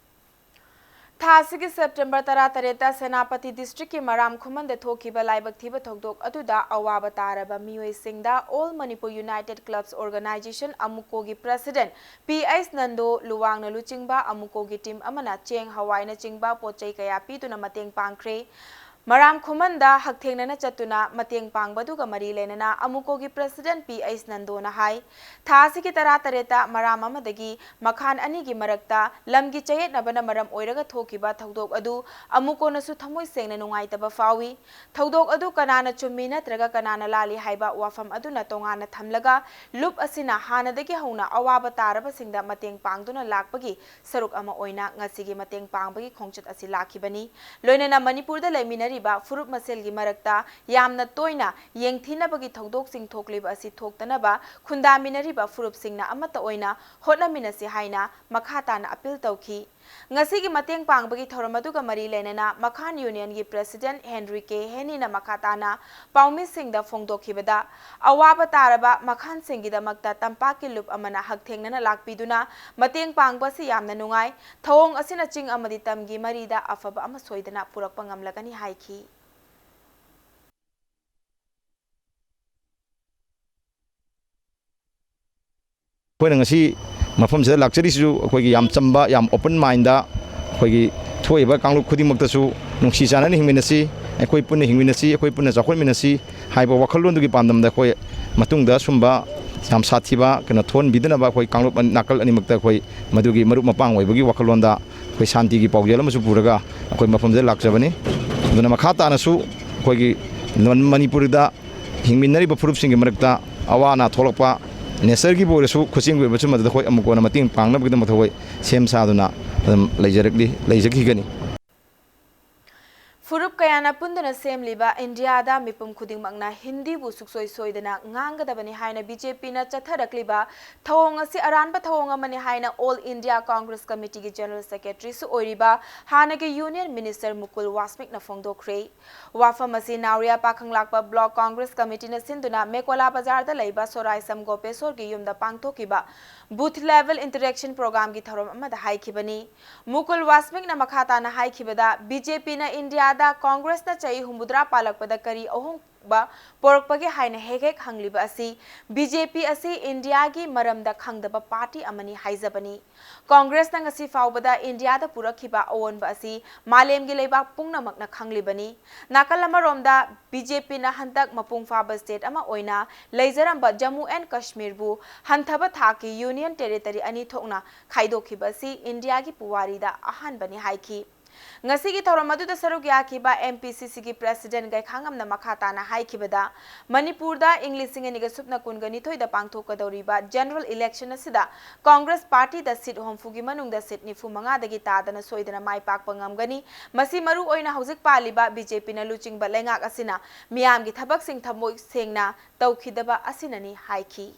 ꯊꯥ ꯑꯁꯤꯒꯤ ꯁꯦꯞꯇꯦꯝꯕꯔ ꯇꯔꯥꯇꯔꯦꯠꯇ ꯁꯦꯅꯥꯄꯇꯤ ꯗꯤꯁꯇ꯭ꯔꯤꯛꯀꯤ ꯃꯔꯥꯝ ꯈꯨꯃꯟꯗ ꯊꯣꯛꯈꯤꯕ ꯂꯥꯏꯕꯛ ꯊꯤꯕ ꯊꯧꯗꯣꯛ ꯑꯗꯨꯗ ꯑꯋꯥꯕ ꯇꯥꯔꯕ ꯃꯤꯑꯣꯏꯁꯤꯡꯗ all Manipur united clubs organisation ꯑꯃꯨꯀꯣꯒꯤ ꯄ꯭ꯔꯦꯁꯤꯗꯦꯟꯠ ꯄꯤ ꯑꯩꯆ ꯅꯟꯗꯣ ꯂꯨꯋꯥꯡꯅ ꯂꯨꯆꯤꯡꯕ ꯑꯃꯨꯀꯣꯒꯤ ꯇꯤꯝ ꯑꯃꯅ ꯆꯦꯡ ꯍꯋꯥꯏꯅꯆꯤꯡꯕ ꯄꯣꯠ ꯆꯩ ꯀꯌꯥ ꯄꯤꯗꯨꯅ ꯃꯇꯦꯡ ꯄꯥꯡꯈ꯭ꯔꯦ꯫ ꯃꯔꯥꯝ ꯈꯨꯃꯟꯗ ꯍꯛꯊꯦꯡꯅꯅ ꯆꯠꯇꯨꯅ ꯃꯇꯦꯡ ꯄꯥꯡꯕꯗꯨꯒ ꯃꯔꯤ ꯂꯩꯅꯅ ꯑꯃꯨꯀꯣꯒꯤ ꯄ꯭ꯔꯦꯁꯤꯗꯦꯟꯠ ꯄꯤ ꯑꯩꯆ ꯅꯟꯗꯣꯅ ꯍꯥꯏ, ꯊꯥ ꯑꯁꯤꯒꯤ ꯇꯔꯥꯇꯔꯦꯠꯇ ꯃꯔꯥꯝ ꯑꯃꯗꯒꯤ ꯃꯈꯥꯟ ꯑꯅꯤꯒꯤ ꯃꯔꯛꯇ ꯂꯝꯒꯤ ꯆꯌꯦꯠꯅꯕꯅ ꯃꯔꯝ ꯑꯣꯏꯔꯒ ꯊꯣꯛꯈꯤꯕ ꯊꯧꯗꯣꯛ ꯑꯗꯨ ꯑꯃꯨꯀꯣꯅꯁꯨ ꯊꯃꯣꯏ ꯁꯦꯡꯅ ꯅꯨꯡꯉꯥꯏꯇꯕ ꯐꯥꯎꯏ꯫ ꯊꯧꯗꯣꯛ ꯑꯗꯨ ꯀꯅꯥꯅ ꯆꯨꯝꯃꯤ ꯅꯠꯇ꯭ꯔꯒ ꯀꯅꯥꯅ ꯂꯥꯜꯂꯤ ꯍꯥꯏꯕ ꯋꯥꯐꯝ ꯑꯗꯨꯅ ꯇꯣꯉꯥꯟꯅ ꯊꯝꯂꯒ, ꯂꯨꯞ ꯑꯁꯤꯅ ꯍꯥꯟꯅꯗꯒꯤ ꯍꯧꯅ ꯑꯋꯥꯕ ꯇꯥꯔꯕꯁꯤꯡꯗ ꯃꯇꯦꯡ ꯄꯥꯡꯗꯨꯅ ꯂꯥꯛꯄꯒꯤ ꯁꯔꯨꯛ ꯑꯃ ꯑꯣꯏꯅ ꯉꯁꯤꯒꯤ ꯃꯇꯦꯡ ꯄꯥꯡꯕꯒꯤ ꯈꯣꯡꯆꯠ ꯑꯁꯤ ꯂꯥꯛꯈꯤꯕꯅꯤ꯫ ꯂꯣꯏꯅꯅ ꯃꯅꯤꯄꯨꯔꯗ ꯂꯩꯃꯤꯟꯅꯔꯤꯕ ꯐꯨꯔꯨꯞ ꯃꯁꯦꯜꯒꯤ ꯃꯔꯛꯇ ꯌꯥꯝꯅ ꯇꯣꯏꯅ ꯌꯦꯡꯊꯤꯅꯕꯒꯤ ꯊꯧꯗꯣꯛꯁꯤꯡ ꯊꯣꯛꯂꯤꯕ ꯑꯁꯤ ꯊꯣꯛꯇꯅꯕ ꯈꯨꯟꯗꯥꯃꯤꯟꯅꯔꯤꯕ ꯐꯨꯔꯨꯞꯁꯤꯡꯅ ꯑꯃꯠꯇ ꯑꯣꯏꯅ ꯍꯣꯠꯅꯃꯤꯟꯅꯁꯤ ꯍꯥꯏꯅ ꯃꯈꯥ ꯇꯥꯅ ꯑꯄꯤꯜ ꯇꯧꯈꯤ꯫ ꯉꯁꯤꯒꯤ ꯃꯇꯦꯡ ꯄꯥꯡꯕꯒꯤ ꯊꯧꯔꯝ ꯑꯗꯨꯒ ꯃꯔꯤ ꯂꯩꯅꯅ ꯃꯈꯥꯟ ꯌꯨꯅꯤꯌꯟꯒꯤ ꯄ꯭ꯔꯦꯁꯤꯗꯦꯟꯠ ꯍꯦꯟꯔꯤ ꯀꯦ ꯍꯦꯅꯤꯅ ꯃꯈꯥ ꯇꯥꯅ ꯄꯥꯎꯃꯤꯁꯤꯡꯗ ꯐꯣꯡꯗꯣꯛꯈꯤꯕꯗ, ꯑꯋꯥꯕ ꯇꯥꯔꯕ ꯃꯈꯥꯟꯁꯤꯡꯒꯤꯗꯃꯛꯇ ꯇꯝꯄꯥꯛꯀꯤ ꯂꯨꯞ ꯑꯃꯅ ꯍꯛꯊꯦꯡꯅꯅ ꯂꯥꯛꯄꯤꯗꯨꯅ ꯃꯇꯦꯡ ꯄꯥꯡꯕ ꯑꯁꯤ ꯌꯥꯝꯅ ꯅꯨꯡꯉꯥꯏ꯫ ꯊꯧꯑꯣꯡ ꯑꯁꯤꯅ ꯆꯤꯡ ꯑꯃꯗꯤ ꯇꯝꯒꯤ ꯃꯔꯤꯗ ꯑꯐꯕ ꯑꯃ ꯁꯣꯏꯗꯅ ꯄꯨꯔꯛꯄ ꯉꯝꯂꯒꯅꯤ ꯍꯥꯏꯈꯤ꯫ ꯑꯩꯈꯣꯏꯅ ꯉꯁꯤ ꯃꯐꯝꯁꯤꯗ ꯂꯥꯛꯆꯔꯤꯁꯤꯁꯨ ꯑꯩꯈꯣꯏꯒꯤ ꯌꯥꯝ ꯆꯝꯕ, ꯌꯥꯝ open mind, ꯑꯩꯈꯣꯏꯒꯤ ꯊꯣꯛꯏꯕ ꯀꯥꯡꯂꯨꯞ ꯈꯨꯗꯤꯡꯃꯛꯇꯁꯨ ꯅꯨꯡꯁꯤ ꯆꯥꯟꯅꯅ ꯍꯤꯡꯃꯤꯟꯅꯁꯤ, ꯑꯩꯈꯣꯏ ꯄꯨꯟꯅ ꯍꯤꯡꯃꯤꯟꯅꯁꯤ, ꯑꯩꯈꯣꯏ ꯄꯨꯟꯅ ꯆꯥꯎꯈꯠꯃꯤꯟꯅꯁꯤ ꯍꯥꯏꯕ ꯋꯥꯈꯜꯂꯣꯟꯗꯨꯒꯤ ꯄꯥꯟꯗꯝꯗ ꯑꯩꯈꯣꯏ ꯃꯇꯨꯡꯗ ꯁꯨꯝꯕ ꯌꯥꯝ ꯁꯥꯊꯤꯕ ꯀꯩꯅꯣ ꯊꯣꯛꯍꯟꯕꯤꯗꯅꯕ ꯑꯩꯈꯣꯏ ꯀꯥꯡꯂꯨꯞ ꯅꯥꯀꯜ ꯑꯅꯤꯃꯛꯇ ꯑꯩꯈꯣꯏ ꯃꯗꯨꯒꯤ ꯃꯔꯨꯞ ꯃꯄꯥꯡ ꯑꯣꯏꯕꯒꯤ ꯋꯥꯈꯜꯂꯣꯟꯗ ꯑꯩꯈꯣꯏ ꯁꯥꯟꯇꯤꯒꯤ ꯄꯥꯎꯖꯦꯜ ꯑꯃꯁꯨ ꯄꯨꯔꯒ ꯑꯩꯈꯣꯏ ꯃꯐꯝꯁꯤꯗ ꯂꯥꯛꯆꯕꯅꯤ꯫ ꯑꯗꯨꯅ ꯃꯈꯥ ꯇꯥꯅꯁꯨ ꯑꯩꯈꯣꯏꯒꯤ ꯃꯅꯤꯄꯨꯔꯗ ꯍꯤꯡꯃꯤꯟꯅꯔꯤꯕ ꯐꯨꯔꯨꯞꯁꯤꯡꯒꯤ ꯃꯔꯛꯇ ꯑꯋꯥ ꯑꯅꯥ ꯊꯣꯛꯂꯛꯄ, natureꯒꯤꯕꯨ ꯑꯣꯏꯔꯁꯨ, ꯈꯨꯠꯁꯦꯝꯒꯤ ꯑꯣꯏꯕꯁꯨ ꯃꯗꯨꯗ ꯑꯩꯈꯣꯏ ꯑꯃꯨꯛ ꯀꯣꯟꯅ ꯃꯇꯦꯡ ꯄꯥꯡꯅꯕꯒꯤꯗꯃꯛꯇ ꯑꯩꯈꯣꯏ ꯁꯦꯝ ꯁꯥꯗꯨꯅ ꯑꯗꯨꯝ ꯂꯩꯖꯔꯛꯂꯤ, ꯂꯩꯖꯈꯤꯒꯅꯤ꯫ ꯐꯨꯔꯨꯞ ꯀꯌꯥꯅ ꯄꯨꯟꯗꯨꯅ ꯁꯦꯝꯂꯤꯕ ꯏꯟꯗꯤꯌꯥꯗ ꯃꯤꯄꯨꯝ ꯈꯨꯗꯤꯡꯃꯛꯅ ꯍꯤꯟꯗꯤꯕꯨ ꯁꯨꯛꯁꯣꯏ ꯁꯣꯏꯗꯅ ꯉꯥꯡꯒꯗꯕꯅꯤ ꯍꯥꯏꯅ BJPꯅ ꯆꯠꯊꯔꯛꯂꯤꯕ ꯊꯧꯑꯣꯡ ꯑꯁꯤ ꯑꯔꯥꯟꯕ ꯊꯧꯑꯣꯡ ꯑꯃꯅꯤ ꯍꯥꯏꯅ All India Congress Committeeꯒꯤ General Secretaryꯁꯨ ꯑꯣꯏꯔꯤꯕ ꯍꯥꯟꯅꯒꯤ Union Minister ꯃꯨꯀꯨꯜ ꯋꯥꯁꯅꯤꯛꯅ ꯐꯣꯡꯗꯣꯛꯈ꯭ꯔꯦ꯫ ꯋꯥꯐꯝ ꯑꯁꯤ ꯅꯥꯎꯔꯤꯌꯥ ꯄꯥꯈꯪꯂꯥꯛꯄ Block Congress Committeeꯅ ꯁꯤꯟꯗꯨꯅ ꯃꯦꯀꯣꯂꯥ ꯕꯖꯥꯔꯗ ꯂꯩꯕ ꯁꯣꯔꯥꯏꯁꯝ ꯒꯣꯄꯦꯁꯣꯔꯒꯤ ꯌꯨꯝꯗ ꯄꯥꯡꯊꯣꯛꯈꯤꯕ Booth Level Interaction Programꯒꯤ ꯊꯧꯔꯝ ꯑꯃꯗ ꯍꯥꯏꯈꯤꯕꯅꯤ꯫ ꯃꯨꯀꯨꯜ ꯋꯥꯁꯅꯤꯛꯅ ꯃꯈꯥ ꯇꯥꯅ ꯍꯥꯏꯈꯤꯕꯗ, BJPꯅ ꯏꯟꯗꯤꯌꯥꯗ ꯀꯣꯡꯒ꯭ꯔꯦꯁꯅ ꯆꯍꯤ ꯍꯨꯝꯐꯨꯇꯔꯥ ꯄꯥꯜꯂꯛꯄꯗ ꯀꯔꯤ ꯑꯍꯣꯡꯕ ꯄꯣꯔꯛꯄꯒꯦ ꯍꯥꯏꯅ ꯍꯦꯛ ꯍꯦꯛ ꯍꯪꯂꯤꯕ ꯑꯁꯤ BJP ꯑꯁꯤ ꯏꯟꯗꯤꯌꯥꯒꯤ ꯃꯔꯝꯗ ꯈꯪꯗꯕ party ꯑꯃꯅꯤ ꯍꯥꯏꯖꯕꯅꯤ꯫ ꯀꯣꯡꯒ꯭ꯔꯦꯁꯅ ꯉꯁꯤ ꯐꯥꯎꯕꯗ ꯏꯟꯗꯤꯌꯥꯗ ꯄꯨꯔꯛꯈꯤꯕ ꯑꯑꯣꯟꯕ ꯑꯁꯤ ꯃꯥꯂꯦꯝꯒꯤ ꯂꯩꯕꯥꯛ ꯄꯨꯝꯅꯃꯛꯅ ꯈꯪꯂꯤꯕꯅꯤ꯫ ꯅꯥꯀꯜ ꯑꯃꯔꯣꯝꯗ BJPꯅ ꯍꯟꯗꯛ ꯃꯄꯨꯡ ꯐꯥꯕ state ꯑꯃ ꯑꯣꯏꯅ ꯂꯩꯖꯔꯝꯕ ꯖꯝꯃꯨ and ꯀꯥꯁꯃꯤꯔꯕꯨ ꯍꯟꯊꯕ ꯊꯥꯛꯀꯤ Union Territory ꯑꯅꯤ ꯊꯣꯛꯅ ꯈꯥꯏꯗꯣꯛꯈꯤꯕ ꯑꯁꯤ ꯏꯟꯗꯤꯌꯥꯒꯤ ꯄꯨꯋꯥꯔꯤꯗ ꯑꯍꯥꯟꯕꯅꯤ ꯍꯥꯏꯈꯤ꯫ ꯉꯁꯤꯒꯤ ꯊꯧꯔꯝ ꯑꯗꯨꯗ ꯁꯔꯨꯛ ꯌꯥꯈꯤꯕ MPCCꯒꯤ President ꯒꯩꯈꯥꯉꯝꯅ ꯃꯈꯥ ꯇꯥꯅ ꯍꯥꯏꯈꯤꯕꯗ, ꯃꯅꯤꯄꯨꯔꯗ ꯏꯪ ꯂꯤꯁꯤꯡ ꯑꯅꯤꯒ ꯁꯨꯞꯅ ꯀꯨꯟꯒ ꯅꯤꯊꯣꯏꯗ ꯄꯥꯡꯊꯣꯛꯀꯗꯧꯔꯤꯕ General Election ꯑꯁꯤꯗ Congress Partyꯗ seat ꯍꯨꯝꯐꯨꯒꯤ ꯃꯅꯨꯡꯗ seat ꯅꯤꯐꯨ ꯃꯉꯥꯗꯒꯤ ꯇꯥꯗꯅ ꯁꯣꯏꯗꯅ ꯃꯥꯏ ꯄꯥꯛꯄ ꯉꯝꯒꯅꯤ꯫ ꯃꯁꯤ ꯃꯔꯨ ꯑꯣꯏꯅ ꯍꯧꯖꯤꯛ ꯄꯥꯜꯂꯤꯕ BJPꯅ ꯂꯨꯆꯤꯡꯕ ꯂꯩꯉꯥꯛ ꯑꯁꯤꯅ ꯃꯤꯌꯥꯝꯒꯤ ꯊꯕꯛꯁꯤꯡ ꯊꯃꯣꯏ ꯁꯦꯡꯅ ꯇꯧꯈꯤꯗꯕ ꯑꯁꯤꯅꯅꯤ ꯍꯥꯏꯈꯤ꯫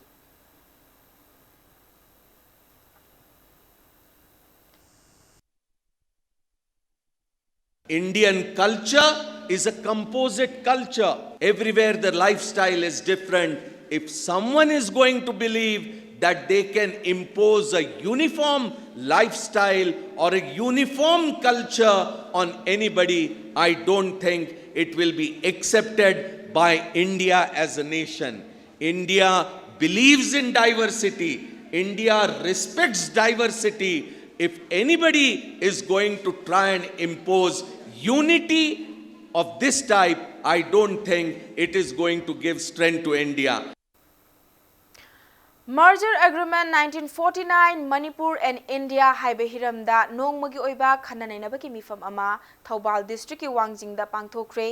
Indian culture is a composite culture. Everywhere the lifestyle is different. If someone is going to believe that they can impose a uniform lifestyle or a uniform culture on anybody, I don't think it will be accepted by India as a nation. India believes in diversity. India respects diversity. If anybody is going to try and impose unity of this type, I don't think it is going to give strength to India. Merger Agreement nineteen forty-nine, Manipur and India ꯍꯥꯏꯕ ꯍꯤꯔꯝꯗ ꯅꯣꯡꯃꯒꯤ ꯑꯣꯏꯕ ꯈꯟꯅ ꯅꯩꯅꯕꯒꯤ ꯃꯤꯐꯝ ꯑꯃ Thoubal district ꯀꯤ ꯋꯥꯡꯖꯤꯡꯗ ꯄꯥꯡꯊꯣꯛꯈ꯭ꯔꯦ꯫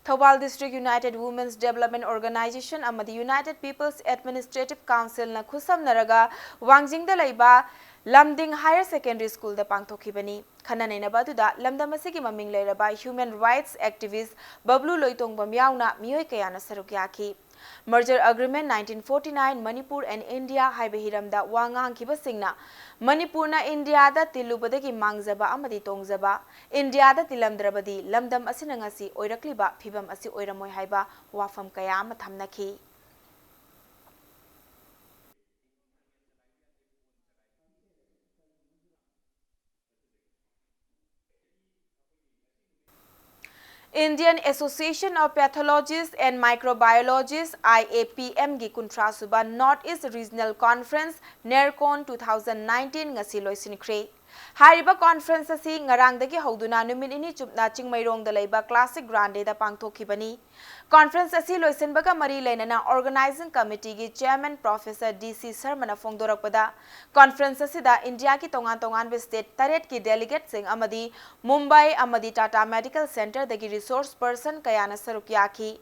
Thoubal District United Women's Development Organization ꯑꯃꯗꯤ United People's Administrative Council ꯅ ꯈꯨꯠꯁꯝꯅꯔꯒ ꯋꯥꯡꯖꯤꯡꯗ ꯂꯩꯕ ꯂꯝꯗꯤꯡ Higher Secondary School ꯗ ꯄꯥꯡꯊꯣꯛꯈꯤꯕꯅꯤ꯫ ꯈꯟꯅ ꯅꯩꯅꯕ ꯑꯗꯨꯗ ꯂꯝꯗꯝ ꯑꯁꯤꯒꯤ ꯃꯃꯤꯡ ꯂꯩꯔꯕ human rights activist ꯕꯕ꯭ꯂꯨ ꯂꯣꯏꯇꯣꯡꯕꯝ ꯌꯥꯎꯅ ꯃꯤꯑꯣꯏ ꯀꯌꯥꯅ ꯁꯔꯨꯛ ꯌꯥꯈꯤ꯫ Merger Agreement nineteen forty-nine, Manipur and India ꯍꯥꯏꯕ ꯍꯤꯔꯝꯗ ꯋꯥ ꯉꯥꯡꯈꯤꯕꯁꯤꯡꯅ ꯃꯅꯤꯄꯨꯔꯅ ꯏꯟꯗꯤꯌꯥꯗ ꯇꯤꯜꯂꯨꯕꯗꯒꯤ ꯃꯥꯡꯖꯕ ꯑꯃꯗꯤ ꯇꯣꯡꯖꯕ, ꯏꯟꯗꯤꯌꯥꯗ ꯇꯤꯜꯂꯝꯗ꯭ꯔꯕꯗꯤ ꯂꯝꯗꯝ ꯑꯁꯤꯅ ꯉꯁꯤ ꯑꯣꯏꯔꯛꯂꯤꯕ ꯐꯤꯕꯝ ꯑꯁꯤ ꯑꯣꯏꯔꯝꯃꯣꯏ ꯍꯥꯏꯕ ꯋꯥꯐꯝ ꯀꯌꯥ ꯑꯃ ꯊꯝꯅꯈꯤ꯫ Indian Association of Pathologists and Microbiologists, I A P M ꯒꯤ ꯀꯨꯟꯊ꯭ꯔꯥ ꯁꯨꯕ North East Regional Conference, NERCON two thousand nineteen, ꯉꯁꯤ ꯂꯣꯏꯁꯤꯟꯈ꯭ꯔꯦ꯫ ꯍꯥꯏꯔꯤꯕ conference ꯑꯁꯤ ꯉꯔꯥꯡꯗꯒꯤ ꯍꯧꯗꯨꯅ ꯅꯨꯃꯤꯠ ꯅꯤꯅꯤ ꯆꯨꯞꯅ ꯆꯤꯡꯃꯩꯔꯣꯡꯗ ꯂꯩꯕ Classic Grande ꯗ ꯄꯥꯡꯊꯣꯛꯈꯤꯕꯅꯤ꯫ Conference ꯑꯁꯤ ꯂꯣꯏꯁꯤꯟꯕꯒ ꯃꯔꯤ ꯂꯩꯅꯅ organizing committee ꯒꯤ chairman Professor D C ꯁꯔꯃꯅ ꯐꯣꯡꯗꯣꯔꯛꯄꯗ, conference ꯑꯁꯤꯗ ꯏꯟꯗꯤꯌꯥꯒꯤ ꯇꯣꯉꯥꯟ ꯇꯣꯉꯥꯟꯕ state ꯇꯔꯦꯠꯀꯤ delegate ꯁꯤꯡ ꯑꯃꯗꯤ ꯃꯨꯝꯕꯥꯏ ꯑꯃꯗꯤ Tata Medical Center ꯗꯒꯤ resource person ꯀꯌꯥꯅ ꯁꯔꯨꯛ ꯌꯥꯈꯤ꯫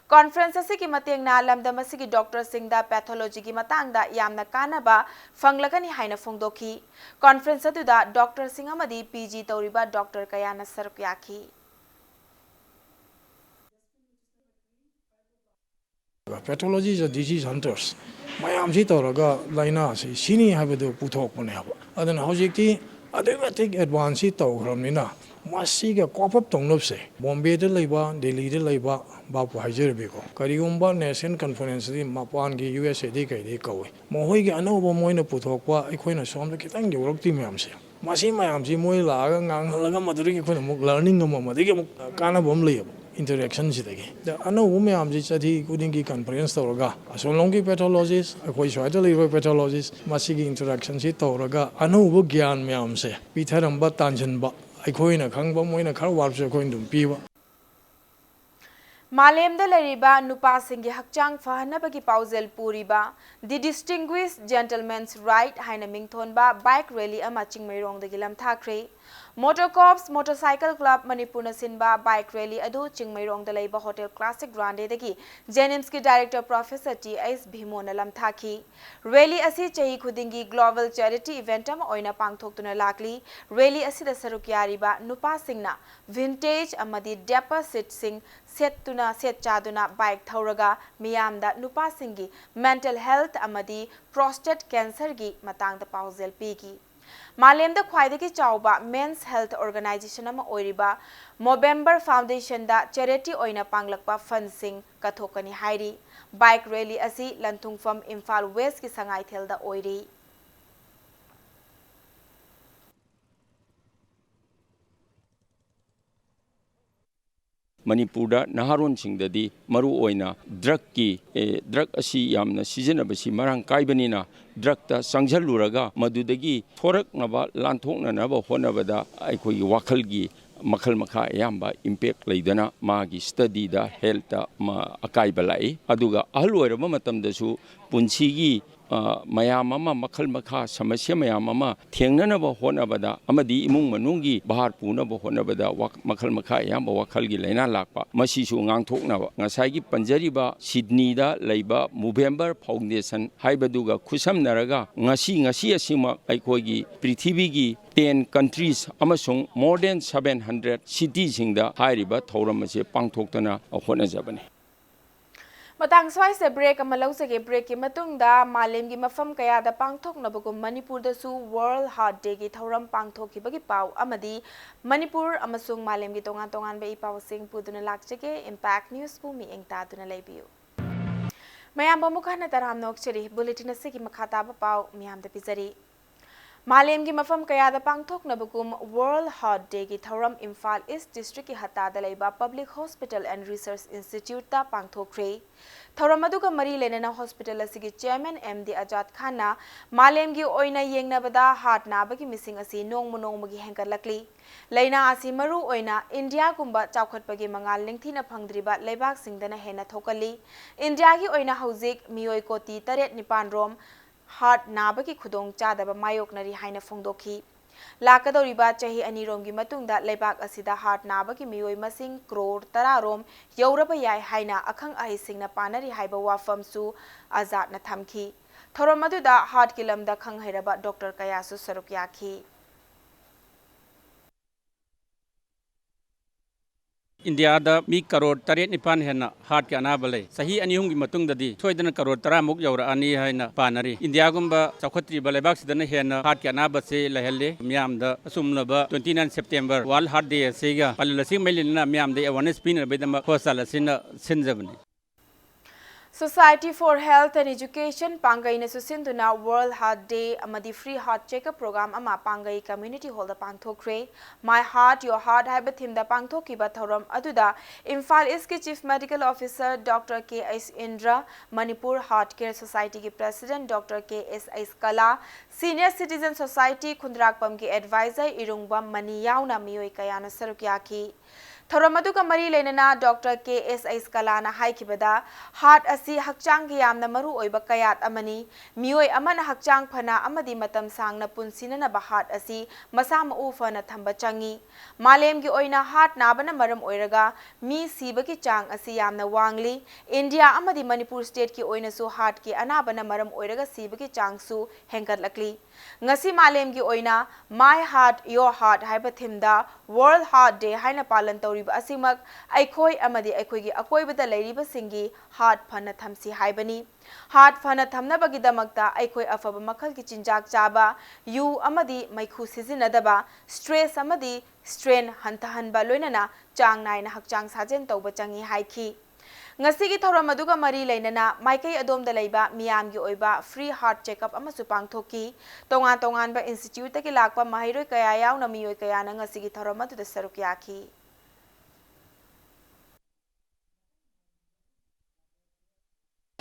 Conference ꯑꯁꯤꯒꯤ ꯃꯇꯦꯡꯅ ꯂꯝꯗꯝ ꯑꯁꯤꯒꯤ doctor ꯁꯤꯡꯗ pathology ꯒꯤ ꯃꯇꯥꯡꯗ ꯌꯥꯝꯅ ꯀꯥꯟꯅꯕ ꯐꯪꯂꯒꯅꯤ ꯍꯥꯏꯅ ꯐꯣꯡꯗꯣꯛꯈꯤ꯫ Conference ꯑꯗꯨꯗ doctor ꯁꯤꯡ ꯑꯃꯗꯤ P G ꯇꯧꯔꯤꯕ doctor ꯀꯌꯥꯅ ꯁꯔꯨꯛ ꯌꯥꯈꯤ꯫ Pathology is a disease hunters. ꯃꯌꯥꯝꯁꯤ ꯇꯧꯔꯒ ꯂꯥꯏꯅꯥꯁꯤ ꯁꯤꯅꯤ ꯍꯥꯏꯕꯗꯨ ꯄꯨꯊꯣꯛꯄꯅꯦꯕ꯫ ꯑꯗꯨꯅ ꯍꯧꯖꯤꯛꯇꯤ ꯑꯗꯨꯛꯀꯤ ꯃꯇꯤꯛ advance ꯁꯤ ꯇꯧꯈ꯭ꯔꯕꯅꯤꯅ ꯃꯁꯤꯒ cope up ꯇꯧꯅꯕꯁꯦ ꯕꯣꯝꯕꯦꯗ ꯂꯩꯕ, ꯗꯦꯜꯂꯤꯗ ꯂꯩꯕ ꯚꯥꯞꯄꯨ ꯍꯥꯏꯖꯔꯕꯤꯀꯣ꯫ ꯀꯔꯤꯒꯨꯝꯕ national conference ꯇꯗꯤ ꯃꯄꯥꯟꯒꯤ U S A ꯗꯒꯤ ꯀꯩꯗꯒꯤ ꯀꯧꯏ꯫ ꯃꯈꯣꯏꯒꯤ ꯑꯅꯧꯕ ꯃꯣꯏꯅ ꯄꯨꯊꯣꯛꯄ ꯑꯩꯈꯣꯏꯅ ꯁꯣꯝꯗ ꯈꯤꯇꯪ ꯌꯧꯔꯛꯇ꯭ꯔꯤ ꯃꯌꯥꯝꯁꯦ꯫ ꯃꯁꯤ ꯃꯌꯥꯝꯁꯤ ꯃꯣꯏ ꯂꯥꯛꯑꯒ ꯉꯥꯡꯍꯜꯂꯒ ꯃꯗꯨꯗꯒꯤ ꯑꯩꯈꯣꯏꯅ ꯑꯃꯨꯛ learning ꯑꯃ, ꯃꯗꯨꯗꯒꯤ ꯑꯃꯨꯛ ꯀꯥꯟꯅꯕ ꯑꯃ ꯂꯩꯌꯦꯕ꯫ Interaction ꯁꯤꯗꯒꯤ꯫ ꯑꯗ ꯑꯅꯧꯕ ꯃꯌꯥꯝꯁꯤ ꯆꯍꯤ ꯈꯨꯗꯤꯡꯒꯤ conference ꯇꯧꯔꯒ, ꯑꯁꯣꯝꯂꯣꯝꯒꯤ pathologist, ꯑꯩꯈꯣꯏ ꯁ꯭ꯋꯥꯏꯗ ꯂꯩꯔꯤꯕ pathologist, ꯃꯁꯤꯒꯤ interaction ꯁꯤ ꯇꯧꯔꯒ ꯑꯅꯧꯕ ꯒ꯭ꯌꯥꯟ ꯃꯌꯥꯝꯁꯦ ꯄꯤꯊꯔꯝꯕ, ꯇꯥꯟꯁꯤꯟꯕ, ꯑꯩꯈꯣꯏꯅ ꯈꯪꯕ ꯃꯣꯏꯅ ꯈꯔ ꯋꯥꯠꯄꯁꯨ ꯑꯩꯈꯣꯏꯅ ꯑꯗꯨꯝ ꯄꯤꯕ꯫ ꯃꯥꯂꯦꯝꯗ ꯂꯩꯔꯤꯕ ꯅꯨꯄꯥꯁꯤꯡꯒꯤ ꯍꯛꯆꯥꯡ ꯐꯍꯟꯅꯕꯒꯤ ꯄꯥꯎꯖꯦꯜ ꯄꯨꯔꯤꯕ The Distinguished Gentleman's Ride ꯍꯥꯏꯅ ꯃꯤꯡꯊꯣꯟꯕ bike rally ꯑꯃ ꯆꯤꯡꯃꯩꯔꯣꯡꯗꯒꯤ ꯂꯝꯊꯥꯈ꯭ꯔꯦ꯫ Motor Corps Motorcycle Club ꯃꯅꯤꯄꯨꯔꯅ ꯁꯤꯟꯕ bike rally ꯑꯗꯨ ꯆꯤꯡꯃꯩꯔꯣꯡꯗ ꯂꯩꯕ Hotel Classic Grande ꯗꯒꯤ JNIMS ꯀꯤ director Professor T S ꯚꯤꯃꯣꯅ ꯂꯝꯊꯥꯈꯤ꯫ Rally ꯑꯁꯤ ꯆꯍꯤ ꯈꯨꯗꯤꯡꯒꯤ global charity event ꯑꯃ ꯑꯣꯏꯅ ꯄꯥꯡꯊꯣꯛꯇꯨꯅ ꯂꯥꯛꯂꯤ꯫ Rally ꯑꯁꯤꯗ ꯁꯔꯨꯛ ꯌꯥꯔꯤꯕ ꯅꯨꯄꯥꯁꯤꯡꯅ vintage ꯑꯃꯗꯤ dapper suit ꯁꯤꯡ ꯁꯦꯠꯇꯨꯅ, ꯁꯦꯠ ꯆꯥꯗꯨꯅ bike ꯊꯧꯔꯒ ꯃꯤꯌꯥꯝꯗ ꯅꯨꯄꯥꯁꯤꯡꯒꯤ mental health ꯑꯃꯗꯤ prostate cancer ꯒꯤ ꯃꯇꯥꯡꯗ ꯄꯥꯎꯖꯦꯜ ꯄꯤꯈꯤ꯫ ꯃꯥꯂꯦꯝꯗ ꯈ꯭ꯋꯥꯏꯗꯒꯤ ꯆꯥꯎꯕ men's health organization ꯑꯃ ꯑꯣꯏꯔꯤꯕ Movember Foundation ꯗ charity ꯑꯣꯏꯅ ꯄꯥꯡꯂꯛꯄ fund ꯁꯤꯡ ꯀꯠꯊꯣꯛꯀꯅꯤ ꯍꯥꯏꯔꯤ꯫ Bike rally ꯑꯁꯤ ꯂꯟꯊꯨꯡꯐꯝ ꯏꯝꯐꯥꯜ West ꯀꯤ ꯁꯉꯥꯏꯊꯦꯜꯗ ꯑꯣꯏꯔꯤ꯫ ꯃꯅꯤꯄꯨꯔꯗ ꯅꯍꯥꯔꯣꯟꯁꯤꯡꯗꯗꯤ ꯃꯔꯨꯑꯣꯏꯅ drug ꯀꯤ, ꯑꯦ, drug ꯑꯁꯤ ꯌꯥꯝꯅ ꯁꯤꯖꯤꯟꯅꯕꯁꯤ ꯃꯔꯥꯡ ꯀꯥꯏꯕꯅꯤꯅ, drug ꯇ ꯆꯪꯁꯤꯜꯂꯨꯔꯒ ꯃꯗꯨꯗꯒꯤ ꯊꯣꯔꯛꯅꯕ, ꯂꯥꯟꯊꯣꯛꯅꯅꯕ ꯍꯣꯠꯅꯕꯗ ꯑꯩꯈꯣꯏꯒꯤ ꯋꯥꯈꯜꯒꯤ ꯃꯈꯜ ꯃꯈꯥ ꯑꯌꯥꯝꯕ impact ꯂꯩꯗꯅ ꯃꯥꯒꯤ study ꯗ, health ꯇ ꯃ-, ꯑꯀꯥꯏꯕ ꯂꯥꯛꯏ꯫ ꯑꯗꯨꯒ ꯑꯍꯜ ꯑꯣꯏꯔꯕ ꯃꯇꯝꯗꯁꯨ ꯄꯨꯟꯁꯤꯒꯤ, ꯑ, ꯃꯌꯥꯝ ꯑꯃ, ꯃꯈꯜ ꯃꯈꯥ, ꯁꯃꯁ꯭ꯌꯥ ꯃꯌꯥꯝ ꯑꯃ ꯊꯦꯡꯅꯅꯕ ꯍꯣꯠꯅꯕꯗ ꯑꯃꯗꯤ ꯏꯃꯨꯡ ꯃꯅꯨꯡꯒꯤ ꯚꯥꯔ ꯄꯨꯅꯕ ꯍꯣꯠꯅꯕꯗ ꯋꯥ-, ꯃꯈꯜ ꯃꯈꯥ ꯑꯌꯥꯝꯕ ꯋꯥꯈꯜꯒꯤ ꯂꯥꯏꯅꯥ ꯂꯥꯛꯄ, ꯃꯁꯤꯁꯨ ꯉꯥꯡꯊꯣꯛꯅꯕ ꯉꯁꯥꯏꯒꯤ ꯄꯟꯖꯔꯤꯕ ꯁꯤꯗꯅꯤꯗ ꯂꯩꯕ Movember Foundation ꯍꯥꯏꯕꯗꯨꯒ ꯈꯨꯠꯁꯝꯅꯔꯒ ꯉꯁꯤ, ꯉꯁꯤ ꯑꯁꯤꯃꯛ ꯑꯩꯈꯣꯏꯒꯤ ꯄ꯭ꯔꯤꯊꯤꯕꯤꯒꯤ ten countries ꯑꯃꯁꯨꯡ more than seven hundred city ꯁꯤꯡꯗ ꯍꯥꯏꯔꯤꯕ ꯊꯧꯔꯝ ꯑꯁꯤ ꯄꯥꯡꯊꯣꯛꯇꯅ ꯍꯣꯠꯅꯖꯕꯅꯤ꯫ ꯃꯇꯥꯡ ꯁ꯭ꯋꯥꯏꯁꯤꯗ break ꯑꯃ ꯂꯧꯖꯒꯦ꯫ Break ꯀꯤ ꯃꯇꯨꯡꯗ ꯃꯥꯂꯦꯝꯒꯤ ꯃꯐꯝ ꯀꯌꯥꯗ ꯄꯥꯡꯊꯣꯛꯅꯕꯒꯨꯝ ꯃꯅꯤꯄꯨꯔꯗꯁꯨ World Heart Day ꯒꯤ ꯊꯧꯔꯝ ꯄꯥꯡꯊꯣꯛꯈꯤꯕꯒꯤ ꯄꯥꯎ ꯑꯃꯗꯤ ꯃꯅꯤꯄꯨꯔ ꯑꯃꯁꯨꯡ ꯃꯥꯂꯦꯝꯒꯤ ꯇꯣꯉꯥꯟ ꯇꯣꯉꯥꯟꯕ ꯏ ꯄꯥꯎꯁꯤꯡ ꯄꯨꯗꯨꯅ ꯂꯥꯛꯆꯒꯦ꯫ Impact News ꯄꯨ ꯃꯤꯠꯌꯦꯡ ꯇꯥꯗꯨꯅ ꯂꯩꯕꯤꯌꯨ꯫ ꯃꯌꯥꯝꯕꯨ ꯑꯃꯨꯛ ꯍꯟꯅ ꯇꯔꯥꯝꯅ ꯑꯣꯛꯆꯔꯤ꯫ Bulletin ꯑꯁꯤꯒꯤ ꯃꯈꯥ ꯇꯥꯕ ꯄꯥꯎ ꯃꯤꯌꯥꯝꯗ ꯄꯤꯖꯔꯤ꯫ ꯃꯥꯂꯦꯝꯒꯤ ꯃꯐꯝ ꯀꯌꯥꯗ ꯄꯥꯡꯊꯣꯛꯅꯕꯒꯨꯝ World Heart Dayꯒꯤ ꯊꯧꯔꯝ ꯏꯝꯐꯥꯜ East Districtꯀꯤ ꯍꯠꯇꯥꯗ ꯂꯩꯕ Public Hospital and Research Instituteꯇ ꯄꯥꯡꯊꯣꯛꯈ꯭ꯔꯦ꯫ ꯊꯧꯔꯝ ꯑꯗꯨꯒ ꯃꯔꯤ ꯂꯩꯅꯅ hospital ꯑꯁꯤꯒꯤ chairman M D ꯑꯖꯥꯗ ꯈꯥꯟꯅ ꯃꯥꯂꯦꯝꯒꯤ ꯑꯣꯏꯅ ꯌꯦꯡꯅꯕꯗ heart ꯅꯥꯕꯒꯤ ꯃꯤꯁꯤꯡ ꯑꯁꯤ ꯅꯣꯡꯃ ꯅꯣꯡꯃꯒꯤ ꯍꯦꯟꯒꯠꯂꯛꯂꯤ꯫ ꯂꯥꯏꯅꯥ ꯑꯁꯤ ꯃꯔꯨ ꯑꯣꯏꯅ ꯏꯟꯗꯤꯌꯥꯒꯨꯝꯕ ꯆꯥꯎꯈꯠꯄꯒꯤ ꯃꯉꯥꯜ ꯅꯤꯡꯊꯤꯅ ꯐꯪꯗ꯭ꯔꯤꯕ ꯂꯩꯕꯥꯛꯁꯤꯡꯗꯅ ꯍꯦꯟꯅ ꯊꯣꯛꯀꯜꯂꯤ꯫ ꯏꯟꯗꯤꯌꯥꯒꯤ ꯑꯣꯏꯅ ꯍꯧꯖꯤꯛ ꯃꯤꯑꯣꯏ ꯀꯣꯇꯤ ꯇꯔꯦꯠ ꯅꯤꯄꯥꯟ ꯔꯣꯝ heart ꯅꯥꯕꯒꯤ ꯈꯨꯗꯣꯡꯆꯥꯗꯕ ꯃꯥꯌꯣꯛꯅꯔꯤ ꯍꯥꯏꯅ ꯐꯣꯡꯗꯣꯛꯈꯤ꯫ ꯂꯥꯛꯀꯗꯧꯔꯤꯕ ꯆꯍꯤ ꯑꯅꯤꯔꯣꯝꯒꯤ ꯃꯇꯨꯡꯗ ꯂꯩꯕꯥꯛ ꯑꯁꯤꯗ heart ꯅꯥꯕꯒꯤ ꯃꯤꯑꯣꯏ ꯃꯁꯤꯡ ꯀ꯭ꯔꯣꯔ ꯇꯔꯥ ꯔꯣꯝ ꯌꯧꯔꯕ ꯌꯥꯏ ꯍꯥꯏꯅ ꯑꯈꯪ ꯑꯍꯩꯁꯤꯡꯅ ꯄꯥꯅꯔꯤ ꯍꯥꯏꯕ ꯋꯥꯐꯝꯁꯨ ꯑꯖꯥꯗꯅ ꯊꯝꯈꯤ꯫ ꯊꯧꯔꯝ ꯑꯗꯨꯗ heartꯀꯤ ꯂꯝꯗ ꯈꯪ ꯍꯩꯔꯕ doctor ꯀꯌꯥꯁꯨ ꯁꯔꯨꯛ ꯌꯥꯈꯤ꯫ ꯏꯟꯗꯤꯌꯥꯗ ꯃꯤ ꯀꯔꯣꯔ ꯇꯔꯦꯠ ꯅꯤꯄꯥꯟ ꯍꯦꯟꯅ heartꯀꯤ ꯑꯅꯥꯕ ꯂꯩ꯫ ꯆꯍꯤ ꯑꯅꯤ ꯑꯍꯨꯝꯒꯤ ꯃꯇꯨꯡꯗꯗꯤ ꯁꯣꯏꯗꯅ ꯀꯔꯣꯔ ꯇꯔꯥꯃꯨꯛ ꯌꯧꯔꯛꯑꯅꯤ ꯍꯥꯏꯅ ꯄꯥꯅꯔꯤ꯫ ꯏꯟꯗꯤꯌꯥꯒꯨꯝꯕ ꯆꯥꯎꯈꯠꯇ꯭ꯔꯤꯕ ꯂꯩꯕꯥꯛꯁꯤꯗꯅ ꯍꯦꯟꯅ heartꯀꯤ ꯑꯅꯥꯕꯁꯤ ꯂꯩꯍꯜꯂꯤ꯫ ꯃꯤꯌꯥꯝꯗ ꯑꯆꯨꯝꯂꯕ twenty nine September World Heart Day ꯑꯁꯤꯒ ꯄꯥꯂꯟ ꯑꯁꯤꯒ ꯃꯔꯤ ꯂꯩꯅꯅ ꯃꯤꯌꯥꯝꯗ awareness ꯄꯤꯅꯕꯒꯤꯗꯃꯛ hospital ꯑꯁꯤꯅ ꯁꯤꯟꯖꯕꯅꯤ꯫ Society for Health and Education ꯄꯥꯡꯒꯩꯅꯁꯨ ꯁꯤꯟꯗꯨꯅ World Heart Day ꯑꯃꯗꯤ Free Heart Checkup Program ꯑꯃ ꯄꯥꯡꯒꯩ Community Hallꯗ ꯄꯥꯡꯊꯣꯛꯈ꯭ꯔꯦ꯫ My Heart, Your Heart ꯍꯥꯏꯕ themeꯗ ꯄꯥꯡꯊꯣꯛꯈꯤꯕ ꯊꯧꯔꯝ ꯑꯗꯨꯗ Imphal Eastꯀꯤ Chief Medical Officer Doctor K H Indra, Manipur Heart Care Societyꯒꯤ President Doctor K S H Kala, Senior Citizen Society ꯈꯨꯟꯗ꯭ꯔꯥꯛꯄꯝꯒꯤ Advisor Irungbam Mani ꯌꯥꯎꯅ ꯃꯤꯑꯣꯏ ꯀꯌꯥꯅ ꯁꯔꯨꯛ ꯌꯥꯈꯤ꯫ ꯊꯧꯔꯝ ꯑꯗꯨꯒ ꯃꯔꯤ ꯂꯩꯅꯅ Doctor K S H Kalaꯅ ꯍꯥꯏꯈꯤꯕꯗ, heart ꯑꯁꯤ ꯍꯛꯆꯥꯡꯒꯤ ꯌꯥꯝꯅ ꯃꯔꯨ ꯑꯣꯏꯕ ꯀꯌꯥꯠ ꯑꯃꯅꯤ꯫ ꯃꯤꯑꯣꯏ ꯑꯃꯅ ꯍꯛꯆꯥꯡ ꯐꯅ ꯑꯃꯗꯤ ꯃꯇꯝ ꯁꯥꯡꯅ ꯄꯨꯟꯁꯤꯅꯅꯕ heart ꯑꯁꯤ ꯃꯁꯥ ꯃꯎ ꯐꯅ ꯊꯝꯕ ꯆꯪꯏ꯫ ꯃꯥꯂꯦꯝꯒꯤ ꯑꯣꯏꯅ heart ꯅꯥꯕꯅ ꯃꯔꯝ ꯑꯣꯏꯔꯒ ꯃꯤ ꯁꯤꯕꯒꯤ ꯆꯥꯡ ꯑꯁꯤ ꯌꯥꯝꯅ ꯋꯥꯡꯂꯤ꯫ ꯏꯟꯗꯤꯌꯥ ꯑꯃꯗꯤ ꯃꯅꯤꯄꯨꯔ stateꯀꯤ ꯑꯣꯏꯅꯁꯨ heartꯀꯤ ꯑꯅꯥꯕꯅ ꯃꯔꯝ ꯑꯣꯏꯔꯒ ꯁꯤꯕꯒꯤ ꯆꯥꯡꯁꯨ ꯍꯦꯟꯒꯠꯂꯛꯂꯤ꯫ ꯉꯁꯤ ꯃꯥꯂꯦꯝꯒꯤ ꯑꯣꯏꯅ My Heart, Your Heart ꯍꯥꯏꯕ themeꯗ World Heart Day ꯍꯥꯏꯅ ꯄꯥꯂꯟ ꯇꯧꯔꯤꯕ ꯑꯁꯤꯃꯛ ꯑꯩꯈꯣꯏ ꯑꯃꯗꯤ ꯑꯩꯈꯣꯏꯒꯤ ꯑꯀꯣꯏꯕꯗ ꯂꯩꯔꯤꯕꯁꯤꯡꯒꯤ heart ꯐꯅ ꯊꯝꯁꯤ ꯍꯥꯏꯕꯅꯤ꯫ Heart ꯐꯅ ꯊꯝꯅꯕꯒꯤꯗꯃꯛꯇ ꯑꯩꯈꯣꯏ ꯑꯐꯕ ꯃꯈꯜꯒꯤ ꯆꯤꯟꯖꯥꯛ ꯆꯥꯕ, ꯌꯨ ꯑꯃꯗꯤ ꯃꯩꯈꯨ ꯁꯤꯖꯤꯟꯅꯗꯕ, stress ꯑꯃꯗꯤ strain ꯍꯟꯊꯍꯟꯕ ꯂꯣꯏꯅꯅ ꯆꯥꯡ ꯅꯥꯏꯅ ꯍꯛꯆꯥꯡ ꯁꯥꯖꯦꯜ ꯇꯧꯕ ꯆꯪꯏ ꯍꯥꯏꯈꯤ꯫ ꯉꯁꯤꯒꯤ ꯊꯧꯔꯝ ꯑꯗꯨꯒ ꯃꯔꯤ ꯂꯩꯅꯅ ꯃꯥꯏꯀꯩ ꯑꯗꯣꯝꯗ ꯂꯩꯕ ꯃꯤꯌꯥꯝꯒꯤ ꯑꯣꯏꯕ free heart checkup ꯑꯃꯁꯨ ꯄꯥꯡꯊꯣꯛꯈꯤ꯫ ꯇꯣꯉꯥꯟ ꯇꯣꯉꯥꯟꯕ instituteꯇꯒꯤ ꯂꯥꯛꯄ ꯃꯍꯩꯔꯣꯏ ꯀꯌꯥ ꯌꯥꯎꯅ ꯃꯤꯑꯣꯏ ꯀꯌꯥꯅ ꯉꯁꯤꯒꯤ ꯊꯧꯔꯝ ꯑꯗꯨꯗ ꯁꯔꯨꯛ ꯌꯥꯈꯤ꯫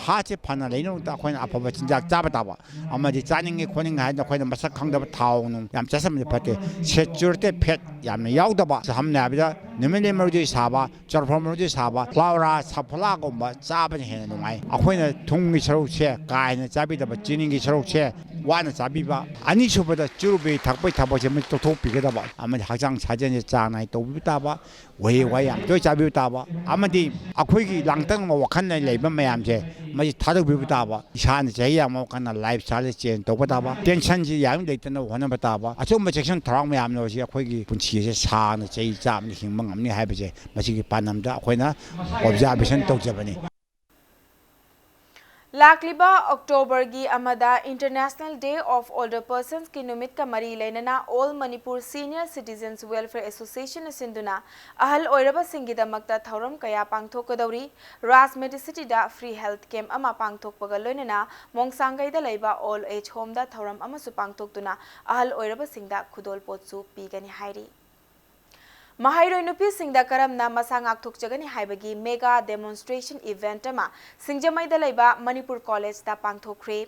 Heartꯁꯦ ꯐꯅ ꯂꯩꯅꯕꯗ ꯑꯩꯈꯣꯏꯅ ꯑꯐꯕ ꯆꯤꯟꯖꯥꯛ ꯆꯥꯕ ꯇꯥꯕ, ꯑꯃꯗꯤ ꯆꯥꯅꯤꯡꯉꯤ ꯈꯣꯠꯅꯤꯡꯉꯤ ꯍꯥꯏꯗꯅ ꯑꯩꯈꯣꯏꯅ ꯃꯁꯛ ꯈꯪꯗꯕ ꯊꯥꯎ ꯅꯨꯡ ꯌꯥꯝ ꯆꯥꯁꯤꯟꯕꯗꯤ ꯐꯠꯇꯦ꯫ Saturated fat ꯌꯥꯝꯅ ꯌꯥꯎꯗꯕ, ꯁꯝꯅ ꯍꯥꯏꯔꯕꯗ ꯅꯨꯃꯤꯠꯂꯦꯟ ꯃꯔꯨꯗꯒꯤ ꯁꯥꯕ, ꯆꯣꯔꯐꯣꯟ ꯃꯔꯨꯗꯒꯤ ꯁꯥꯕ, ꯐ꯭ꯂꯥꯎꯔꯥ, ꯁꯥꯐꯣꯂꯥꯒꯨꯝꯕ ꯆꯥꯕꯅ ꯍꯦꯟꯅ ꯅꯨꯡꯉꯥꯏ꯫ ꯑꯩꯈꯣꯏꯅ ꯊꯨꯝꯒꯤ ꯁꯔꯨꯛꯁꯦ ꯀꯥ ꯍꯦꯟꯅ ꯆꯥꯕꯤꯗꯕ, ꯆꯤꯅꯤꯒꯤ ꯁꯔꯨꯛꯁꯦ ꯋꯥꯅ ꯆꯥꯕꯤꯕ꯫ ꯑꯅꯤꯁꯨꯕꯗ ꯆꯨꯔꯨꯞ ꯕꯤꯔꯤ ꯊꯛꯄꯒꯤ ꯊꯕꯛꯁꯦ ꯃꯁꯤ ꯇꯣꯛꯊꯣꯛꯄꯤꯒꯗꯕ, ꯑꯃꯗꯤ ꯍꯛꯆꯥꯡ ꯁꯥꯖꯦꯜꯁꯦ ꯆꯥꯡ ꯅꯥꯏ ꯇꯧꯕꯤꯕ ꯇꯥꯕ, ꯎꯍꯩ ꯋꯥꯍꯩ ꯌꯥꯝ ꯇꯣꯏ ꯆꯥꯕꯤꯕ ꯇꯥꯕ, ꯑꯃꯗꯤ ꯑꯩꯈꯣꯏꯒꯤ ꯂꯥꯡꯇꯛꯅꯕ ꯋꯥꯈꯜꯅ ꯂꯩꯕ ꯃꯌꯥꯝꯁꯦ ꯃꯁꯤ ꯊꯥꯗꯣꯛꯄꯤꯕ ꯇꯥꯕ꯫ ꯏꯁꯥꯅ ꯆꯍꯤ ꯌꯥꯝꯃ ꯀꯥꯟꯗ lifestyleꯁꯦ change ꯇꯧꯕ ꯇꯥꯕ, tensionꯁꯤ ꯌꯥꯔꯤꯉꯩ ꯂꯩꯇꯅꯕ ꯍꯣꯠꯅꯕ ꯇꯥꯕ꯫ ꯑꯁꯨꯝꯕ ꯆꯦꯛꯁꯤꯟ ꯊꯧꯔꯥꯡ ꯃꯌꯥꯝꯅ ꯍꯧꯖꯤꯛ ꯑꯩꯈꯣꯏꯒꯤ ꯄꯨꯟꯁꯤꯁꯦ ꯁꯥꯡꯅ ꯆꯍꯤ ꯆꯥꯝꯃꯗꯤ ꯍꯤꯡꯕ ꯉꯝꯅꯤ ꯍꯥꯏꯕꯁꯦ ꯃꯁꯤꯒꯤ ꯄꯥꯟꯗꯝꯗ ꯑꯩꯈꯣꯏꯅ observation ꯇꯧꯖꯕꯅꯤ꯫ ꯂꯥꯛꯂꯤꯕ Octoberꯒꯤ ꯑꯃꯗ International Day of Older Personsꯀꯤ ꯅꯨꯃꯤꯠꯀ ꯃꯔꯤ ꯂꯩꯅꯅ All Manipur Senior Citizens Welfare Associationꯅ ꯁꯤꯟꯗꯨꯅ ꯑꯍꯜ ꯑꯣꯏꯔꯕꯁꯤꯡꯒꯤꯗꯃꯛꯇ ꯊꯧꯔꯝ ꯀꯌꯥ ꯄꯥꯡꯊꯣꯛꯀꯗꯧꯔꯤ꯫ ꯔꯥꯖ Medicityꯗ free health camp ꯑꯃ ꯄꯥꯡꯊꯣꯛꯄꯒ ꯂꯣꯏꯅꯅ ꯃꯣꯡꯁꯥꯡꯒꯩꯗ ꯂꯩꯕ Old Age Homeꯗ ꯊꯧꯔꯝ ꯑꯃꯁꯨ ꯄꯥꯡꯊꯣꯛꯇꯨꯅ ꯑꯍꯜ ꯑꯣꯏꯔꯕꯁꯤꯡꯗ ꯈꯨꯗꯣꯜꯄꯣꯠꯁꯨ ꯄꯤꯒꯅꯤ ꯍꯥꯏꯔꯤ꯫ ꯃꯍꯩꯔꯣꯏ ꯅꯨꯄꯤꯁꯤꯡꯗ ꯀꯔꯝꯅ ꯃꯁꯥ ꯉꯥꯛꯊꯣꯛꯆꯒꯅꯤ ꯍꯥꯏꯕꯒꯤ mega demonstration event ꯑꯃ ꯁꯤꯡꯖꯃꯩꯗ ꯂꯩꯕ ꯃꯅꯤꯄꯨꯔ ꯀꯣꯂꯦꯖꯇ ꯄꯥꯡꯊꯣꯛꯈ꯭ꯔꯦ꯫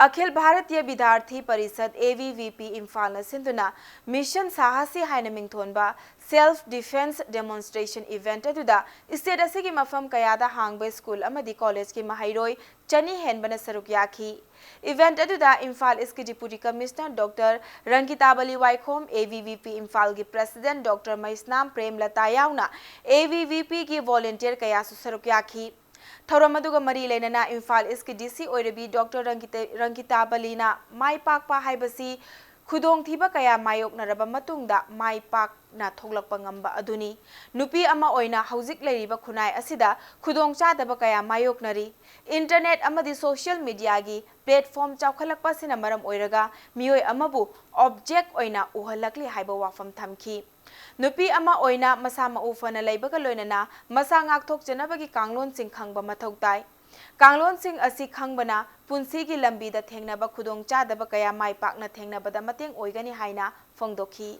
ꯑꯈꯤꯜ ꯚꯥꯔꯇꯤꯌ ꯕꯤꯗ꯭ꯌꯥꯔꯊꯤ ꯄꯔꯤꯁꯗ, AVVP, ꯏꯝꯐꯥꯜꯅ ꯁꯤꯟꯗꯨꯅ Mission ꯁꯥꯍꯁꯤ ꯍꯥꯏꯅ ꯃꯤꯡꯊꯣꯟꯕ self defence demonstration event ꯑꯗꯨꯗ state ꯑꯁꯤꯒꯤ ꯃꯐꯝ ꯀꯌꯥꯗ ꯍꯥꯡꯕ ꯁ꯭ꯀꯨꯜ ꯑꯃꯗꯤ ꯀꯣꯂꯦꯖꯀꯤ ꯃꯍꯩꯔꯣꯏ ꯆꯅꯤ ꯍꯦꯟꯕꯅ ꯁꯔꯨꯛ ꯌꯥꯈꯤ꯫ Event ꯑꯗꯨꯗ ꯏꯝꯐꯥꯜ ꯏꯁꯀꯤ Deputy Commissioner Doctor ꯔꯪꯒꯤꯇꯥꯕꯂꯤ ꯋꯥꯏꯈꯣꯝ, AVVP ꯏꯝꯐꯥꯜꯒꯤ President Doctor ꯃꯩꯁꯅꯥꯝ ꯄ꯭ꯔꯦꯝꯂꯇꯥ ꯌꯥꯎꯅ AVVPꯒꯤ volunteer ꯀꯌꯥꯁꯨ ꯁꯔꯨꯛ ꯌꯥꯈꯤ꯫ ꯊꯧꯔꯝ ꯑꯗꯨꯒ ꯃꯔꯤ ꯂꯩꯅꯅ ꯏꯝꯐꯥꯜ ꯏꯁꯀꯤ DC ꯑꯣꯏꯔꯕꯤ Doctor ꯔꯪꯒꯤꯇꯥ, ꯔꯪꯒꯤꯇꯥꯕꯂꯤꯅ ꯃꯥꯏ ꯄꯥꯛꯄ ꯍꯥꯏꯕꯁꯤ ꯈꯨꯗꯣꯡꯊꯤꯕ ꯀꯌꯥ ꯃꯥꯌꯣꯛꯅꯔꯕ ꯃꯇꯨꯡꯗ ꯃꯥꯏ ꯄꯥꯛꯅ ꯊꯣꯛꯂꯛꯄ ꯉꯝꯕ ꯑꯗꯨꯅꯤ꯫ ꯅꯨꯄꯤ ꯑꯃ ꯑꯣꯏꯅ ꯍꯧꯖꯤꯛ ꯂꯩꯔꯤꯕ ꯈꯨꯟꯅꯥꯏ ꯑꯁꯤꯗ ꯈꯨꯗꯣꯡꯆꯥꯗꯕ ꯀꯌꯥ ꯃꯥꯌꯣꯛꯅꯔꯤ꯫ Internet ꯑꯃꯗꯤ social media ꯒꯤ platform ꯆꯥꯎꯈꯠꯂꯛꯄ ꯑꯁꯤꯅ ꯃꯔꯝ ꯑꯣꯏꯔꯒ ꯃꯤꯑꯣꯏ ꯑꯃꯕꯨ object ꯑꯣꯏꯅ ꯎꯍꯜꯂꯛꯂꯤ ꯍꯥꯏꯕ ꯋꯥꯐꯝ ꯊꯝꯈꯤ꯫ ꯅꯨꯄꯤ ꯑꯃ ꯑꯣꯏꯅ ꯃꯁꯥ ꯃꯎ ꯐꯅ ꯂꯩꯕꯒ ꯂꯣꯏꯅꯅ ꯃꯁꯥ ꯉꯥꯛꯊꯣꯛꯆꯅꯕꯒꯤ ꯀꯥꯡꯂꯣꯟꯁꯤꯡ ꯈꯪꯕ ꯃꯊꯧ ꯇꯥꯏ꯫ ꯀꯥꯡꯂꯣꯟꯁꯤꯡ ꯑꯁꯤ ꯈꯪꯕꯅ ꯄꯨꯟꯁꯤꯒꯤ ꯂꯝꯕꯤꯗ ꯊꯦꯡꯅꯕ ꯈꯨꯗꯣꯡꯆꯥꯗꯕ ꯀꯌꯥ ꯃꯥꯏ ꯄꯥꯛꯅ ꯊꯦꯡꯅꯕꯗ ꯃꯇꯦꯡ ꯑꯣꯏꯒꯅꯤ ꯍꯥꯏꯅ ꯐꯣꯡꯗꯣꯛꯈꯤ꯫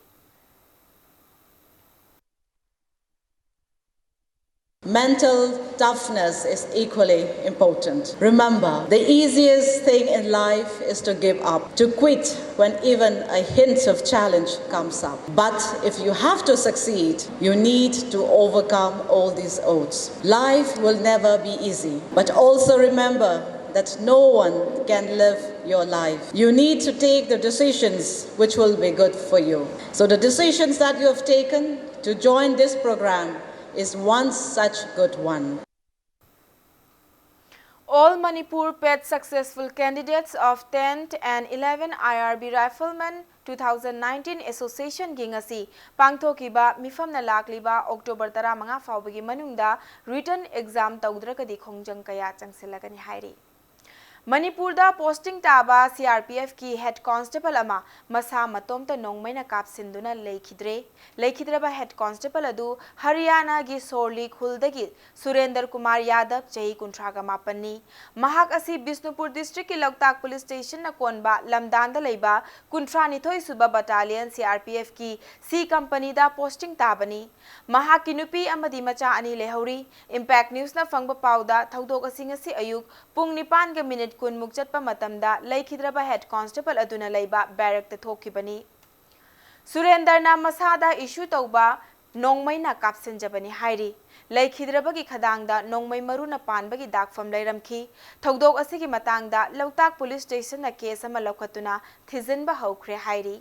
Mental toughness is equally important. Remember, the easiest thing in life is to give up, to quit when even a hint of challenge comes up. But if you have to succeed, you need to overcome all these odds. Life will never be easy, but also remember that no one can live your life. You need to take the decisions which will be good for you. So, the decisions that you have taken to join this program is one such good one. All Manipur PET successful candidates of tenth and eleven I R B Riflemen two thousand nineteen Association ꯒꯤ ꯉꯁꯤ ꯄꯥꯡꯊꯣꯛꯈꯤꯕ ꯃꯤꯐꯝꯅ ꯂꯥꯛꯂꯤꯕ October ꯇꯔꯥꯃꯉꯥ ꯐꯥꯎꯕꯒꯤ ꯃꯅꯨꯡꯗ written exam ꯇꯧꯗ꯭ꯔꯒꯗꯤ ꯈꯣꯡꯖꯪ ꯀꯌꯥ ꯆꯪꯁꯤꯜꯂꯒꯅꯤ ꯍꯥꯏꯔꯤ꯫ ꯃꯅꯤꯄꯨꯔꯗ posting ꯇꯥꯕ C R P F ꯀꯤ head constable ꯑꯃ ꯃꯁꯥ ꯃꯇꯣꯝꯇ ꯅꯣꯡꯃꯩꯅ ꯀꯥꯞꯁꯤꯟꯗꯨꯅ ꯂꯩꯈꯤꯗ꯭ꯔꯦ꯫ ꯂꯩꯈꯤꯗ꯭ꯔꯕ head constable ꯑꯗꯨ ꯍꯔꯤꯌꯥꯅꯥꯒꯤ ꯁꯣꯔꯂꯤ ꯈꯨꯜꯗꯒꯤ ꯁꯨꯔꯦꯟꯗꯔ ꯀꯨꯃꯥꯔ ꯌꯥꯗꯕ, ꯆꯍꯤ ꯀꯨꯟꯊ꯭ꯔꯥꯒ ꯃꯥꯄꯟꯅꯤ꯫ ꯃꯍꯥꯛ ꯑꯁꯤ ꯕꯤꯁꯅꯨꯄꯨꯔ district ꯀꯤ ꯂꯣꯛꯇꯥꯛ police station ꯅ ꯀꯣꯟꯕ ꯂꯝꯗꯥꯟꯗ ꯂꯩꯕ ꯀꯨꯟꯊ꯭ꯔꯥꯅꯤꯊꯣꯏ ꯁꯨꯕ battalion C R P F ꯀꯤ C company ꯗ posting ꯇꯥꯕꯅꯤ꯫ ꯃꯍꯥꯛꯀꯤ ꯅꯨꯄꯤ ꯑꯃꯗꯤ ꯃꯆꯥ ꯑꯅꯤ ꯂꯩꯍꯧꯔꯤ꯫ Impact News ꯅ ꯐꯪꯕ ꯄꯥꯎꯗ, ꯊꯧꯗꯣꯛ ꯑꯁꯤ ꯉꯁꯤ ꯑꯌꯨꯛ ꯄꯨꯡ ꯅꯤꯄꯥꯟꯒ minute ꯀꯨꯟ ꯃꯨꯛ ꯆꯠꯄ ꯃꯇꯝꯗ ꯂꯩꯈꯤꯗ꯭ꯔꯕ head constable ꯑꯗꯨꯅ ꯂꯩꯕ barrack ꯇ ꯊꯣꯛꯈꯤꯕꯅꯤ꯫ ꯁꯨꯔꯦꯟꯗꯔꯅ ꯃꯁꯥꯗ issue ꯇꯧꯕ ꯅꯣꯡꯃꯩꯅ ꯀꯥꯞꯁꯤꯟꯖꯕꯅꯤ ꯍꯥꯏꯔꯤ꯫ ꯂꯩꯈꯤꯗ꯭ꯔꯕꯒꯤ ꯈꯗꯥꯡꯗ ꯅꯣꯡꯃꯩ ꯃꯔꯨꯅ ꯄꯥꯟꯕꯒꯤ ꯗꯥꯛꯐꯝ ꯂꯩꯔꯝꯈꯤ꯫ ꯊꯧꯗꯣꯛ ꯑꯁꯤꯒꯤ ꯃꯇꯥꯡꯗ ꯂꯣꯛꯇꯥꯛ police station ꯅ case ꯑꯃ ꯂꯧꯈꯠꯇꯨꯅ ꯊꯤꯖꯤꯟꯕ ꯍꯧꯈ꯭ꯔꯦ ꯍꯥꯏꯔꯤ꯫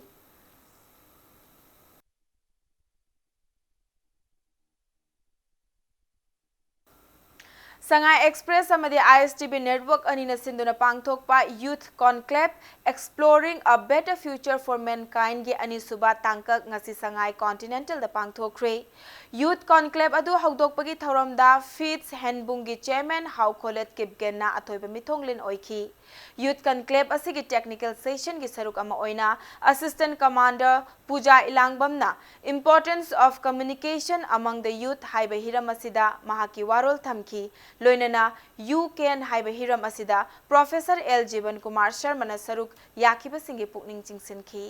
ꯁꯉꯥꯏ ꯑꯦꯛꯁꯄ꯭ꯔꯦꯁ ꯑꯃꯗꯤ ꯑꯥꯏ ꯑꯦꯁ ꯇꯤ ꯚꯤ ꯅꯦꯠꯋꯥꯔꯛ ꯑꯅꯤꯅ ꯁꯤꯟꯗꯨꯅ ꯄꯥꯡꯊꯣꯛꯄ Youth Conclave Exploring a Better Future for Mankindꯒꯤ ꯑꯅꯤꯁꯨꯕ ꯇꯥꯡꯀꯛ ꯉꯁꯤ ꯁꯉꯥꯏ ꯀꯣꯟꯇꯤꯅꯦꯟꯇꯦꯜꯗ ꯄꯥꯡꯊꯣꯛꯈ꯭ꯔꯦ꯫ Youth Conclave ꯑꯗꯨ ꯍꯧꯗꯣꯛꯄꯒꯤ ꯊꯧꯔꯝꯗ ꯐꯤꯠꯁ ꯍꯦꯟꯕꯨꯡꯒꯤ ꯆꯦꯌꯔꯃꯦꯟ ꯍꯥꯎꯈꯣꯂꯦꯠ ꯀꯤꯞꯒꯦꯟꯅ ꯑꯊꯣꯏꯕ ꯃꯤꯊꯣꯡꯂꯦꯟ ꯑꯣꯏꯈꯤ꯫ Youth Conclave ꯑꯁꯤꯒꯤ ꯇꯦꯛꯅꯤꯀꯦꯜ ꯁꯦꯁꯟꯒꯤ ꯁꯔꯨꯛ ꯑꯃ ꯑꯣꯏꯅ ꯑꯦꯁꯤꯁꯇꯦꯟꯠ ꯀꯃꯥꯟꯗꯔ ꯄꯨꯖꯥ ꯏꯂꯥꯡꯕꯝꯅ Importance of Communication Among the Youth ꯍꯥꯏꯕ ꯍꯤꯔꯝ ꯑꯁꯤꯗ ꯃꯍꯥꯛꯀꯤ ꯋꯥꯔꯣꯜ ꯊꯝꯈꯤ꯫ ꯂꯣꯏꯅꯅ You Can ꯍꯥꯏꯕ ꯍꯤꯔꯝ ꯑꯁꯤꯗ ꯄ꯭ꯔꯣꯐꯦꯁꯔ ꯑꯦꯜ ꯖꯤꯕꯟ ꯀꯨꯃꯥꯔ ꯁꯔꯃꯅ ꯁꯔꯨꯛ ꯌꯥꯈꯤꯕꯁꯤꯡꯒꯤ ꯄꯨꯛꯅꯤꯡ ꯆꯤꯡꯁꯤꯟꯈꯤ꯫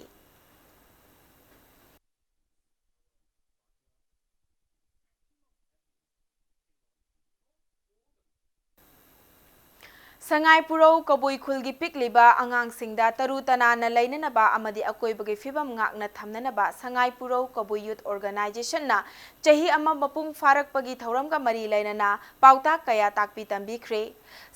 ꯁꯉꯥꯏꯄꯨꯔꯧ ꯀꯕꯨꯏ ꯈꯨꯜꯒꯤ ꯄꯤꯛꯂꯤꯕ ꯑꯉꯥꯡꯁꯤꯡꯗ ꯇꯔꯨ ꯇꯅꯥꯟꯅ ꯂꯩꯅꯅꯕ ꯑꯃꯗꯤ ꯑꯀꯣꯏꯕꯒꯤ ꯐꯤꯕꯝ ꯉꯥꯛꯅ ꯊꯝꯅꯅꯕ ꯁꯉꯥꯏꯄꯨꯔꯧ ꯀꯕꯨꯏ ꯌꯨꯊ ꯑꯣꯔꯒꯅꯥꯏꯖꯦꯁꯟꯅ ꯆꯍꯤ ꯑꯃ ꯃꯄꯨꯡ ꯐꯥꯔꯛꯄꯒꯤ ꯊꯧꯔꯝꯒ ꯃꯔꯤ ꯂꯩꯅꯅ ꯄꯥꯎꯇꯥꯛ ꯀꯌꯥ ꯇꯥꯛꯄꯤ ꯇꯝꯕꯤꯈ꯭ꯔꯦ꯫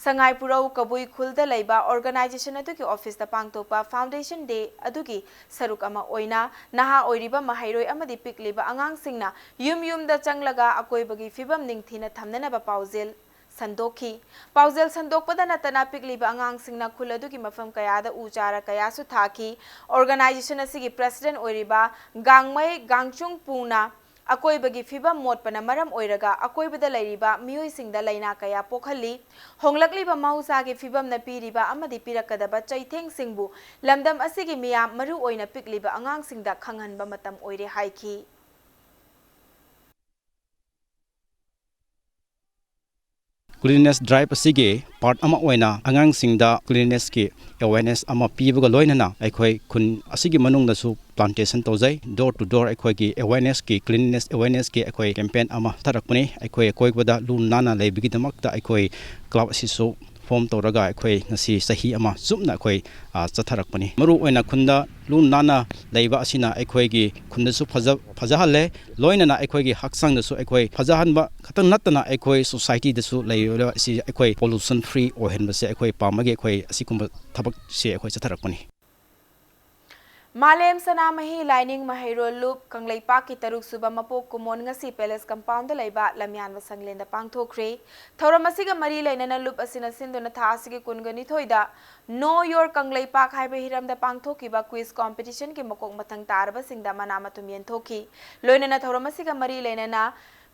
ꯁꯉꯥꯏꯄꯨꯔꯧ ꯀꯕꯨꯏ ꯈꯨꯜꯗ ꯂꯩꯕ ꯑꯣꯔꯒꯅꯥꯏꯖꯦꯁꯟ ꯑꯗꯨꯒꯤ ꯑꯣꯐꯤꯁꯇ ꯄꯥꯡꯊꯣꯛꯄ ꯐꯥꯎꯟꯗꯦꯁꯟ ꯗꯦ ꯑꯗꯨꯒꯤ ꯁꯔꯨꯛ ꯑꯃ ꯑꯣꯏꯅ ꯅꯍꯥ ꯑꯣꯏꯔꯤꯕ ꯃꯍꯩꯔꯣꯏ ꯑꯃꯗꯤ ꯄꯤꯛꯂꯤꯕ ꯑꯉꯥꯡꯁꯤꯡꯅ ꯌꯨꯝ ꯌꯨꯝꯗ ꯆꯪꯂꯒ ꯑꯀꯣꯏꯕꯒꯤ ꯐꯤꯕꯝ ꯅꯤꯡꯊꯤꯅ ꯊꯝꯅꯅꯕ ꯄꯥꯎꯖꯦꯜ ꯁꯟꯗꯣꯛꯈꯤ꯫ ꯄꯥꯎꯖꯦꯜ ꯁꯟꯗꯣꯛꯄꯗ ꯅꯠꯇꯅ ꯄꯤꯛꯂꯤꯕ ꯑꯉꯥꯡꯁꯤꯡꯅ ꯈꯨꯜ ꯑꯗꯨꯒꯤ ꯃꯐꯝ ꯀꯌꯥꯗ ꯎ ꯆꯥꯔꯥ ꯀꯌꯥꯁꯨ ꯊꯥꯈꯤ꯫ ꯑꯣꯔꯒꯅꯥꯏꯖꯦꯁꯟ ꯑꯁꯤꯒꯤ ꯄ꯭ꯔꯦꯁꯤꯗꯦꯟꯠ ꯑꯣꯏꯔꯤꯕ ꯒꯥꯡꯃꯩ ꯒꯥꯡꯆꯨꯡ ꯄꯨꯅ ꯑꯀꯣꯏꯕꯒꯤ ꯐꯤꯕꯝ ꯃꯣꯠꯄꯅ ꯃꯔꯝ ꯑꯣꯏꯔꯒ ꯑꯀꯣꯏꯕꯗ ꯂꯩꯔꯤꯕ ꯃꯤꯑꯣꯏꯁꯤꯡꯗ ꯂꯥꯏꯅꯥ ꯀꯌꯥ ꯄꯣꯛꯍꯜꯂꯤ꯫ ꯍꯣꯡꯂꯛꯂꯤꯕ ꯃꯍꯧꯁꯥꯒꯤ ꯐꯤꯕꯝꯅ ꯄꯤꯔꯤꯕ ꯑꯃꯗꯤ ꯄꯤꯔꯛꯀꯗꯕ ꯆꯩꯊꯦꯡꯁꯤꯡꯕꯨ ꯂꯝꯗꯝ ꯑꯁꯤꯒꯤ ꯃꯤꯌꯥꯝ, ꯃꯔꯨ ꯑꯣꯏꯅ ꯄꯤꯛꯂꯤꯕ ꯑꯉꯥꯡꯁꯤꯡꯗ ꯈꯪꯍꯟꯕ ꯃꯇꯝ ꯑꯣꯏꯔꯦ ꯍꯥꯏꯈꯤ꯫ Cleanliness drive ꯑꯁꯤꯒꯤ ꯄꯥꯔꯠ ꯑꯃ ꯑꯣꯏꯅ ꯑꯉꯥꯡꯁꯤꯡꯗ cleanlinessꯀꯤ awareness ꯑꯃ ꯄꯤꯕꯒ ꯂꯣꯏꯅꯅ ꯑꯩꯈꯣꯏ ꯈꯨꯟ ꯑꯁꯤꯒꯤ ꯃꯅꯨꯡꯗꯁꯨ plantation ꯇꯧꯖꯩ꯫ Door to door ꯑꯩꯈꯣꯏꯒꯤ awarenessꯀꯤ, cleanliness awarenessꯀꯤ ꯑꯩꯈꯣꯏ campaign ꯑꯃ ꯆꯠꯊꯔꯛꯄꯅꯤ꯫ ꯑꯩꯈꯣꯏ ꯑꯀꯣꯏꯕꯗ ꯂꯨ ꯅꯥꯟꯅ ꯂꯩꯕꯒꯤꯗꯃꯛꯇ ꯑꯩꯈꯣꯏ club ꯑꯁꯤꯁꯨ form ꯇꯧꯔꯒ ꯑꯩꯈꯣꯏ ꯉꯁꯤ ꯆꯍꯤ ꯑꯃ ꯆꯨꯞꯅ ꯑꯩꯈꯣꯏ, ꯑ, ꯆꯠꯊꯔꯛꯄꯅꯤ꯫ ꯃꯔꯨ ꯑꯣꯏꯅ ꯈꯨꯟꯗ ꯂꯨ ꯅꯥꯟꯅ ꯂꯩꯕ ꯑꯁꯤꯅ ꯑꯩꯈꯣꯏꯒꯤ ꯈꯨꯟꯗꯁꯨ ꯐꯖ-, ꯐꯖꯍꯜꯂꯦ, ꯂꯣꯏꯅꯅ ꯑꯩꯈꯣꯏꯒꯤ ꯍꯛꯆꯥꯡꯗꯁꯨ ꯑꯩꯈꯣꯏ ꯐꯖꯍꯟꯕ ꯈꯛꯇꯪ ꯅꯠꯇꯅ ꯑꯩꯈꯣꯏ societyꯗꯁꯨ ꯂꯩꯔꯤꯕ ꯑꯁꯤ ꯑꯩꯈꯣꯏ pollution free ꯑꯣꯏꯍꯟꯕꯁꯦ ꯑꯩꯈꯣꯏ ꯄꯥꯝꯕꯒꯤ ꯑꯩꯈꯣꯏ ꯑꯁꯤꯒꯨꯝꯕ ꯊꯕꯛꯁꯦ ꯑꯩꯈꯣꯏ ꯆꯠꯊꯔꯛꯄꯅꯤ꯫ ꯃꯥꯂꯦꯝ ꯁꯅꯥꯃꯍꯤ ꯂꯥꯏꯅꯤꯡ ꯃꯍꯩꯔꯣꯏ ꯂꯨꯞ ꯀꯪꯂꯩꯄꯥꯛꯀꯤ ꯇꯔꯨꯛ ꯁꯨꯕ ꯃꯄꯣꯛ ꯀꯨꯝꯑꯣꯟ ꯉꯁꯤ Palace Compound ꯗ ꯂꯩꯕ ꯂꯝꯌꯥꯟꯕ ꯁꯪꯂꯦꯟꯗ ꯄꯥꯡꯊꯣꯛꯈ꯭ꯔꯦ꯫ ꯊꯧꯔꯝ ꯑꯁꯤꯒ ꯃꯔꯤ ꯂꯩꯅꯅ ꯂꯨꯞ ꯑꯁꯤꯅ ꯁꯤꯟꯗꯨꯅ ꯊꯥ ꯑꯁꯤꯒꯤ ꯀꯨꯟꯒ ꯅꯤꯊꯣꯏꯗ Know Your ꯀꯪꯂꯩꯄꯥꯛ ꯍꯥꯏꯕ ꯍꯤꯔꯝꯗ ꯄꯥꯡꯊꯣꯛꯈꯤꯕ quiz competition ꯒꯤ ꯃꯀꯣꯛ ꯃꯊꯪ ꯇꯥꯔꯕꯁꯤꯡꯗ ꯃꯅꯥ ꯃꯊꯨꯝ ꯌꯦꯟꯊꯣꯛꯈꯤ꯫ ꯂꯣꯏꯅꯅ ꯊꯧꯔꯝ ꯑꯁꯤꯒ ꯃꯔꯤ ꯂꯩꯅꯅ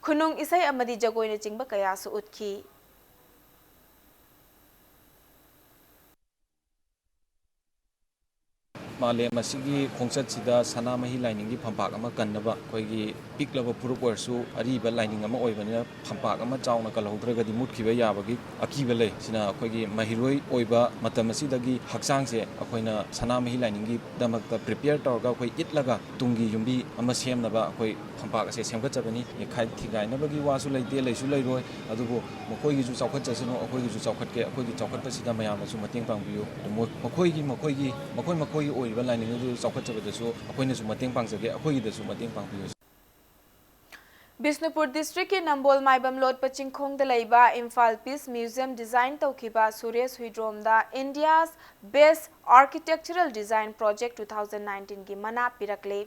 ꯈꯨꯅꯨꯡ ꯏꯁꯩ ꯑꯃꯗꯤ ꯖꯒꯣꯏꯅꯆꯤꯡꯕ ꯀꯌꯥꯁꯨ ꯎꯠꯈꯤ꯫ ꯃꯥꯂꯦꯝ ꯑꯁꯤꯒꯤ ꯈꯣꯡꯆꯠꯁꯤꯗ ꯁꯅꯥꯃꯍꯤ ꯂꯥꯏꯅꯤꯡꯒꯤ ꯐꯝꯄꯥꯛ ꯑꯃ ꯀꯟꯅꯕ ꯑꯩꯈꯣꯏꯒꯤ ꯄꯤꯛꯂꯕ ꯐꯨꯔꯨꯞ ꯑꯣꯏꯔꯁꯨ ꯑꯔꯤꯕ ꯂꯥꯏꯅꯤꯡ ꯑꯃ ꯑꯣꯏꯕꯅꯤꯅ ꯐꯝꯄꯥꯛ ꯑꯃ ꯆꯥꯎꯅ ꯀꯜꯍꯧꯗ꯭ꯔꯒꯗꯤ ꯃꯨꯠꯈꯤꯕ ꯌꯥꯕꯒꯤ ꯑꯀꯤꯕ ꯂꯩ꯫ ꯁꯤꯅ ꯑꯩꯈꯣꯏꯒꯤ ꯃꯍꯩꯔꯣꯏ ꯑꯣꯏꯕ ꯃꯇꯝ ꯑꯁꯤꯗꯒꯤ ꯍꯛꯆꯥꯡꯁꯦ ꯑꯩꯈꯣꯏꯅ ꯁꯅꯥꯃꯍꯤ ꯂꯥꯏꯅꯤꯡꯒꯤꯗꯃꯛꯇ prepare ꯇꯧꯔꯒ ꯑꯩꯈꯣꯏ ꯏꯠꯂꯒ ꯇꯨꯡꯒꯤ ꯌꯨꯝꯕꯤ ꯑꯃ ꯁꯦꯝꯅꯕ ꯑꯩꯈꯣꯏ ꯐꯝꯄꯥꯛ ꯑꯁꯦ ꯁꯦꯝꯒꯠꯆꯕꯅꯤ꯫ ꯌꯦꯈꯥꯏ ꯊꯤꯒꯥꯏꯅꯕꯒꯤ ꯋꯥꯁꯨ ꯂꯩꯇꯦ, ꯂꯩꯁꯨ ꯂꯩꯔꯣꯏ꯫ ꯑꯗꯨꯕꯨ ꯃꯈꯣꯏꯒꯤꯁꯨ ꯆꯥꯎꯈꯠꯆꯁꯅꯨ, ꯑꯩꯈꯣꯏꯒꯤꯁꯨ ꯆꯥꯎꯈꯠꯀꯦ꯫ ꯑꯩꯈꯣꯏꯒꯤ ꯆꯥꯎꯈꯠꯄꯁꯤꯗ ꯃꯌꯥꯝꯅꯁꯨ ꯃꯇꯦꯡ ꯄꯥꯡꯕꯤꯌꯨ꯫ ꯑꯗꯨ ꯃꯣꯏ-, ꯃꯈꯣꯏꯒꯤ, ꯃꯈꯣꯏꯒꯤ, ꯃꯈꯣꯏ ꯃꯈꯣꯏꯒꯤ ꯑꯣꯏꯔꯤꯕ ꯂꯥꯏꯅꯤꯡ ꯑꯗꯨ ꯆꯥꯎꯈꯠꯆꯕꯗꯁꯨ ꯑꯩꯈꯣꯏꯅꯁꯨ ꯃꯇꯦꯡ ꯄꯥꯡꯖꯒꯦ, ꯑꯩꯈꯣꯏꯒꯤꯗꯁꯨ ꯃꯇꯦꯡ ꯄꯥꯡꯕꯤꯌꯨ꯫ ꯕꯤꯁꯅꯨꯄꯨꯔ district ꯀꯤ ꯅꯝꯕꯣꯜ ꯃꯥꯏꯕꯝ ꯂꯣꯠꯄ ꯆꯤꯡꯈꯣꯡꯗ ꯂꯩꯕ ꯏꯝꯐꯥꯜ Peace Museum design ꯇꯧꯈꯤꯕ Suresh ꯍꯨꯏꯗ꯭ꯔꯣꯝꯗ India's Best Architectural Design Project two thousand nineteen ꯒꯤ ꯃꯅꯥ ꯄꯤꯔꯛꯂꯦ꯫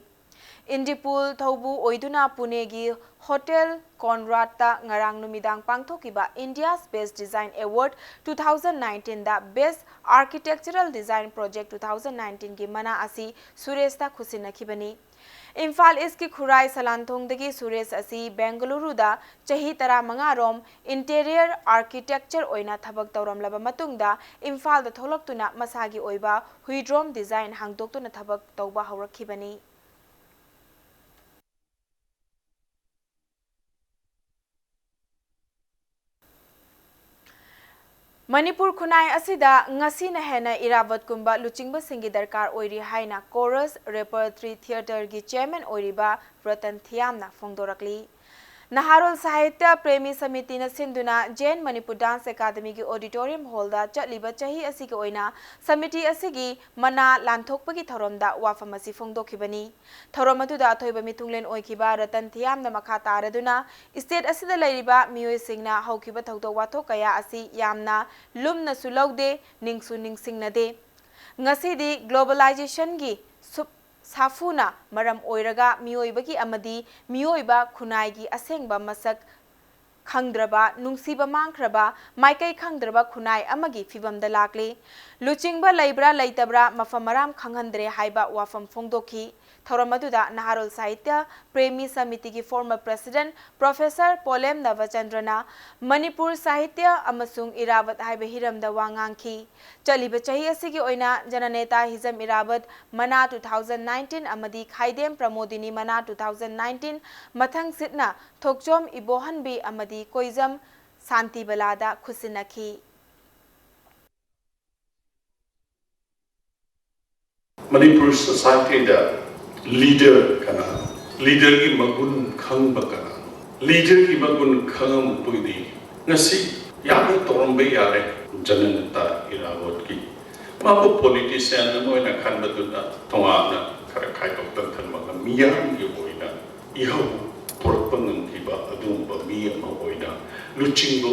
ꯏꯟꯗꯤꯄꯨꯜ ꯊꯧꯕꯨ ꯑꯣꯏꯗꯨꯅ ꯄꯨꯅꯦꯒꯤ ꯍꯣꯇꯦꯜ ꯀꯣꯟꯔꯥꯗꯇ ꯉꯔꯥꯡ ꯅꯨꯃꯤꯗꯥꯡ ꯄꯥꯡꯊꯣꯛꯈꯤꯕ India's Best Design Award two thousand nineteen ꯗ Best Architectural Design Project two thousand nineteen ꯒꯤ ꯃꯅꯥ ꯑꯁꯤ ꯁꯨꯔꯦꯁꯇ ꯈꯨꯠꯁꯤꯟꯅꯈꯤꯕꯅꯤ꯫ ꯏꯝꯐꯥꯜ ꯏꯁꯀꯤ ꯈꯨꯔꯥꯏ ꯁꯂꯥꯟꯊꯣꯡꯗꯒꯤ ꯁꯨꯔꯦꯁ ꯑꯁꯤ ꯕꯦꯡꯒꯂꯨꯔꯨꯗ ꯆꯍꯤ ꯇꯔꯥꯃꯉꯥ ꯔꯣꯝ interior architecture ꯑꯣꯏꯅ ꯊꯕꯛ ꯇꯧꯔꯝꯂꯕ ꯃꯇꯨꯡꯗ ꯏꯝꯐꯥꯜꯗ ꯊꯣꯛꯂꯛꯇꯨꯅ ꯃꯁꯥꯒꯤ ꯑꯣꯏꯕ ꯍꯨꯏꯗ꯭ꯔꯣꯝ design ꯍꯥꯡꯗꯣꯛꯇꯨꯅ ꯊꯕꯛ ꯇꯧꯕ ꯍꯧꯔꯛꯈꯤꯕꯅꯤ꯫ ꯃꯅꯤꯄꯨꯔ ꯈꯨꯟꯅꯥꯏ ꯑꯁꯤꯗ ꯉꯁꯤꯅ ꯍꯦꯟꯅ ꯏꯔꯥꯕꯣꯠꯀꯨꯝꯕ ꯂꯨꯆꯤꯡꯕꯁꯤꯡꯒꯤ ꯗꯔꯀꯥꯔ ꯑꯣꯏꯔꯤ ꯍꯥꯏꯅ Chorus Repertory Theatre ꯒꯤ chairman ꯑꯣꯏꯔꯤꯕ ꯔꯇꯟ ꯊꯤꯌꯥꯝꯅ ꯐꯣꯡꯗꯣꯔꯛꯂꯤ꯫ ꯅꯍꯥꯔꯣꯜ ꯁꯥꯍꯤꯇ꯭ꯌ ꯄ꯭ꯔꯦꯃꯤ ꯁꯃꯤꯇꯤꯅ ꯁꯤꯟꯗꯨꯅ Jain Manipur Dance Academy ꯒꯤ auditorium hall ꯗ ꯆꯠꯂꯤꯕ ꯆꯍꯤ ꯑꯁꯤꯒꯤ ꯑꯣꯏꯅ ꯁꯃꯤꯇꯤ ꯑꯁꯤꯒꯤ ꯃꯅꯥ ꯂꯥꯟꯊꯣꯛꯄꯒꯤ ꯊꯧꯔꯝꯗ ꯋꯥꯐꯝ ꯑꯁꯤ ꯐꯣꯡꯗꯣꯛꯈꯤꯕꯅꯤ꯫ ꯊꯧꯔꯝ ꯑꯗꯨꯗ ꯑꯊꯣꯏꯕ ꯃꯤꯊꯨꯡꯂꯦꯟ ꯑꯣꯏꯈꯤꯕ ꯔꯇꯟ ꯊꯤꯌꯥꯝꯅ ꯃꯈꯥ ꯇꯥꯔꯗꯨꯅ state ꯑꯁꯤꯗ ꯂꯩꯔꯤꯕ ꯃꯤꯑꯣꯏꯁꯤꯡꯅ ꯍꯧꯈꯤꯕ ꯊꯧꯗꯣꯛ ꯋꯥꯊꯣꯛ ꯀꯌꯥ ꯑꯁꯤ ꯌꯥꯝꯅ ꯂꯨꯝꯅꯁꯨ ꯂꯧꯗꯦ, ꯅꯤꯡꯁꯨ ꯅꯤꯡꯁꯤꯡꯅꯗꯦ꯫ ꯉꯁꯤꯗꯤ globalization ꯒꯤ ꯁꯨꯞ ꯁꯥꯐꯨꯅ ꯃꯔꯝ ꯑꯣꯏꯔꯒ ꯃꯤꯑꯣꯏꯕꯒꯤ ꯑꯃꯗꯤ ꯃꯤꯑꯣꯏꯕ ꯈꯨꯟꯅꯥꯏꯒꯤ ꯑꯁꯦꯡꯕ ꯃꯁꯛ ꯈꯪꯗ꯭ꯔꯕ, ꯅꯨꯡꯁꯤꯕ ꯃꯥꯡꯈ꯭ꯔꯕ, ꯃꯥꯏꯀꯩ ꯈꯪꯗ꯭ꯔꯕ ꯈꯨꯟꯅꯥꯏ ꯑꯃꯒꯤ ꯐꯤꯕꯝꯗ ꯂꯥꯛꯂꯤ꯫ ꯂꯨꯆꯤꯡꯕ ꯂꯩꯕ꯭ꯔꯥ ꯂꯩꯇꯕ꯭ꯔꯥ ꯃꯐꯝ ꯃꯔꯥꯝ ꯈꯪꯍꯟꯗ꯭ꯔꯦ ꯍꯥꯏꯕ ꯋꯥꯐꯝ ꯐꯣꯡꯗꯣꯛꯈꯤ꯫ ꯊꯧꯔꯝ ꯑꯗꯨꯗ ꯅꯍꯥꯔꯣꯜ ꯁꯥꯍꯤꯇ꯭ꯌ Premi ꯁꯃꯤꯇꯤꯒꯤ former president Professor ꯄꯣꯂꯦꯝ ꯅꯕꯆꯟꯗ꯭ꯔꯅ Manipur ꯁꯥꯍꯤꯇ꯭ꯌ ꯑꯃꯁꯨꯡ ꯏꯔꯥꯕꯠ ꯍꯥꯏꯕ ꯍꯤꯔꯝꯗ ꯋꯥ ꯉꯥꯡꯈꯤ꯫ ꯆꯠꯂꯤꯕ ꯆꯍꯤ ꯑꯁꯤꯒꯤ ꯑꯣꯏꯅ ꯖꯅꯅꯦꯇꯥ ꯍꯤꯖꯝ ꯏꯔꯥꯕꯠ ꯃꯅꯥ two thousand nineteen ꯑꯃꯗꯤ ꯈꯥꯏꯗꯦꯝ ꯄ꯭ꯔꯃꯣꯗꯤꯅꯤ ꯃꯅꯥ two thousand nineteen ꯃꯊꯪ ꯁꯤꯠꯅ ꯊꯣꯛꯆꯣꯝ ꯏꯕꯣꯍꯟꯕꯤ ꯑꯃꯗꯤ ꯀꯣꯏꯖꯝ ꯁꯥꯟꯇꯤꯕꯂꯥꯗ ꯈꯨꯠꯁꯤꯟꯅꯈꯤ꯫ ꯃꯅꯤꯄꯨꯔ ꯁꯣꯁꯥꯏꯇꯤꯗ ꯂꯤꯗꯔ ꯀꯅꯥꯅꯣ? ꯂꯤꯗꯔꯒꯤ ꯃꯒꯨꯟ ꯈꯪꯕ ꯀꯅꯥꯅꯣ? ꯂꯤꯗꯔꯒꯤ ꯃꯒꯨꯟ ꯈꯪꯉꯝꯕꯒꯤꯗꯤ ꯉꯁꯤ ꯌꯥꯝꯅ ꯇꯧꯔꯝꯕ ꯌꯥꯔꯦ꯫ ꯖꯅꯅꯦꯇꯥ ꯏꯔꯥꯕꯣꯠꯀꯤ ꯃꯥꯕꯨ ꯄꯣꯂꯤꯇꯤꯁꯤꯌꯥꯟ ꯑꯃ ꯑꯣꯏꯅ ꯈꯟꯕꯗꯨꯅ ꯇꯣꯉꯥꯟꯅ ꯈꯔ ꯈꯥꯏꯗꯣꯛꯇꯅ ꯊꯝꯃꯒ ꯃꯤꯌꯥꯝꯒꯤ ꯑꯣꯏꯅ ꯏꯍꯧ ꯄꯨꯔꯛꯄ ꯉꯝꯈꯤꯕ ꯑꯗꯨꯒꯨꯝꯕ ꯃꯤ ꯑꯃ ꯑꯣꯏꯅ, ꯂꯨꯆꯤꯡꯕ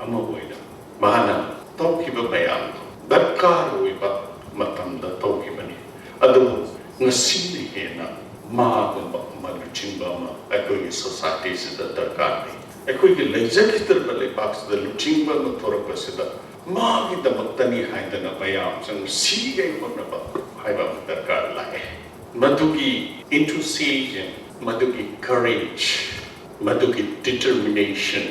ꯑꯃ ꯑꯣꯏꯅ ꯃꯥꯅ ꯇꯧꯈꯤꯕ ꯃꯌꯥꯝꯗꯣ ꯗꯔꯀꯥꯔ ꯑꯣꯏꯕ ꯃꯇꯝꯗ ꯇꯧꯈꯤꯕꯅꯤ꯫ ꯑꯗꯨꯕꯨ ꯉꯁꯤꯅ ꯍꯦꯟꯅ ꯃꯥꯒꯨꯝꯕ ꯑꯃ, ꯂꯨꯆꯤꯡꯕ ꯑꯃ ꯑꯩꯈꯣꯏꯒꯤ ꯁꯣꯁꯥꯏꯇꯤꯁꯤꯗ ꯗꯔꯀꯥꯔ ꯂꯩ꯫ ꯑꯩꯈꯣꯏꯒꯤ ꯂꯩꯖꯈꯤꯗ꯭ꯔꯕ ꯂꯩꯕꯥꯛꯁꯤꯗ ꯂꯨꯆꯤꯡꯕ ꯑꯃ ꯊꯣꯔꯛꯄꯁꯤꯗ ꯃꯥꯒꯤꯗꯃꯛꯇꯅꯤ ꯍꯥꯏꯗꯅ ꯃꯌꯥꯝ ꯆꯪ ꯁꯤꯒꯩ ꯍꯣꯠꯅꯕ ꯍꯥꯏꯕ ꯑꯃ ꯗꯔꯀꯥꯔ ꯂꯥꯛꯑꯦ꯫ ꯃꯗꯨꯒꯤ enthusiasm, ꯃꯗꯨꯒꯤ courage, ꯃꯗꯨꯒꯤ determination,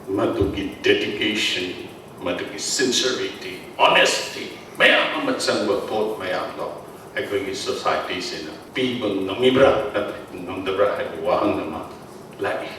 ꯃꯗꯨꯒꯤ dedication, ꯃꯗꯨꯒꯤ sincerity, honesty ꯃꯌꯥꯝ ꯑꯃ ꯆꯪꯕ ꯄꯣꯠ ꯃꯌꯥꯝꯗꯣ ꯑꯩꯈꯣꯏꯒꯤ ꯁꯣꯁꯥꯏꯇꯤꯁꯤꯅ ꯄꯤꯕ ꯉꯝꯃꯤꯕ꯭ꯔꯥ ꯅꯠꯇ꯭ꯔꯒ ꯉꯝꯗꯕ꯭ꯔꯥ ꯍꯥꯏꯕ ꯋꯥꯍꯪ ꯑꯃ ꯂꯥꯛꯏ꯫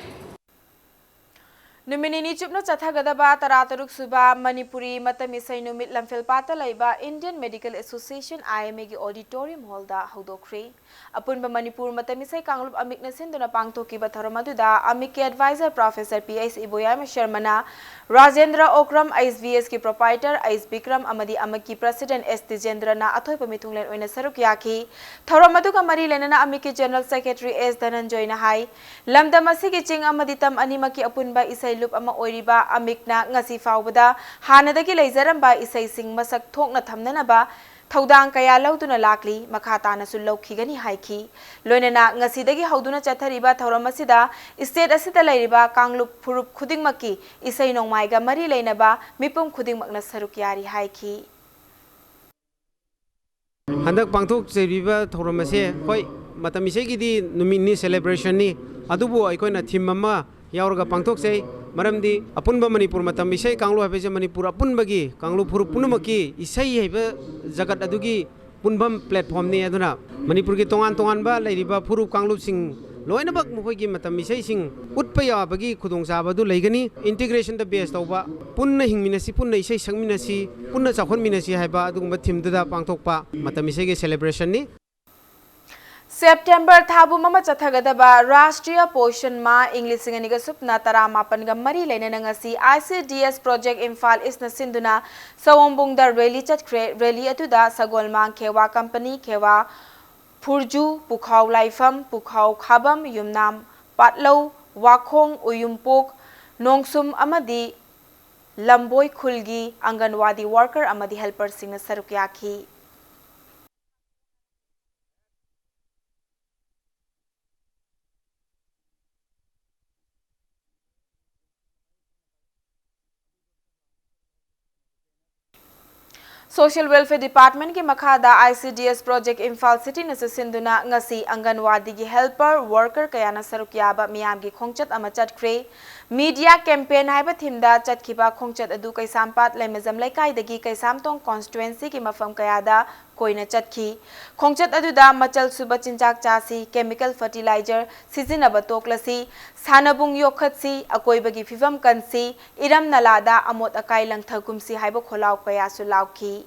ꯅꯨꯃꯤꯠ ꯅꯤꯅꯤ ꯆꯨꯞꯅ ꯆꯠꯊꯒꯗꯕ ꯇꯔꯥꯇꯔꯨꯛ ꯁꯨꯕ ꯃꯅꯤꯄꯨꯔꯤ ꯃꯇꯝ ꯏꯁꯩ ꯅꯨꯃꯤꯠ ꯂꯝꯐꯦꯜꯄꯥꯠꯇ ꯂꯩꯕ Indian Medical Association, I M A ꯒꯤ auditorium hall ꯗ ꯍꯧꯗꯣꯛꯈ꯭ꯔꯦ꯫ ꯑꯄꯨꯟꯕ ꯃꯅꯤꯄꯨꯔ ꯃꯇꯝ ꯏꯁꯩ ꯀꯥꯡꯂꯨꯞ ꯑꯃꯤꯛꯅ ꯁꯤꯟꯗꯨꯅ ꯄꯥꯡꯊꯣꯛꯈꯤꯕ ꯊꯧꯔꯝ ꯑꯗꯨꯗ ꯑꯃꯤꯛꯀꯤ advisor Professor P H ꯏꯕꯣꯌꯥꯏꯃ ꯁꯔꯃꯅ, Rajendra Okram, H V S ꯀꯤ proprietor H ꯕꯤꯀ꯭ꯔꯝ ꯑꯃꯗꯤ ꯑꯃꯤꯛꯀꯤ president S ꯇꯤꯖꯦꯟꯗ꯭ꯔꯅ ꯑꯊꯣꯏꯕ ꯃꯤꯊꯨꯡꯂꯦꯟ ꯑꯣꯏꯅ ꯁꯔꯨꯛ ꯌꯥꯈꯤ꯫ ꯊꯧꯔꯝ ꯑꯗꯨꯒ ꯃꯔꯤ ꯂꯩꯅꯅ ꯑꯃꯤꯛꯀꯤ general secretary S ꯙꯅꯟꯖꯣꯏꯅ ꯍꯥꯏ, ꯂꯝꯗꯝ ꯑꯁꯤꯒꯤ ꯆꯤꯡ ꯑꯃꯗꯤ ꯇꯝ ꯑꯅꯤꯃꯛꯀꯤ ꯑꯄꯨꯟꯕ ꯏꯁꯩ ꯂꯨꯞ ꯑꯃ ꯑꯣꯏꯔꯤꯕ ꯑꯃꯤꯛꯅ ꯉꯁꯤ ꯐꯥꯎꯕꯗ ꯍꯥꯟꯅꯗꯒꯤ ꯂꯩꯖꯔꯝꯕ ꯏꯁꯩꯁꯤꯡ ꯃꯁꯛ ꯊꯣꯛꯅ ꯊꯝꯅꯅꯕ ꯊꯧꯗꯥꯡ ꯀꯌꯥ ꯂꯧꯗꯨꯅ ꯂꯥꯛꯂꯤ, ꯃꯈꯥ ꯇꯥꯅꯁꯨ ꯂꯧꯈꯤꯒꯅꯤ ꯍꯥꯏꯈꯤ꯫ ꯂꯣꯏꯅꯅ ꯉꯁꯤꯗꯒꯤ ꯍꯧꯗꯨꯅ ꯆꯠꯊꯔꯤꯕ ꯊꯧꯔꯝ ꯑꯁꯤꯗ state ꯑꯁꯤꯗ ꯂꯩꯔꯤꯕ ꯀꯥꯡꯂꯨꯞ ꯐꯨꯔꯨꯞ ꯈꯨꯗꯤꯡꯃꯛꯀꯤ ꯏꯁꯩ ꯅꯣꯡꯃꯥꯏꯒ ꯃꯔꯤ ꯂꯩꯅꯕ ꯃꯤꯄꯨꯝ ꯈꯨꯗꯤꯡꯃꯛꯅ ꯁꯔꯨꯛ ꯌꯥꯔꯤ ꯍꯥꯏꯈꯤ꯫ ꯍꯟꯗꯛ ꯄꯥꯡꯊꯣꯛꯆꯔꯤꯕ ꯊꯧꯔꯝ ꯑꯁꯦ, ꯍꯣꯏ, ꯃꯇꯝ ꯏꯁꯩꯒꯤꯗꯤ ꯅꯨꯃꯤꯠꯅꯤ, celebrationꯅꯤ, ꯑꯗꯨꯕꯨ ꯑꯩꯈꯣꯏꯅ theme ꯑꯃ ꯌꯥꯎꯔꯒ ꯄꯥꯡꯊꯣꯛꯆꯩ꯫ ꯃꯔꯝꯗꯤ ꯑꯄꯨꯟꯕ ꯃꯅꯤꯄꯨꯔ ꯃꯇꯝ ꯏꯁꯩ ꯀꯥꯡꯂꯨꯞ ꯍꯥꯏꯕꯁꯦ ꯃꯅꯤꯄꯨꯔ ꯑꯄꯨꯟꯕꯒꯤ ꯀꯥꯡꯂꯨꯞ ꯐꯨꯔꯨꯞ ꯄꯨꯝꯅꯃꯛꯀꯤ ꯏꯁꯩ ꯍꯥꯏꯕ ꯖꯒꯠ ꯑꯗꯨꯒꯤ ꯄꯨꯟꯐꯝ platformꯅꯤ꯫ ꯑꯗꯨꯅ ꯃꯅꯤꯄꯨꯔꯒꯤ ꯇꯣꯉꯥꯟ ꯇꯣꯉꯥꯟꯕ ꯂꯩꯔꯤꯕ ꯐꯨꯔꯨꯞ ꯀꯥꯡꯂꯨꯞꯁꯤꯡ ꯂꯣꯏꯅꯃꯛ ꯃꯈꯣꯏꯒꯤ ꯃꯇꯝ ꯏꯁꯩꯁꯤꯡ ꯎꯠꯄ ꯌꯥꯕꯒꯤ ꯈꯨꯗꯣꯡꯆꯥꯕ ꯑꯗꯨ ꯂꯩꯒꯅꯤ꯫ Integrationꯗ base ꯇꯧꯕ, ꯄꯨꯟꯅ ꯍꯤꯡꯃꯤꯟꯅꯁꯤ, ꯄꯨꯟꯅ ꯏꯁꯩ ꯁꯛꯃꯤꯟꯅꯁꯤ, ꯄꯨꯟꯅ ꯆꯥꯎꯈꯠꯃꯤꯟꯅꯁꯤ ꯍꯥꯏꯕ ꯑꯗꯨꯒꯨꯝꯕ themeꯗꯨꯗ ꯄꯥꯡꯊꯣꯛꯄ ꯃꯇꯝ ꯏꯁꯩꯒꯤ celebrationꯅꯤ꯫ September ꯊꯥ ꯄꯨꯝ ꯑꯃ ꯆꯠꯊꯒꯗꯕ ꯔꯥꯁꯇ꯭ꯔꯤꯌ ꯄꯣꯁꯟ ꯃꯥ ꯏꯪ ꯂꯤꯁꯤꯡ ꯑꯅꯤꯒ ꯁꯨꯞꯅ ꯇꯔꯥꯃꯥꯄꯟꯒ ꯃꯔꯤ ꯂꯩꯅꯅ ꯉꯁꯤ ICDS Project Imphal Eastꯅ ꯁꯤꯟꯗꯨꯅ ꯁꯑꯣꯝꯕꯨꯡꯗ rally ꯆꯠꯈ꯭ꯔꯦ꯫ Rally ꯑꯗꯨꯗ ꯁꯒꯣꯜꯃꯥꯡ ꯈꯦꯋꯥ ꯀꯝꯄꯅꯤ, ꯈꯦꯋꯥ ꯐꯨꯔꯖꯨ, ꯄꯨꯈꯥꯎ ꯂꯥꯏꯐꯝ, ꯄꯨꯈꯥꯎ ꯈꯥꯕꯝ, ꯌꯨꯝꯅꯥꯝ ꯄꯥꯠꯂꯧ, ꯋꯥꯈꯣꯡ, ꯎꯌꯨꯝꯄꯣꯛ, ꯅꯣꯡꯁꯨꯝ ꯑꯃꯗꯤ ꯂꯝꯕꯣꯏ ꯈꯨꯜꯒꯤ ꯑꯪꯒꯟꯋꯥꯗꯤ worker ꯑꯃꯗꯤ helperꯁꯤꯡꯅ ꯁꯔꯨꯛ ꯌꯥꯈꯤ꯫ Social Welfare Departmentꯀꯤ ꯃꯈꯥꯗ ICDS Project Imphal Cityꯅꯁꯨ ꯁꯤꯟꯗꯨꯅ ꯉꯁꯤ ꯑꯪꯒꯟꯋꯥꯗꯤꯒꯤ helper, worker ꯀꯌꯥꯅ ꯁꯔꯨꯛ ꯌꯥꯕ ꯃꯤꯌꯥꯝꯒꯤ ꯈꯣꯡꯆꯠ ꯑꯃ ꯆꯠꯈ꯭ꯔꯦ꯫ Media Campaign ꯍꯥꯏꯕ themeꯗ ꯆꯠꯈꯤꯕ ꯈꯣꯡꯆꯠ ꯑꯗꯨ ꯀꯩꯁꯥꯝꯄꯥꯠ ꯂꯩꯃꯖꯝ ꯂꯩꯀꯥꯏꯗꯒꯤ ꯀꯩꯁꯥꯝꯊꯣꯡ constituencyꯒꯤ ꯃꯐꯝ ꯀꯌꯥꯗ ꯀꯣꯏꯅ ꯆꯠꯈꯤ꯫ ꯈꯣꯡꯆꯠ ꯑꯗꯨꯗ ꯃꯆꯜ ꯁꯨꯕ ꯆꯤꯟꯖꯥꯛ ꯆꯥꯁꯤ, chemical fertilizer ꯁꯤꯖꯤꯟꯅꯕ ꯇꯣꯛꯂꯁꯤ, ꯁꯥꯟꯅꯕꯨꯡ ꯌꯣꯛꯈꯠꯁꯤ, ꯑꯀꯣꯏꯕꯒꯤ ꯐꯤꯕꯝ ꯀꯟꯁꯤ, ꯏꯔꯝ ꯅꯂꯥꯗ ꯑꯃꯣꯠ ꯑꯀꯥꯏ ꯂꯪꯊꯒꯨꯝꯁꯤ ꯍꯥꯏꯕ ꯈꯣꯜꯂꯥꯎ ꯀꯌꯥꯁꯨ ꯂꯥꯎꯈꯤ꯫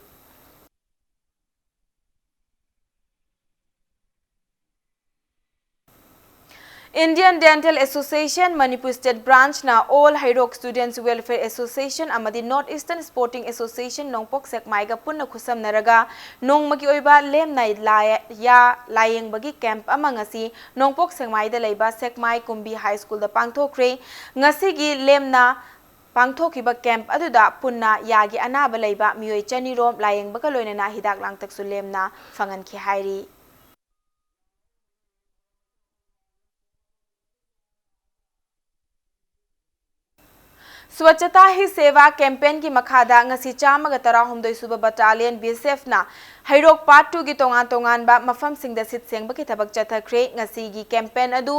Indian Dental Association Manipur State Branchꯅ All Heirok Students Welfare Association ꯑꯃꯗꯤ North Eastern Sporting Association ꯅꯣꯡꯄꯣꯛ ꯁꯦꯛꯃꯥꯏꯒ ꯄꯨꯟꯅ ꯈꯨꯠꯁꯝꯅꯔꯒ ꯅꯣꯡꯃꯒꯤ ꯑꯣꯏꯕ ꯂꯦꯝꯅ ꯂꯥ-, ꯌꯥ ꯂꯥꯌꯦꯡꯕꯒꯤ camp ꯑꯃ ꯉꯁꯤ ꯅꯣꯡꯄꯣꯛ ꯁꯦꯛꯃꯥꯏꯗ ꯂꯩꯕ ꯁꯦꯛꯃꯥꯏ ꯀꯨꯝꯕꯤ High Schoolꯗ ꯄꯥꯡꯊꯣꯛꯈ꯭ꯔꯦ꯫ ꯉꯁꯤꯒꯤ ꯂꯦꯝꯅ ꯄꯥꯡꯊꯣꯛꯈꯤꯕ ꯀꯦꯝꯞ ꯑꯗꯨꯗ ꯄꯨꯟꯅ ꯌꯥꯒꯤ ꯑꯅꯥꯕ ꯂꯩꯕ ꯃꯤꯑꯣꯏ ꯆꯅꯤꯔꯣꯝ ꯂꯥꯌꯦꯡꯕꯒ ꯂꯣꯏꯅꯅ ꯍꯤꯗꯥꯛ ꯂꯥꯡꯊꯛꯁꯨ ꯂꯦꯝꯅ ꯐꯪꯍꯟꯈꯤ ꯍꯥꯏꯔꯤ꯫ ꯁ꯭ꯋꯆꯇꯥ ꯍꯤ ꯁꯦꯚꯥ ꯀꯦꯝꯄꯦꯟꯒꯤ ꯃꯈꯥꯗ ꯉꯁꯤ ꯆꯥꯝꯃꯒ ꯇꯔꯥꯍꯨꯝꯗꯣꯏ ꯁꯨꯕ ꯕꯠꯇꯥꯂꯤꯌꯟ BSFꯅ ꯍꯩꯔꯣꯛ ꯄꯥꯔꯠ ꯇꯨꯒꯤ ꯇꯣꯉꯥꯟ ꯇꯣꯉꯥꯟꯕ ꯃꯐꯝꯁꯤꯡꯗ ꯁꯤꯠ ꯁꯦꯡꯕꯒꯤ ꯊꯕꯛ ꯆꯠꯊꯈ꯭ꯔꯦ꯫ ꯉꯁꯤꯒꯤ ꯀꯦꯝꯄꯦꯟ ꯑꯗꯨ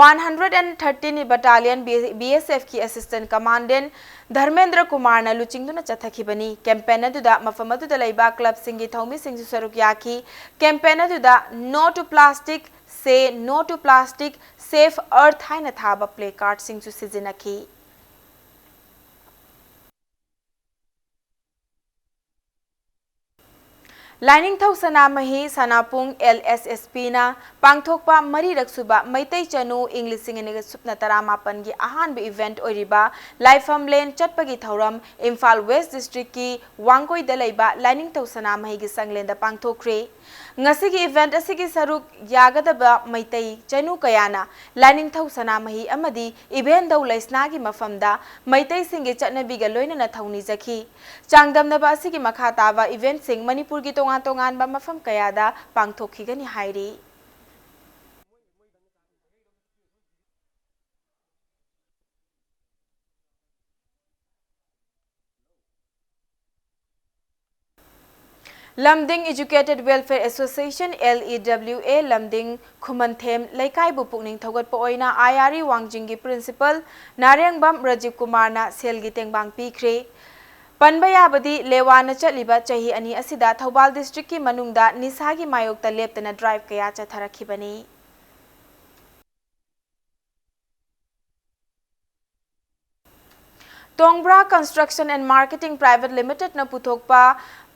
one hundred and thirteen Battalion BSFꯀꯤ Assistant Commandant Dharmendra ꯀꯨꯃꯥꯔꯅ ꯂꯨꯆꯤꯡꯗꯨꯅ ꯆꯠꯊꯈꯤꯕꯅꯤ꯫ ꯀꯦꯝꯄꯦꯟ ꯑꯗꯨꯗ ꯃꯐꯝ ꯑꯗꯨꯗ ꯂꯩꯕ ꯀ꯭ꯂꯕꯁꯤꯡꯒꯤ ꯊꯧꯃꯤꯁꯤꯡꯁꯨ ꯁꯔꯨꯛ ꯌꯥꯈꯤ꯫ ꯀꯦꯝꯄꯦꯟ ꯑꯗꯨꯗ No to Plastic, Say No to Plastic, Save Earth ꯍꯥꯏꯅ ꯊꯥꯕ ꯄ꯭ꯂꯦ ꯀꯥꯔꯗꯁꯤꯡꯁꯨ ꯁꯤꯖꯤꯟꯅꯈꯤ꯫ ꯂꯥꯏꯅꯤꯡꯊꯧ ꯁꯅꯥꯃꯍꯤ ꯁꯅꯥꯄꯨꯡ LSSPꯅ ꯄꯥꯡꯊꯣꯛꯄ ꯃꯔꯤꯔꯛ ꯁꯨꯕ ꯃꯩꯇꯩ ꯆꯅꯨ ꯏꯪ ꯂꯤꯁꯤꯡ ꯑꯅꯤꯒ ꯁꯨꯞꯅ ꯇꯔꯥꯃꯥꯄꯟꯒꯤ ꯑꯍꯥꯟꯕ ꯏꯚꯦꯟꯠ ꯑꯣꯏꯔꯤꯕ ꯂꯥꯏꯐꯝꯂꯦꯟ ꯆꯠꯄꯒꯤ ꯊꯧꯔꯝ ꯏꯝꯐꯥꯜ ꯋꯦꯁ ꯗꯤꯁꯇ꯭ꯔꯤꯛꯀꯤ ꯋꯥꯡꯒꯣꯏꯗ ꯂꯩꯕ ꯂꯥꯏꯅꯤꯡꯊꯧ ꯁꯅꯥꯃꯍꯤꯒꯤ ꯁꯪꯂꯦꯟꯗ ꯄꯥꯡꯊꯣꯛꯈ꯭ꯔꯦ꯫ ꯉꯁꯤꯒꯤ ꯏꯚꯦꯟꯠ ꯑꯁꯤꯒꯤ ꯁꯔꯨꯛ ꯌꯥꯒꯗꯕ ꯃꯩꯇꯩ ꯆꯅꯨ ꯀꯌꯥꯅ ꯂꯥꯏꯅꯤꯡꯊꯧ ꯁꯅꯥꯃꯍꯤ ꯑꯃꯗꯤ ꯏꯕꯦꯟꯗꯧ ꯂꯩꯁꯅꯥꯒꯤ ꯃꯐꯝꯗ ꯃꯩꯇꯩꯁꯤꯡꯒꯤ ꯆꯠꯅꯕꯤꯒ ꯂꯣꯏꯅꯅ ꯊꯧꯅꯤꯖꯈꯤ꯫ ꯆꯥꯡꯗꯝꯅꯕ ꯑꯁꯤꯒꯤ ꯃꯈꯥ ꯇꯥꯕ ꯏꯚꯦꯟꯠꯁꯤꯡ ꯃꯅꯤꯄꯨꯔꯒꯤ ꯇꯣꯉꯥꯟ ꯇꯣꯉꯥꯟꯕ ꯃꯐꯝ ꯀꯌꯥꯗ ꯄꯥꯡꯊꯣꯛꯈꯤꯒꯅꯤ ꯍꯥꯏꯔꯤ꯫ ꯂꯝꯗꯤꯡ Educated Welfare Association, LEWA, ꯂꯝꯗꯤꯡ ꯈꯨꯃꯟꯊꯦꯝ ꯂꯩꯀꯥꯏꯕꯨ ꯄꯨꯛꯅꯤꯡ ꯊꯧꯒꯠꯄ ꯑꯣꯏꯅ IRE ꯋꯥꯡꯖꯤꯡꯒꯤ ꯄ꯭ꯔꯤꯟꯁꯤꯄꯜ ꯅꯥꯔꯦꯡꯕꯝ ꯔꯥꯖꯤꯕ ꯀꯨꯃꯥꯔꯅ ꯁꯦꯜꯒꯤ ꯇꯦꯡꯕꯥꯡ ꯄꯤꯈ꯭ꯔꯦ꯫ ꯄꯟꯕ ꯌꯥꯕꯗꯤ, ꯂꯦꯋꯥꯅ ꯆꯠꯂꯤꯕ ꯆꯍꯤ ꯑꯅꯤ ꯑꯁꯤꯗ ꯊꯧꯕꯥꯜ ꯗꯤꯁꯇ꯭ꯔꯤꯛꯀꯤ ꯃꯅꯨꯡꯗ ꯅꯤꯁꯥꯒꯤ ꯃꯥꯌꯣꯛꯇ ꯂꯦꯞꯇꯅ ꯗ꯭ꯔꯥꯏꯚ ꯀꯌꯥ ꯆꯠꯊꯔꯛꯈꯤꯕꯅꯤ꯫ ꯇꯣꯡꯕ꯭ꯔꯥ Construction and Marketing Private Limitedꯅ ꯄꯨꯊꯣꯛꯄ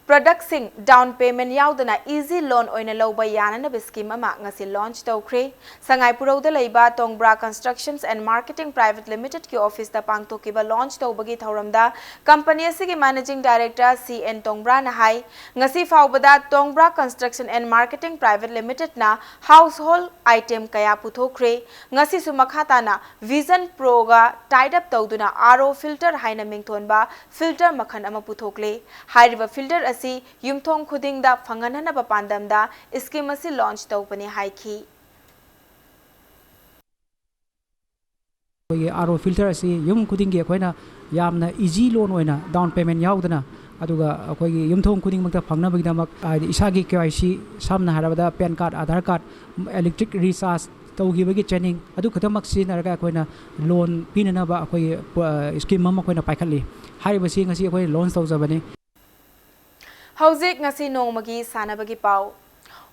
ꯄ꯭ꯔꯗꯛꯁꯤꯡ ꯗꯥꯎꯟ ꯄꯦꯃꯦꯟ ꯌꯥꯎꯗꯅ ꯏꯖꯤ ꯂꯣꯟ ꯑꯣꯏꯅ ꯂꯧꯕ ꯌꯥꯅꯅꯕ ꯁ꯭ꯀꯤꯝ ꯑꯃ ꯉꯁꯤ ꯂꯣꯟꯆ ꯇꯧꯈ꯭ꯔꯦ꯫ ꯁꯉꯥꯏꯄꯨꯔꯧꯗ ꯂꯩꯕ Tongbra constructions and marketing private ꯂꯤꯃꯤꯇꯦꯗꯀꯤ ꯑꯣꯐꯤꯁꯇ ꯄꯥꯡꯊꯣꯛꯈꯤꯕ ꯂꯣꯟꯆ ꯇꯧꯕꯒꯤ ꯊꯧꯔꯝꯗ ꯀꯝꯄꯅꯤ ꯑꯁꯤꯒꯤ ꯃꯦꯅꯦꯖꯤꯡ ꯗꯥꯏꯔꯦꯛꯇꯔ ꯁꯤ ꯑꯦꯟ ꯇꯣꯡꯕ꯭ꯔꯥꯅ ꯍꯥꯏ, ꯉꯁꯤ ꯐꯥꯎꯕꯗ Tongbra construction and marketing private ꯂꯤꯃꯤꯇꯦꯗꯅ ꯍꯥꯎꯁꯍꯣꯜ ꯑꯥꯏꯇꯦꯝ ꯀꯌꯥ ꯄꯨꯊꯣꯛꯈ꯭ꯔꯦ꯫ ꯉꯁꯤꯁꯨ ꯃꯈꯥ ꯇꯥꯅ ꯚꯤꯖꯟ ꯄ꯭ꯔꯣꯒ ꯇꯥꯏꯠ ꯑꯞ ꯇꯧꯗꯨꯅ ꯑꯥꯔ ꯑꯣ ꯐꯤꯜꯇꯔ ꯍꯥꯏꯅ ꯃꯤꯡꯊꯣꯟꯕ ꯐꯤꯜꯇꯔ ꯃꯈꯜ ꯑꯃ ꯄꯨꯊꯣꯛꯂꯦ꯫ ꯍꯥꯏꯔꯤꯕ ꯐꯤꯜꯇꯔ ꯑꯁꯤ ꯌꯨꯝꯊꯣꯡ ꯈꯨꯗꯤꯡꯗ ꯐꯪꯍꯟꯅꯕ ꯄꯥꯟꯗꯝꯗ ꯁ꯭ꯀꯤꯝ ꯑꯁꯤ ꯂꯣꯟꯆ ꯇꯧꯕꯅꯤ ꯍꯥꯏꯈꯤ꯫ ꯑꯩꯈꯣꯏꯒꯤ ꯑꯥꯔ ꯑꯣ ꯐꯤꯜꯇꯔ ꯑꯁꯤ ꯌꯨꯝ ꯈꯨꯗꯤꯡꯒꯤ ꯑꯩꯈꯣꯏꯅ ꯌꯥꯝꯅ ꯏꯖꯤ ꯂꯣꯟ ꯑꯣꯏꯅ ꯗꯥꯎꯟ ꯄꯦꯃꯦꯟ ꯌꯥꯎꯗꯅ, ꯑꯗꯨꯒ ꯑꯩꯈꯣꯏꯒꯤ ꯌꯨꯝꯊꯣꯡ ꯈꯨꯗꯤꯡꯃꯛꯇ ꯐꯪꯅꯕꯒꯤꯗꯃꯛ, ꯍꯥꯏꯗꯤ ꯏꯁꯥꯒꯤ ꯀꯦ ꯋꯥꯏ ꯁꯤ, ꯁꯝꯅ ꯍꯥꯏꯔꯕꯗ PAN card, Aadhaar card, electric recharge ꯇꯧꯈꯤꯕꯒꯤ ꯆꯦꯅꯤꯡ, ꯑꯗꯨ ꯈꯛꯇꯃꯛ ꯁꯤꯖꯤꯟꯅꯔꯒ ꯑꯩꯈꯣꯏꯅ ꯂꯣꯟ ꯄꯤꯅꯅꯕ ꯑꯩꯈꯣꯏꯒꯤ ꯄ-, ꯁ꯭ꯀꯤꯝ ꯑꯃ ꯑꯩꯈꯣꯏꯅ ꯄꯥꯏꯈꯠꯂꯤ꯫ ꯍꯥꯏꯔꯤꯕꯁꯤ ꯉꯁꯤ ꯑꯩꯈꯣꯏ ꯂꯣꯟꯆ ꯇꯧꯖꯕꯅꯤ꯫ ꯍꯧꯖꯤꯛ ꯉꯁꯤ ꯅꯣꯡꯃꯒꯤ ꯁꯥꯟꯅꯕꯒꯤ ꯄꯥꯎ꯫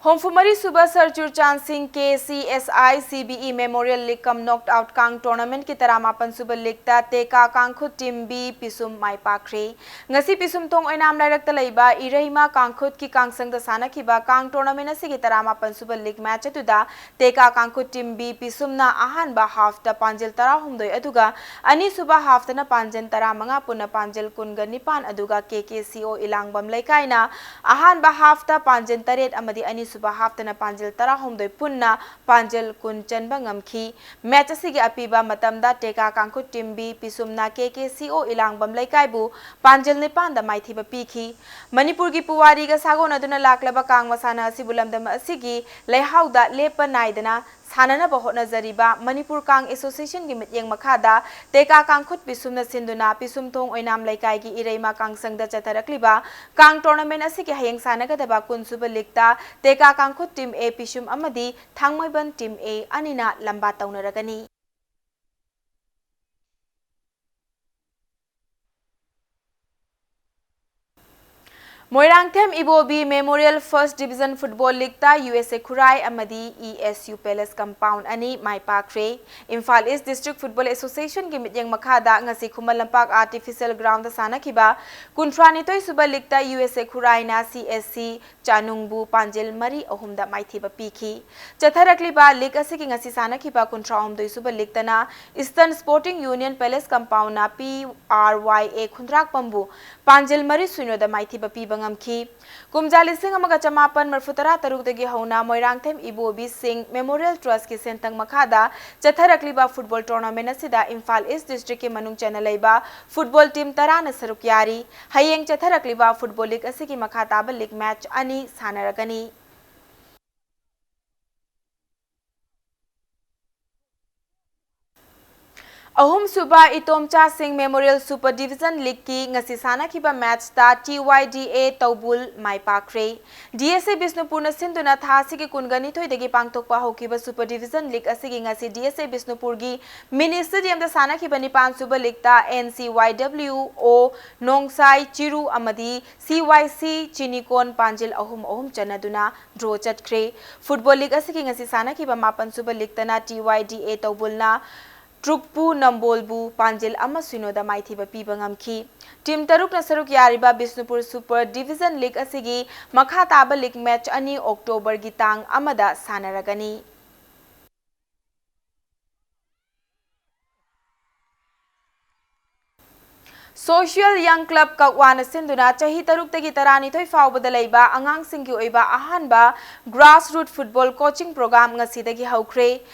ꯍꯨꯝꯐꯨ ꯃꯔꯤ ꯁꯨꯕ ꯁꯔ ꯆꯨꯔꯆꯥꯟ ꯁꯤꯡ K C S I C B E memorial league cum knockout ꯀꯥꯡ ꯇꯣꯔꯅꯥꯃꯦꯟꯠꯀꯤ ꯇꯔꯥꯃꯥꯄꯟ ꯁꯨꯕ ꯂꯤꯒꯇ ꯇꯦꯀꯥ ꯀꯥꯡꯈꯨꯠ ꯇꯤꯝ ꯕꯤ ꯄꯤꯁꯨꯝ ꯃꯥꯏ ꯄꯥꯛꯈ꯭ꯔꯦ꯫ ꯉꯁꯤ ꯄꯤꯁꯨꯝꯊꯣꯡ ꯑꯣꯏꯅꯥꯝ ꯂꯩꯔꯛꯇ ꯂꯩꯕ ꯏꯔꯩꯃ ꯀꯥꯡꯈꯨꯠꯀꯤ ꯀꯥꯡꯁꯪꯗ ꯁꯥꯟꯅꯈꯤꯕ ꯀꯥꯡ ꯇꯣꯔꯅꯥꯃꯦꯟꯠ ꯑꯁꯤꯒꯤ ꯇꯔꯥꯃꯥꯄꯟ ꯁꯨꯕ ꯂꯤꯒ ꯃꯦꯆ ꯑꯗꯨꯗ ꯇꯦꯀꯥ ꯀꯥꯡꯈꯨꯠ ꯇꯤꯝ ꯕꯤ ꯄꯤꯁꯨꯝꯅ ꯑꯍꯥꯟꯕ ꯍꯥꯐꯇ ꯄꯥꯟꯖꯤꯜ ꯇꯔꯥꯍꯨꯝꯗꯣꯏ ꯑꯗꯨꯒ ꯑꯅꯤꯁꯨꯕ ꯍꯥꯐꯇꯅ ꯄꯥꯟꯖꯤꯜ ꯇꯔꯥꯃꯉꯥ, ꯄꯨꯟꯅ ꯄꯥꯟꯖꯤꯜ ꯀꯨꯟꯒ ꯅꯤꯄꯥꯟ ꯑꯗꯨꯒ ꯀꯦ ꯀꯦ ꯁꯤ ꯑꯣ ꯏꯂꯥꯡꯕꯝ ꯂꯩꯀꯥꯏꯅ ꯑꯍꯥꯟꯕ ꯍꯥꯐꯇ ꯄꯥꯟꯖꯤꯜ ꯇꯔꯦꯠ ꯑꯃꯗꯤ ꯑꯅꯤꯁꯨꯕ ꯍꯥꯐꯇꯅ ꯄꯥꯟꯖꯤꯜ ꯇꯔꯥꯍꯨꯝꯗꯣꯏ, ꯄꯨꯟꯅ ꯄꯥꯟꯖꯤꯜ ꯀꯨꯟ ꯆꯟꯕ ꯉꯝꯈꯤ꯫ ꯃꯦꯆ ꯑꯁꯤꯒꯤ ꯑꯄꯤꯕ ꯃꯇꯝꯗ ꯇꯦꯀꯥ ꯀꯥꯡꯈꯨꯠ ꯇꯤꯝ ꯕꯤ ꯄꯤꯁꯨꯝꯅ ꯀꯦ ꯀꯦ ꯁꯤ ꯑꯣ ꯏꯂꯥꯡꯕꯝ ꯂꯩꯀꯥꯏꯕꯨ ꯄꯥꯟꯖꯤꯜ ꯅꯤꯄꯥꯟꯗ ꯃꯥꯏꯊꯤꯕ ꯄꯤꯈꯤ꯫ ꯃꯅꯤꯄꯨꯔꯒꯤ ꯄꯨꯋꯥꯔꯤꯒ ꯁꯥꯒꯣꯟꯅꯗꯨꯅ ꯂꯥꯛꯂꯕ ꯀꯥꯡ ꯃꯁꯥꯟꯅ ꯑꯁꯤꯕꯨ ꯂꯝꯗꯝ ꯑꯁꯤꯒꯤ ꯂꯩꯍꯥꯎꯗ ꯂꯦꯞꯄ ꯅꯥꯏꯗꯅ ꯁꯥꯟꯅꯅꯕ ꯍꯣꯠꯅꯖꯔꯤꯕ ꯃꯅꯤꯄꯨꯔ ꯀꯥꯡ ꯑꯦꯁꯣꯁꯤꯌꯦꯁꯟꯒꯤ ꯃꯤꯠꯌꯦꯡ ꯃꯈꯥꯗ ꯇꯦꯀꯥ ꯀꯥꯡꯈꯨꯠ ꯄꯤꯁꯨꯝꯅ ꯁꯤꯟꯗꯨꯅ ꯄꯤꯁꯨꯝꯊꯣꯡ ꯑꯣꯏꯅꯥꯝ ꯂꯩꯀꯥꯏꯒꯤ ꯏꯔꯩꯃ ꯀꯥꯡꯁꯪꯗ ꯆꯠꯊꯔꯛꯂꯤꯕ ꯀꯥꯡ ꯇꯣꯔꯅꯥꯃꯦꯟ ꯑꯁꯤꯒꯤ ꯍꯌꯦꯡ ꯁꯥꯟꯅꯒꯗꯕ ꯀꯨꯟꯁꯨꯕ ꯂꯤꯒꯇ ꯇꯦꯀꯥ ꯀꯥꯡꯈꯨꯠ ꯇꯤꯝ ꯑꯦ ꯄꯤꯁꯨꯝ ꯑꯃꯗꯤ ꯊꯥꯡꯃꯩꯕꯟ ꯇꯤꯝ ꯑꯦ ꯑꯅꯤꯅ ꯂꯝꯕꯥ ꯇꯧꯅꯔꯒꯅꯤ꯫ Moirangthem Ibobi Memorial First Division Football Leagueꯇ ꯌꯨ ꯑꯦꯁ ꯑꯦ ꯈꯨꯔꯥꯏ ꯑꯃꯗꯤ E S U Palace Compound ꯑꯅꯤ ꯃꯥꯏ ꯄꯥꯛꯈ꯭ꯔꯦ꯫ ꯏꯝꯐꯥꯜ East District Football Associationꯒꯤ ꯃꯤꯠꯌꯦꯡ ꯃꯈꯥꯗ ꯉꯁꯤ ꯈꯨꯃꯟ ꯂꯝꯄꯥꯛ Artificial Groundꯗ ꯁꯥꯟꯅꯈꯤꯕ ꯀꯨꯟꯊ꯭ꯔꯥꯅꯤꯊꯣꯏ ꯁꯨꯕ leagueꯇ ꯌꯨ ꯑꯦꯁ ꯑꯦ ꯈꯨꯔꯥꯏꯅ ꯁꯤ ꯑꯦꯁ ꯁꯤ ꯆꯥꯅꯨꯡꯕꯨ ꯄꯥꯟꯖꯤꯜ ꯃꯔꯤ ꯑꯍꯨꯝꯗ ꯃꯥꯏꯊꯤꯕ ꯄꯤꯈꯤ꯫ ꯆꯠꯊꯔꯛꯂꯤꯕ league ꯑꯁꯤꯒꯤ ꯉꯁꯤ ꯁꯥꯟꯅꯈꯤꯕ ꯀꯨꯟꯊ꯭ꯔꯥꯍꯨꯝꯗꯣꯏ ꯁꯨꯕ leagueꯇꯅ Eastern Sporting Union Palace Compoundꯅ ꯄꯤ ꯑꯥꯔ ꯋꯥꯏ ꯑꯦ ꯈꯨꯟꯗ꯭ꯔꯥꯛꯄꯝꯕꯨ ꯄꯥꯟꯖꯤꯜ ꯃꯔꯤ ꯁꯤꯅꯣꯗ ꯃꯥꯏꯊꯤꯕ ꯄꯤꯕ ꯉꯝꯈꯤ꯫ ꯀꯨꯝꯖꯥ ꯂꯤꯁꯤꯡ ꯑꯃꯒ ꯆꯃꯥꯄꯟ ꯃꯔꯤꯐꯨ ꯇꯔꯥ ꯇꯔꯨꯛꯇꯒꯤ ꯍꯧꯅ ꯃꯣꯏꯔꯥꯡꯊꯦꯝ ꯏꯕꯣꯕꯤ ꯁꯤꯡ Memorial Trustꯀꯤ ꯁꯦꯟꯊꯪ ꯃꯈꯥꯗ ꯆꯠꯊꯔꯛꯂꯤꯕ football tournamentꯑꯁꯤꯗ ꯏꯝꯐꯥꯜ East Districtꯀꯤ ꯃꯅꯨꯡ ꯆꯟꯅ ꯂꯩꯕ football team ꯇꯔꯥꯅ ꯁꯔꯨꯛ ꯌꯥꯔꯤ꯫ ꯍꯌꯦꯡ ꯆꯠꯊꯔꯛꯂꯤꯕ football league ꯑꯁꯤꯒꯤ ꯃꯈꯥ ꯇꯥꯕ league match ꯑꯅꯤ ꯁꯥꯟꯅꯔꯒꯅꯤ꯫ ꯑꯍꯨꯝꯁꯨꯕ ꯏꯇꯣꯝꯆꯥꯁꯤꯡ Memorial Super Division Leagueꯀꯤ ꯉꯁꯤ ꯁꯥꯟꯅꯈꯤꯕ matchꯇ ꯇꯤ ꯋꯥꯏ ꯗꯤ ꯑꯦ ꯇꯧꯕꯨꯜ ꯃꯥꯏ ꯄꯥꯛꯈ꯭ꯔꯦ꯫ ꯗꯤ ꯑꯦꯁ ꯑꯦ ꯕꯤꯁꯅꯨꯄꯨꯔꯅ ꯁꯤꯟꯗꯨꯅ ꯊꯥ ꯑꯁꯤꯒꯤ ꯀꯨꯟꯒ ꯅꯤꯊꯣꯏꯗꯒꯤ ꯄꯥꯡꯊꯣꯛꯄ ꯍꯧꯈꯤꯕ Super Division League ꯑꯁꯤꯒꯤ ꯉꯁꯤ ꯗꯤ ꯑꯦꯁ ꯑꯦ ꯕꯤꯁꯅꯨꯄꯨꯔꯒꯤ mini stadiumꯗ ꯁꯥꯟꯅꯈꯤꯕ ꯅꯤꯄꯥꯟ ꯁꯨꯕ leagueꯇ ꯑꯦꯟ ꯁꯤ ꯋꯥꯏ ꯗꯕ꯭ꯂꯤꯎ ꯑꯣ ꯅꯣꯡꯁꯥꯏ ꯆꯤꯔꯨ ꯑꯃꯗꯤ ꯁꯤ ꯋꯥꯏ ꯁꯤ ꯆꯤꯅꯤꯀꯣꯟ ꯄꯥꯟꯖꯤꯜ ꯑꯍꯨꯝ ꯑꯍꯨꯝ ꯆꯟꯅꯗꯨꯅ draw ꯆꯠꯈ꯭ꯔꯦ꯫ Football league ꯑꯁꯤꯒꯤ ꯉꯁꯤ ꯁꯥꯟꯅꯈꯤꯕ ꯃꯥꯄꯟ ꯁꯨꯕ leagueꯇꯅ ꯇꯤ ꯋꯥꯏ ꯗꯤ ꯑꯦ ꯇꯧꯕꯨꯜꯅ ꯇ꯭ꯔꯨꯛꯄꯨ ꯅꯝꯕꯣꯜꯕꯨ ꯄꯥꯟꯖꯤꯜ ꯑꯃ ꯁꯤꯅꯣꯗ ꯃꯥꯏꯊꯤꯕ ꯄꯤꯕ ꯉꯝꯈꯤ꯫ Team ꯇꯔꯨꯛꯅ ꯁꯔꯨꯛ ꯌꯥꯔꯤꯕ ꯕꯤꯁꯅꯨꯄꯨꯔ Super Division League ꯑꯁꯤꯒꯤ ꯃꯈꯥ ꯇꯥꯕ league match ꯑꯅꯤ Octoberꯒꯤ ꯇꯥꯡ ꯑꯃꯗ ꯁꯥꯟꯅꯔꯒꯅꯤ꯫ Social Young Club ꯀꯛꯋꯥꯅ ꯁꯤꯟꯗꯨꯅ ꯆꯍꯤ ꯇꯔꯨꯛꯇꯒꯤ ꯇꯔꯥꯅꯤꯊꯣꯏ ꯐꯥꯎꯕꯗ ꯂꯩꯕ ꯑꯉꯥꯡꯁꯤꯡꯒꯤ ꯑꯣꯏꯕ ꯑꯍꯥꯟꯕ grassroot football coaching program ꯉꯁꯤꯗꯒꯤ ꯍꯧꯈ꯭ꯔꯦ꯫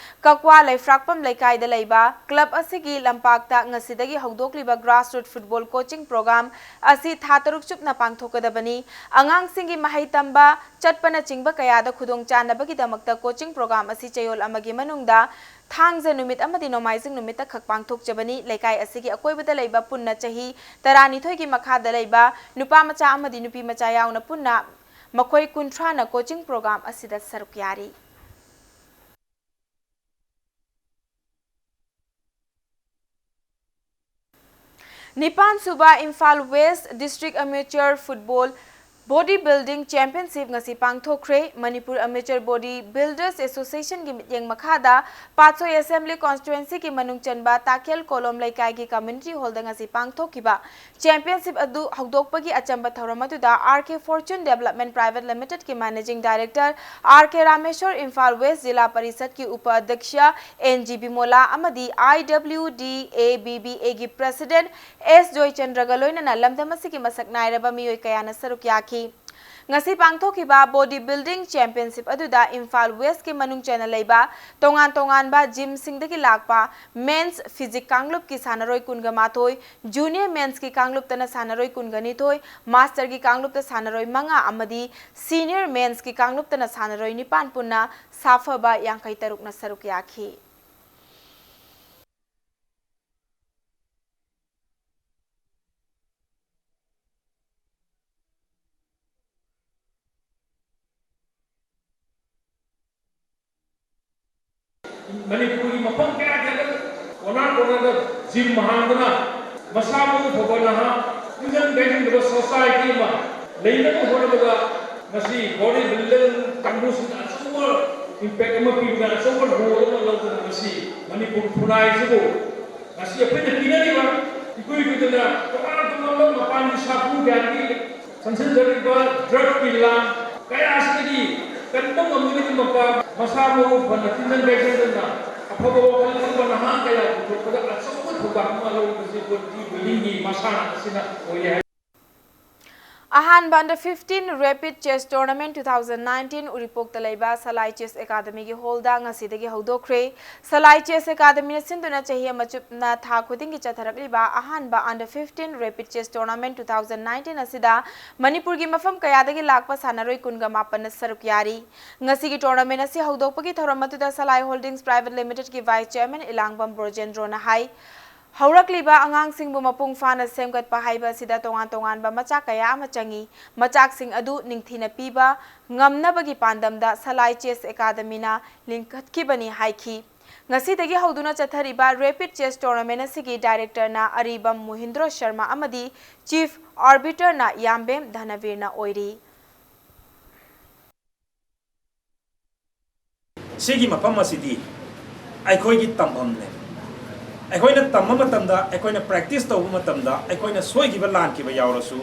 ꯀꯛꯋꯥ ꯂꯩꯐ꯭ꯔꯥꯛꯄꯝ ꯂꯩꯀꯥꯏꯗ ꯂꯩꯕ club ꯑꯁꯤꯒꯤ ꯂꯝꯄꯥꯛꯇ ꯉꯁꯤꯗꯒꯤ ꯍꯧꯗꯣꯛꯂꯤꯕ grassroot football coaching program ꯑꯁꯤ ꯊꯥ ꯇꯔꯨꯛ ꯆꯨꯞꯅ ꯄꯥꯡꯊꯣꯛꯀꯗꯕꯅꯤ꯫ ꯑꯉꯥꯡꯁꯤꯡꯒꯤ ꯃꯍꯩ ꯇꯝꯕ ꯆꯠꯄꯅꯆꯤꯡꯕ ꯀꯌꯥꯗ ꯈꯨꯗꯣꯡꯆꯥꯅꯕꯒꯤꯗꯃꯛꯇ coaching program ꯑꯁꯤ ꯆꯌꯣꯜ ꯑꯃꯒꯤ ꯃꯅꯨꯡꯗ ꯊꯥꯡꯖ ꯅꯨꯃꯤꯠ ꯑꯃꯗꯤ ꯅꯣꯡꯃꯥꯏꯖꯤꯡ ꯅꯨꯃꯤꯠꯇ ꯈꯛ ꯄꯥꯡꯊꯣꯛꯆꯕꯅꯤ꯫ ꯂꯩꯀꯥꯏ ꯑꯁꯤꯒꯤ ꯑꯀꯣꯏꯕꯗ ꯂꯩꯕ ꯄꯨꯟꯅ ꯆꯍꯤ ꯇꯔꯥꯅꯤꯊꯣꯏꯒꯤ ꯃꯈꯥꯗ ꯂꯩꯕ ꯅꯨꯄꯥ ꯃꯆꯥ ꯑꯃꯗꯤ ꯅꯨꯄꯤ ꯃꯆꯥ ꯌꯥꯎꯅ ꯄꯨꯟꯅ ꯃꯈꯣꯏ ꯀꯨꯟꯊ꯭ꯔꯥꯅ coaching program ꯑꯁꯤꯗ ꯁꯔꯨꯛ ꯌꯥꯔꯤ꯫ ꯅꯤꯄꯥꯟ ꯁꯨꯕ Imphal West District Amateur Football Body Building Championship ꯉꯁꯤ ꯄꯥꯡꯊꯣꯛꯈ꯭ꯔꯦ꯫ Manipur Amateur Body Builders Association ꯒꯤ ꯃꯤꯠꯌꯦꯡ ꯃꯈꯥꯗ ꯄꯥꯠꯁꯣꯏ Assembly Constituency ꯒꯤ ꯃꯅꯨꯡ ꯆꯟꯕ ꯇꯥꯀꯦꯜ ꯀꯣꯂꯣꯝ ꯂꯩꯀꯥꯏꯒꯤ Community Hall ꯗ ꯉꯁꯤ ꯄꯥꯡꯊꯣꯛꯈꯤꯕ Championship ꯑꯗꯨ ꯍꯧꯗꯣꯛꯄꯒꯤ ꯑꯆꯝꯕ ꯊꯧꯔꯝ ꯑꯗꯨꯗ R K Fortune Development Private Limited ꯀꯤ Managing Director R K Rameshwar, Imphal West Zilla Parishad ꯀꯤ ꯎꯄ ꯑꯗ꯭ꯌꯛꯁ N G Bimola ꯑꯃꯗꯤ I W D A B B A ꯒꯤ President S ꯖꯣꯏꯆꯟꯗ꯭ꯔꯒ ꯂꯣꯏꯅꯅ ꯂꯝꯗꯝ ꯑꯁꯤꯒꯤ ꯃꯁꯛ ꯅꯥꯏꯔꯕ ꯃꯤꯑꯣꯏ ꯀꯌꯥꯅ ꯁꯔꯨꯛ ꯌꯥꯈꯤ꯫ ꯉꯁꯤ ꯄꯥꯡꯊꯣꯛꯈꯤꯕ Body Building Championship ꯑꯗꯨꯗ ꯏꯝꯐꯥꯜ West ꯀꯤ ꯃꯅꯨꯡ ꯆꯟꯅ ꯂꯩꯕ ꯇꯣꯉꯥꯟ ꯇꯣꯉꯥꯟꯕ gym ꯁꯤꯡꯗꯒꯤ ꯂꯥꯛꯄ Men's Physique ꯀꯥꯡꯂꯨꯞꯀꯤ ꯁꯥꯟꯅꯔꯣꯏ ꯀꯨꯟꯒ ꯃꯥꯊꯣꯏ, Junior Men's ꯀꯤ ꯀꯥꯡꯂꯨꯞꯇꯅ ꯁꯥꯟꯅꯔꯣꯏ ꯀꯨꯟꯒ ꯅꯤꯊꯣꯏ, Master ꯒꯤ ꯀꯥꯡꯂꯨꯞꯇ ꯁꯥꯟꯅꯔꯣꯏ ꯃꯉꯥ ꯑꯃꯗꯤ Senior Men's ꯀꯤ ꯀꯥꯡꯂꯨꯞꯇꯅ ꯁꯥꯟꯅꯔꯣꯏ ꯅꯤꯄꯥꯟ ꯄꯨꯟꯅ ꯁꯥꯐꯕ ꯌꯥꯡꯈꯩ ꯇꯔꯨꯛꯅ ꯁꯔꯨꯛ ꯌꯥꯈꯤ꯫ ꯃꯅꯤꯄꯨꯔꯒꯤ ꯃꯐꯝ ꯀꯌꯥ ꯀꯌꯥꯗ ꯀꯣꯅꯥ ꯀꯣꯅꯥꯗ gym ꯍꯥꯡꯗꯨꯅ ꯃꯁꯥ ꯃꯎ ꯐꯕ ꯅꯍꯥ, ꯇꯤꯟꯖꯪ ꯀꯥꯏꯖꯪꯗꯕ society ꯑꯃ ꯂꯩꯅꯕ ꯍꯣꯠꯅꯕꯗ ꯉꯁꯤ body building ꯀꯥꯡꯕꯨꯁꯤꯡꯅ ꯑꯆꯧꯕ impact ꯑꯃ ꯄꯤꯕꯗ, ꯑꯆꯧꯕ role ꯑꯃ ꯂꯧꯗꯨꯅ ꯉꯁꯤ ꯃꯅꯤꯄꯨꯔ ꯈꯨꯟꯅꯥꯏꯁꯤꯕꯨ ꯉꯁꯤ ꯑꯩꯈꯣꯏꯅ ꯄꯤꯅꯔꯤꯕ ꯏꯀꯨꯏ ꯀꯨꯏꯗꯅ ꯇꯣꯉꯥꯟ ꯇꯣꯉꯥꯟꯕ ꯃꯄꯥꯟꯒꯤ ꯁꯥꯐꯨ ꯀꯌꯥꯗꯒꯤ ꯆꯪꯁꯤꯟꯖꯔꯤꯕ drug ꯀꯤ ꯂꯥꯡ ꯀꯌꯥ ꯑꯁꯤꯗꯒꯤ ꯀꯟꯕ ꯉꯝꯅꯕꯒꯤꯗꯃꯛꯇ ꯃꯁꯥ ꯃꯎ ꯐꯅ ꯇꯤꯟꯖꯪ ꯀꯥꯏꯖꯪꯗꯅ ꯑꯐꯕ ꯋꯥꯈꯜ ꯈꯟꯕ ꯅꯍꯥ ꯀꯌꯥ ꯄꯨꯊꯣꯛꯄꯗ ꯑꯆꯧꯕ ꯊꯧꯗꯥꯡ ꯑꯃ ꯂꯧꯔꯤꯕꯁꯤ body building ꯒꯤ ꯃꯁꯥꯟꯅ ꯑꯁꯤꯅ ꯑꯣꯏꯔꯦ ꯍꯥꯏ꯫ ꯑꯍꯥꯟꯕ Under fifteen Rapid Chess Tournament two thousand nineteen ꯎꯔꯤꯄꯣꯛꯇ ꯂꯩꯕ ꯁꯂꯥꯏ Chess Academy ꯒꯤ hall ꯗ ꯉꯁꯤꯗꯒꯤ ꯍꯧꯗꯣꯛꯈ꯭ꯔꯦ꯫ ꯁꯂꯥꯏ Chess Academy ꯅ ꯁꯤꯟꯗꯨꯅ ꯆꯍꯤ ꯑꯃ ꯆꯨꯞꯅ ꯊꯥ ꯈꯨꯗꯤꯡꯒꯤ ꯆꯠꯊꯔꯛꯂꯤꯕ ꯑꯍꯥꯟꯕ Under fifteen Rapid Chess Tournament two thousand nineteen ꯑꯁꯤꯗ ꯃꯅꯤꯄꯨꯔꯒꯤ ꯃꯐꯝ ꯀꯌꯥꯗꯒꯤ ꯂꯥꯛꯄ ꯁꯥꯟꯅꯔꯣꯏ ꯀꯨꯟꯒ ꯃꯥꯄꯟꯅ ꯁꯔꯨꯛ ꯌꯥꯔꯤ꯫ ꯉꯁꯤꯒꯤ tournament ꯑꯁꯤ ꯍꯧꯗꯣꯛꯄꯒꯤ ꯊꯧꯔꯝ ꯑꯗꯨꯗ ꯁꯂꯥꯏ Holdings Private Limited ꯀꯤ Vice Chairman ꯏꯂꯥꯡꯕꯝ ꯕ꯭ꯔꯣꯖꯦꯟꯗ꯭ꯔꯣꯅ ꯍꯥꯏ, ꯍꯧꯔꯛꯂꯤꯕ ꯑꯉꯥꯡꯁꯤꯡꯕꯨ ꯃꯄꯨꯡ ꯐꯥꯅ ꯁꯦꯝꯒꯠꯄ ꯍꯥꯏꯕ ꯑꯁꯤꯗ ꯇꯣꯉꯥꯟ ꯇꯣꯉꯥꯟꯕ ꯃꯆꯥꯛ ꯀꯌꯥ ꯑꯃ ꯆꯪꯏ꯫ ꯃꯆꯥꯛꯁꯤꯡ ꯑꯗꯨ ꯅꯤꯡꯊꯤꯅ ꯄꯤꯕ ꯉꯝꯅꯕꯒꯤ ꯄꯥꯟꯗꯝꯗ ꯁꯂꯥꯏ Chess Academy ꯅ ꯂꯤꯡꯈꯠꯈꯤꯕꯅꯤ ꯍꯥꯏꯈꯤ꯫ ꯉꯁꯤꯗꯒꯤ ꯍꯧꯗꯨꯅ ꯆꯠꯊꯔꯤꯕ Rapid Chess Tournament ꯑꯁꯤꯒꯤ director ꯅ ꯑꯔꯤꯕꯝ ꯃꯣꯍꯤꯟꯗ꯭ꯔꯣ ꯁꯔꯃ ꯑꯃꯗꯤ chief ꯑꯥꯔꯕꯤꯇꯔꯅ ꯌꯥꯝꯕꯦꯝ ꯙꯅꯕꯤꯔꯅ ꯑꯣꯏꯔꯤ꯫ ꯁꯤꯒꯤ ꯃꯐꯝ ꯑꯁꯤꯗꯤ ꯑꯩꯈꯣꯏꯒꯤ ꯇꯝꯐꯝꯅꯦ꯫ ꯑꯩꯈꯣꯏꯅ ꯇꯝꯕ ꯃꯇꯝꯗ, ꯑꯩꯈꯣꯏꯅ practice ꯇꯧꯕ ꯃꯇꯝꯗ, ꯑꯩꯈꯣꯏꯅ ꯁꯣꯏꯈꯤꯕ ꯂꯥꯟꯈꯤꯕ ꯌꯥꯎꯔꯁꯨ,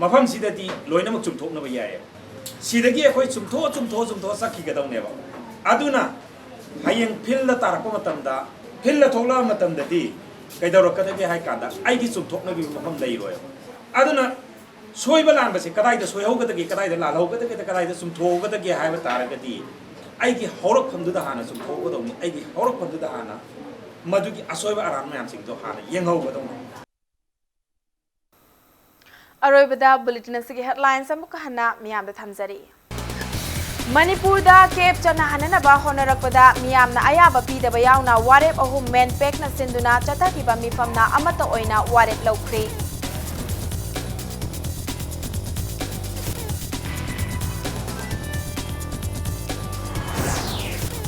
ꯃꯐꯝꯁꯤꯗꯗꯤ ꯂꯣꯏꯅꯃꯛ ꯆꯨꯝꯊꯣꯛꯅꯕ ꯌꯥꯏꯌꯦ꯫ ꯁꯤꯗꯒꯤ ꯑꯩꯈꯣꯏ ꯆꯨꯝꯊꯣꯛ, ꯆꯨꯝꯊꯣꯛ, ꯆꯨꯝꯊꯣꯛ ꯆꯠꯈꯤꯒꯗꯧꯅꯦꯕ꯫ ꯑꯗꯨꯅ ꯍꯌꯦꯡ fieldꯗ ꯇꯥꯔꯛꯄ ꯃꯇꯝꯗ, fieldꯗ ꯊꯣꯛꯂꯛꯑ ꯃꯇꯝꯗꯗꯤ ꯀꯩꯗꯧꯔꯛꯀꯗꯒꯦ ꯍꯥꯏ ꯀꯥꯟꯗ, ꯑꯩꯒꯤ ꯆꯨꯝꯊꯣꯛꯅꯕꯒꯤ ꯃꯐꯝ ꯂꯩꯔꯣꯏꯕ꯫ ꯑꯗꯨꯅ ꯁꯣꯏꯕ ꯂꯥꯟꯕꯁꯦ ꯀꯗꯥꯏꯗ ꯁꯣꯏꯍꯧꯒꯗꯒꯦ, ꯀꯗꯥꯏꯗ ꯂꯥꯜꯍꯧꯒꯗꯒꯦ, ꯀꯗꯥꯏꯗ ꯆꯨꯝꯊꯣꯛꯍꯧꯒꯗꯒꯦ ꯍꯥꯏꯕ ꯇꯥꯔꯒꯗꯤ, ꯑꯩꯒꯤ ꯍꯧꯔꯛꯐꯝꯗꯨꯗ ꯍꯥꯟꯅ ꯆꯨꯝꯊꯣꯛꯍꯧꯒꯗꯧꯅꯤ꯫ ꯑꯩꯒꯤ ꯍꯧꯔꯛꯐꯝꯗꯨꯗ ꯍꯥꯟꯅ ꯃꯗꯨꯒꯤ ꯑꯁꯣꯏꯕ ꯑꯔꯥꯟ ꯃꯌꯥꯝꯁꯤꯡꯗꯣ ꯍꯥꯟꯅ ꯌꯦꯡꯍꯧꯒꯗꯧꯅꯤ꯫ ꯑꯔꯣꯏꯕꯗ bulletin ꯑꯁꯤꯒꯤ headlines ꯑꯃꯨꯛꯀ ꯍꯟꯅ ꯃꯤꯌꯥꯝꯗ ꯊꯝꯖꯔꯤ꯫ ꯃꯅꯤꯄꯨꯔꯗ ꯀꯦꯞ ꯆꯠꯅꯍꯟꯅꯅꯕ ꯍꯣꯠꯅꯔꯛꯄꯗ ꯃꯤꯌꯥꯝꯅ ꯑꯌꯥꯕ ꯄꯤꯗꯕ ꯌꯥꯎꯅ ꯋꯥꯔꯦꯞ ꯑꯍꯨꯝ MANPACꯅ ꯁꯤꯟꯗꯨꯅ ꯆꯠꯊꯈꯤꯕ ꯃꯤꯐꯝꯅ ꯑꯃꯠꯇ ꯑꯣꯏꯅ ꯋꯥꯔꯦꯞ ꯂꯧꯈ꯭ꯔꯦ꯫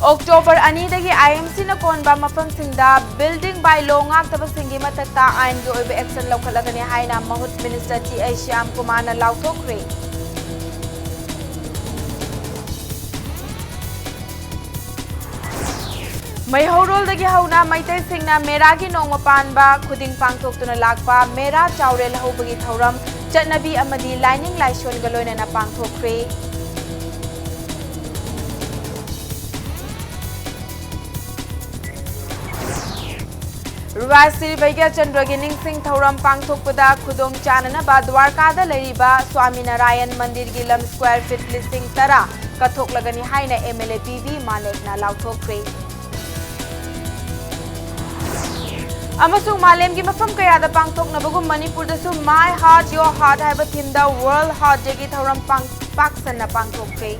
ꯑꯣꯛꯇꯣꯕꯔ ꯑꯅꯤꯗꯒꯤ IMCꯅ ꯀꯣꯟꯕ ꯃꯐꯝꯁꯤꯡꯗ building by law ꯉꯥꯛꯇꯕꯁꯤꯡꯒꯤ ꯃꯊꯛꯇ ꯑꯥꯏꯟꯒꯤ ꯑꯣꯏꯕ action ꯂꯧꯈꯠꯂꯒꯅꯤ ꯍꯥꯏꯅ ꯃꯍꯨꯠ minister T I ꯁ꯭ꯌꯥꯝ ꯀꯨꯃꯥꯔꯅ ꯂꯥꯎꯊꯣꯛꯈ꯭ꯔꯦ꯫ ꯃꯩꯍꯧꯔꯣꯜꯗꯒꯤ ꯍꯧꯅ ꯃꯩꯇꯩꯁꯤꯡꯅ ꯃꯦꯔꯥꯒꯤ ꯅꯣꯡꯃ ꯄꯥꯟꯕ ꯈꯨꯗꯤꯡ ꯄꯥꯡꯊꯣꯛꯇꯨꯅ ꯂꯥꯛꯄ ꯃꯦꯔꯥ ꯆꯥꯎꯔꯦꯜ ꯍꯧꯕꯒꯤ ꯊꯧꯔꯝ ꯆꯠꯅꯕꯤ ꯑꯃꯗꯤ ꯂꯥꯏꯅꯤꯡ ꯂꯥꯏꯁꯣꯟꯒ ꯂꯣꯏꯅꯅ ꯄꯥꯡꯊꯣꯛꯈ꯭ꯔꯦ꯫ ꯔꯥꯖ ꯁ꯭ꯔꯤ ꯕꯩꯒ꯭ꯌꯥꯆꯟꯗ꯭ꯔꯒꯤ ꯅꯤꯡꯁꯤꯡ ꯊꯧꯔꯝ ꯄꯥꯡꯊꯣꯛꯄꯗ ꯈꯨꯗꯣꯡ ꯆꯥꯅꯅꯕ ꯗ꯭ꯋꯥꯔꯀꯥꯗ ꯂꯩꯔꯤꯕ ꯁ꯭ꯋꯥꯃꯤ ꯅꯥꯔꯥꯌꯟ ꯃꯟꯗꯤꯔꯒꯤ ꯂꯝ square feet ꯂꯤꯁꯤꯡ ꯇꯔꯥ ꯀꯠꯊꯣꯛꯂꯒꯅꯤ ꯍꯥꯏꯅ MLA PV ꯃꯥꯅꯦꯛꯅ ꯂꯥꯎꯊꯣꯛꯈ꯭ꯔꯦ꯫ ꯑꯃꯁꯨꯡ ꯃꯥꯂꯦꯝꯒꯤ ꯃꯐꯝ ꯀꯌꯥꯗ ꯄꯥꯡꯊꯣꯛꯅꯕꯒꯨꯝ ꯃꯅꯤꯄꯨꯔꯗꯁꯨ My Heart Your Heart ꯍꯥꯏꯕ themeꯗ World Heart Dayꯒꯤ ꯊꯧꯔꯝ ꯄꯥꯡ-, ꯄꯥꯛ ꯁꯟꯅ ꯄꯥꯡꯊꯣꯛꯈ꯭ꯔꯦ꯫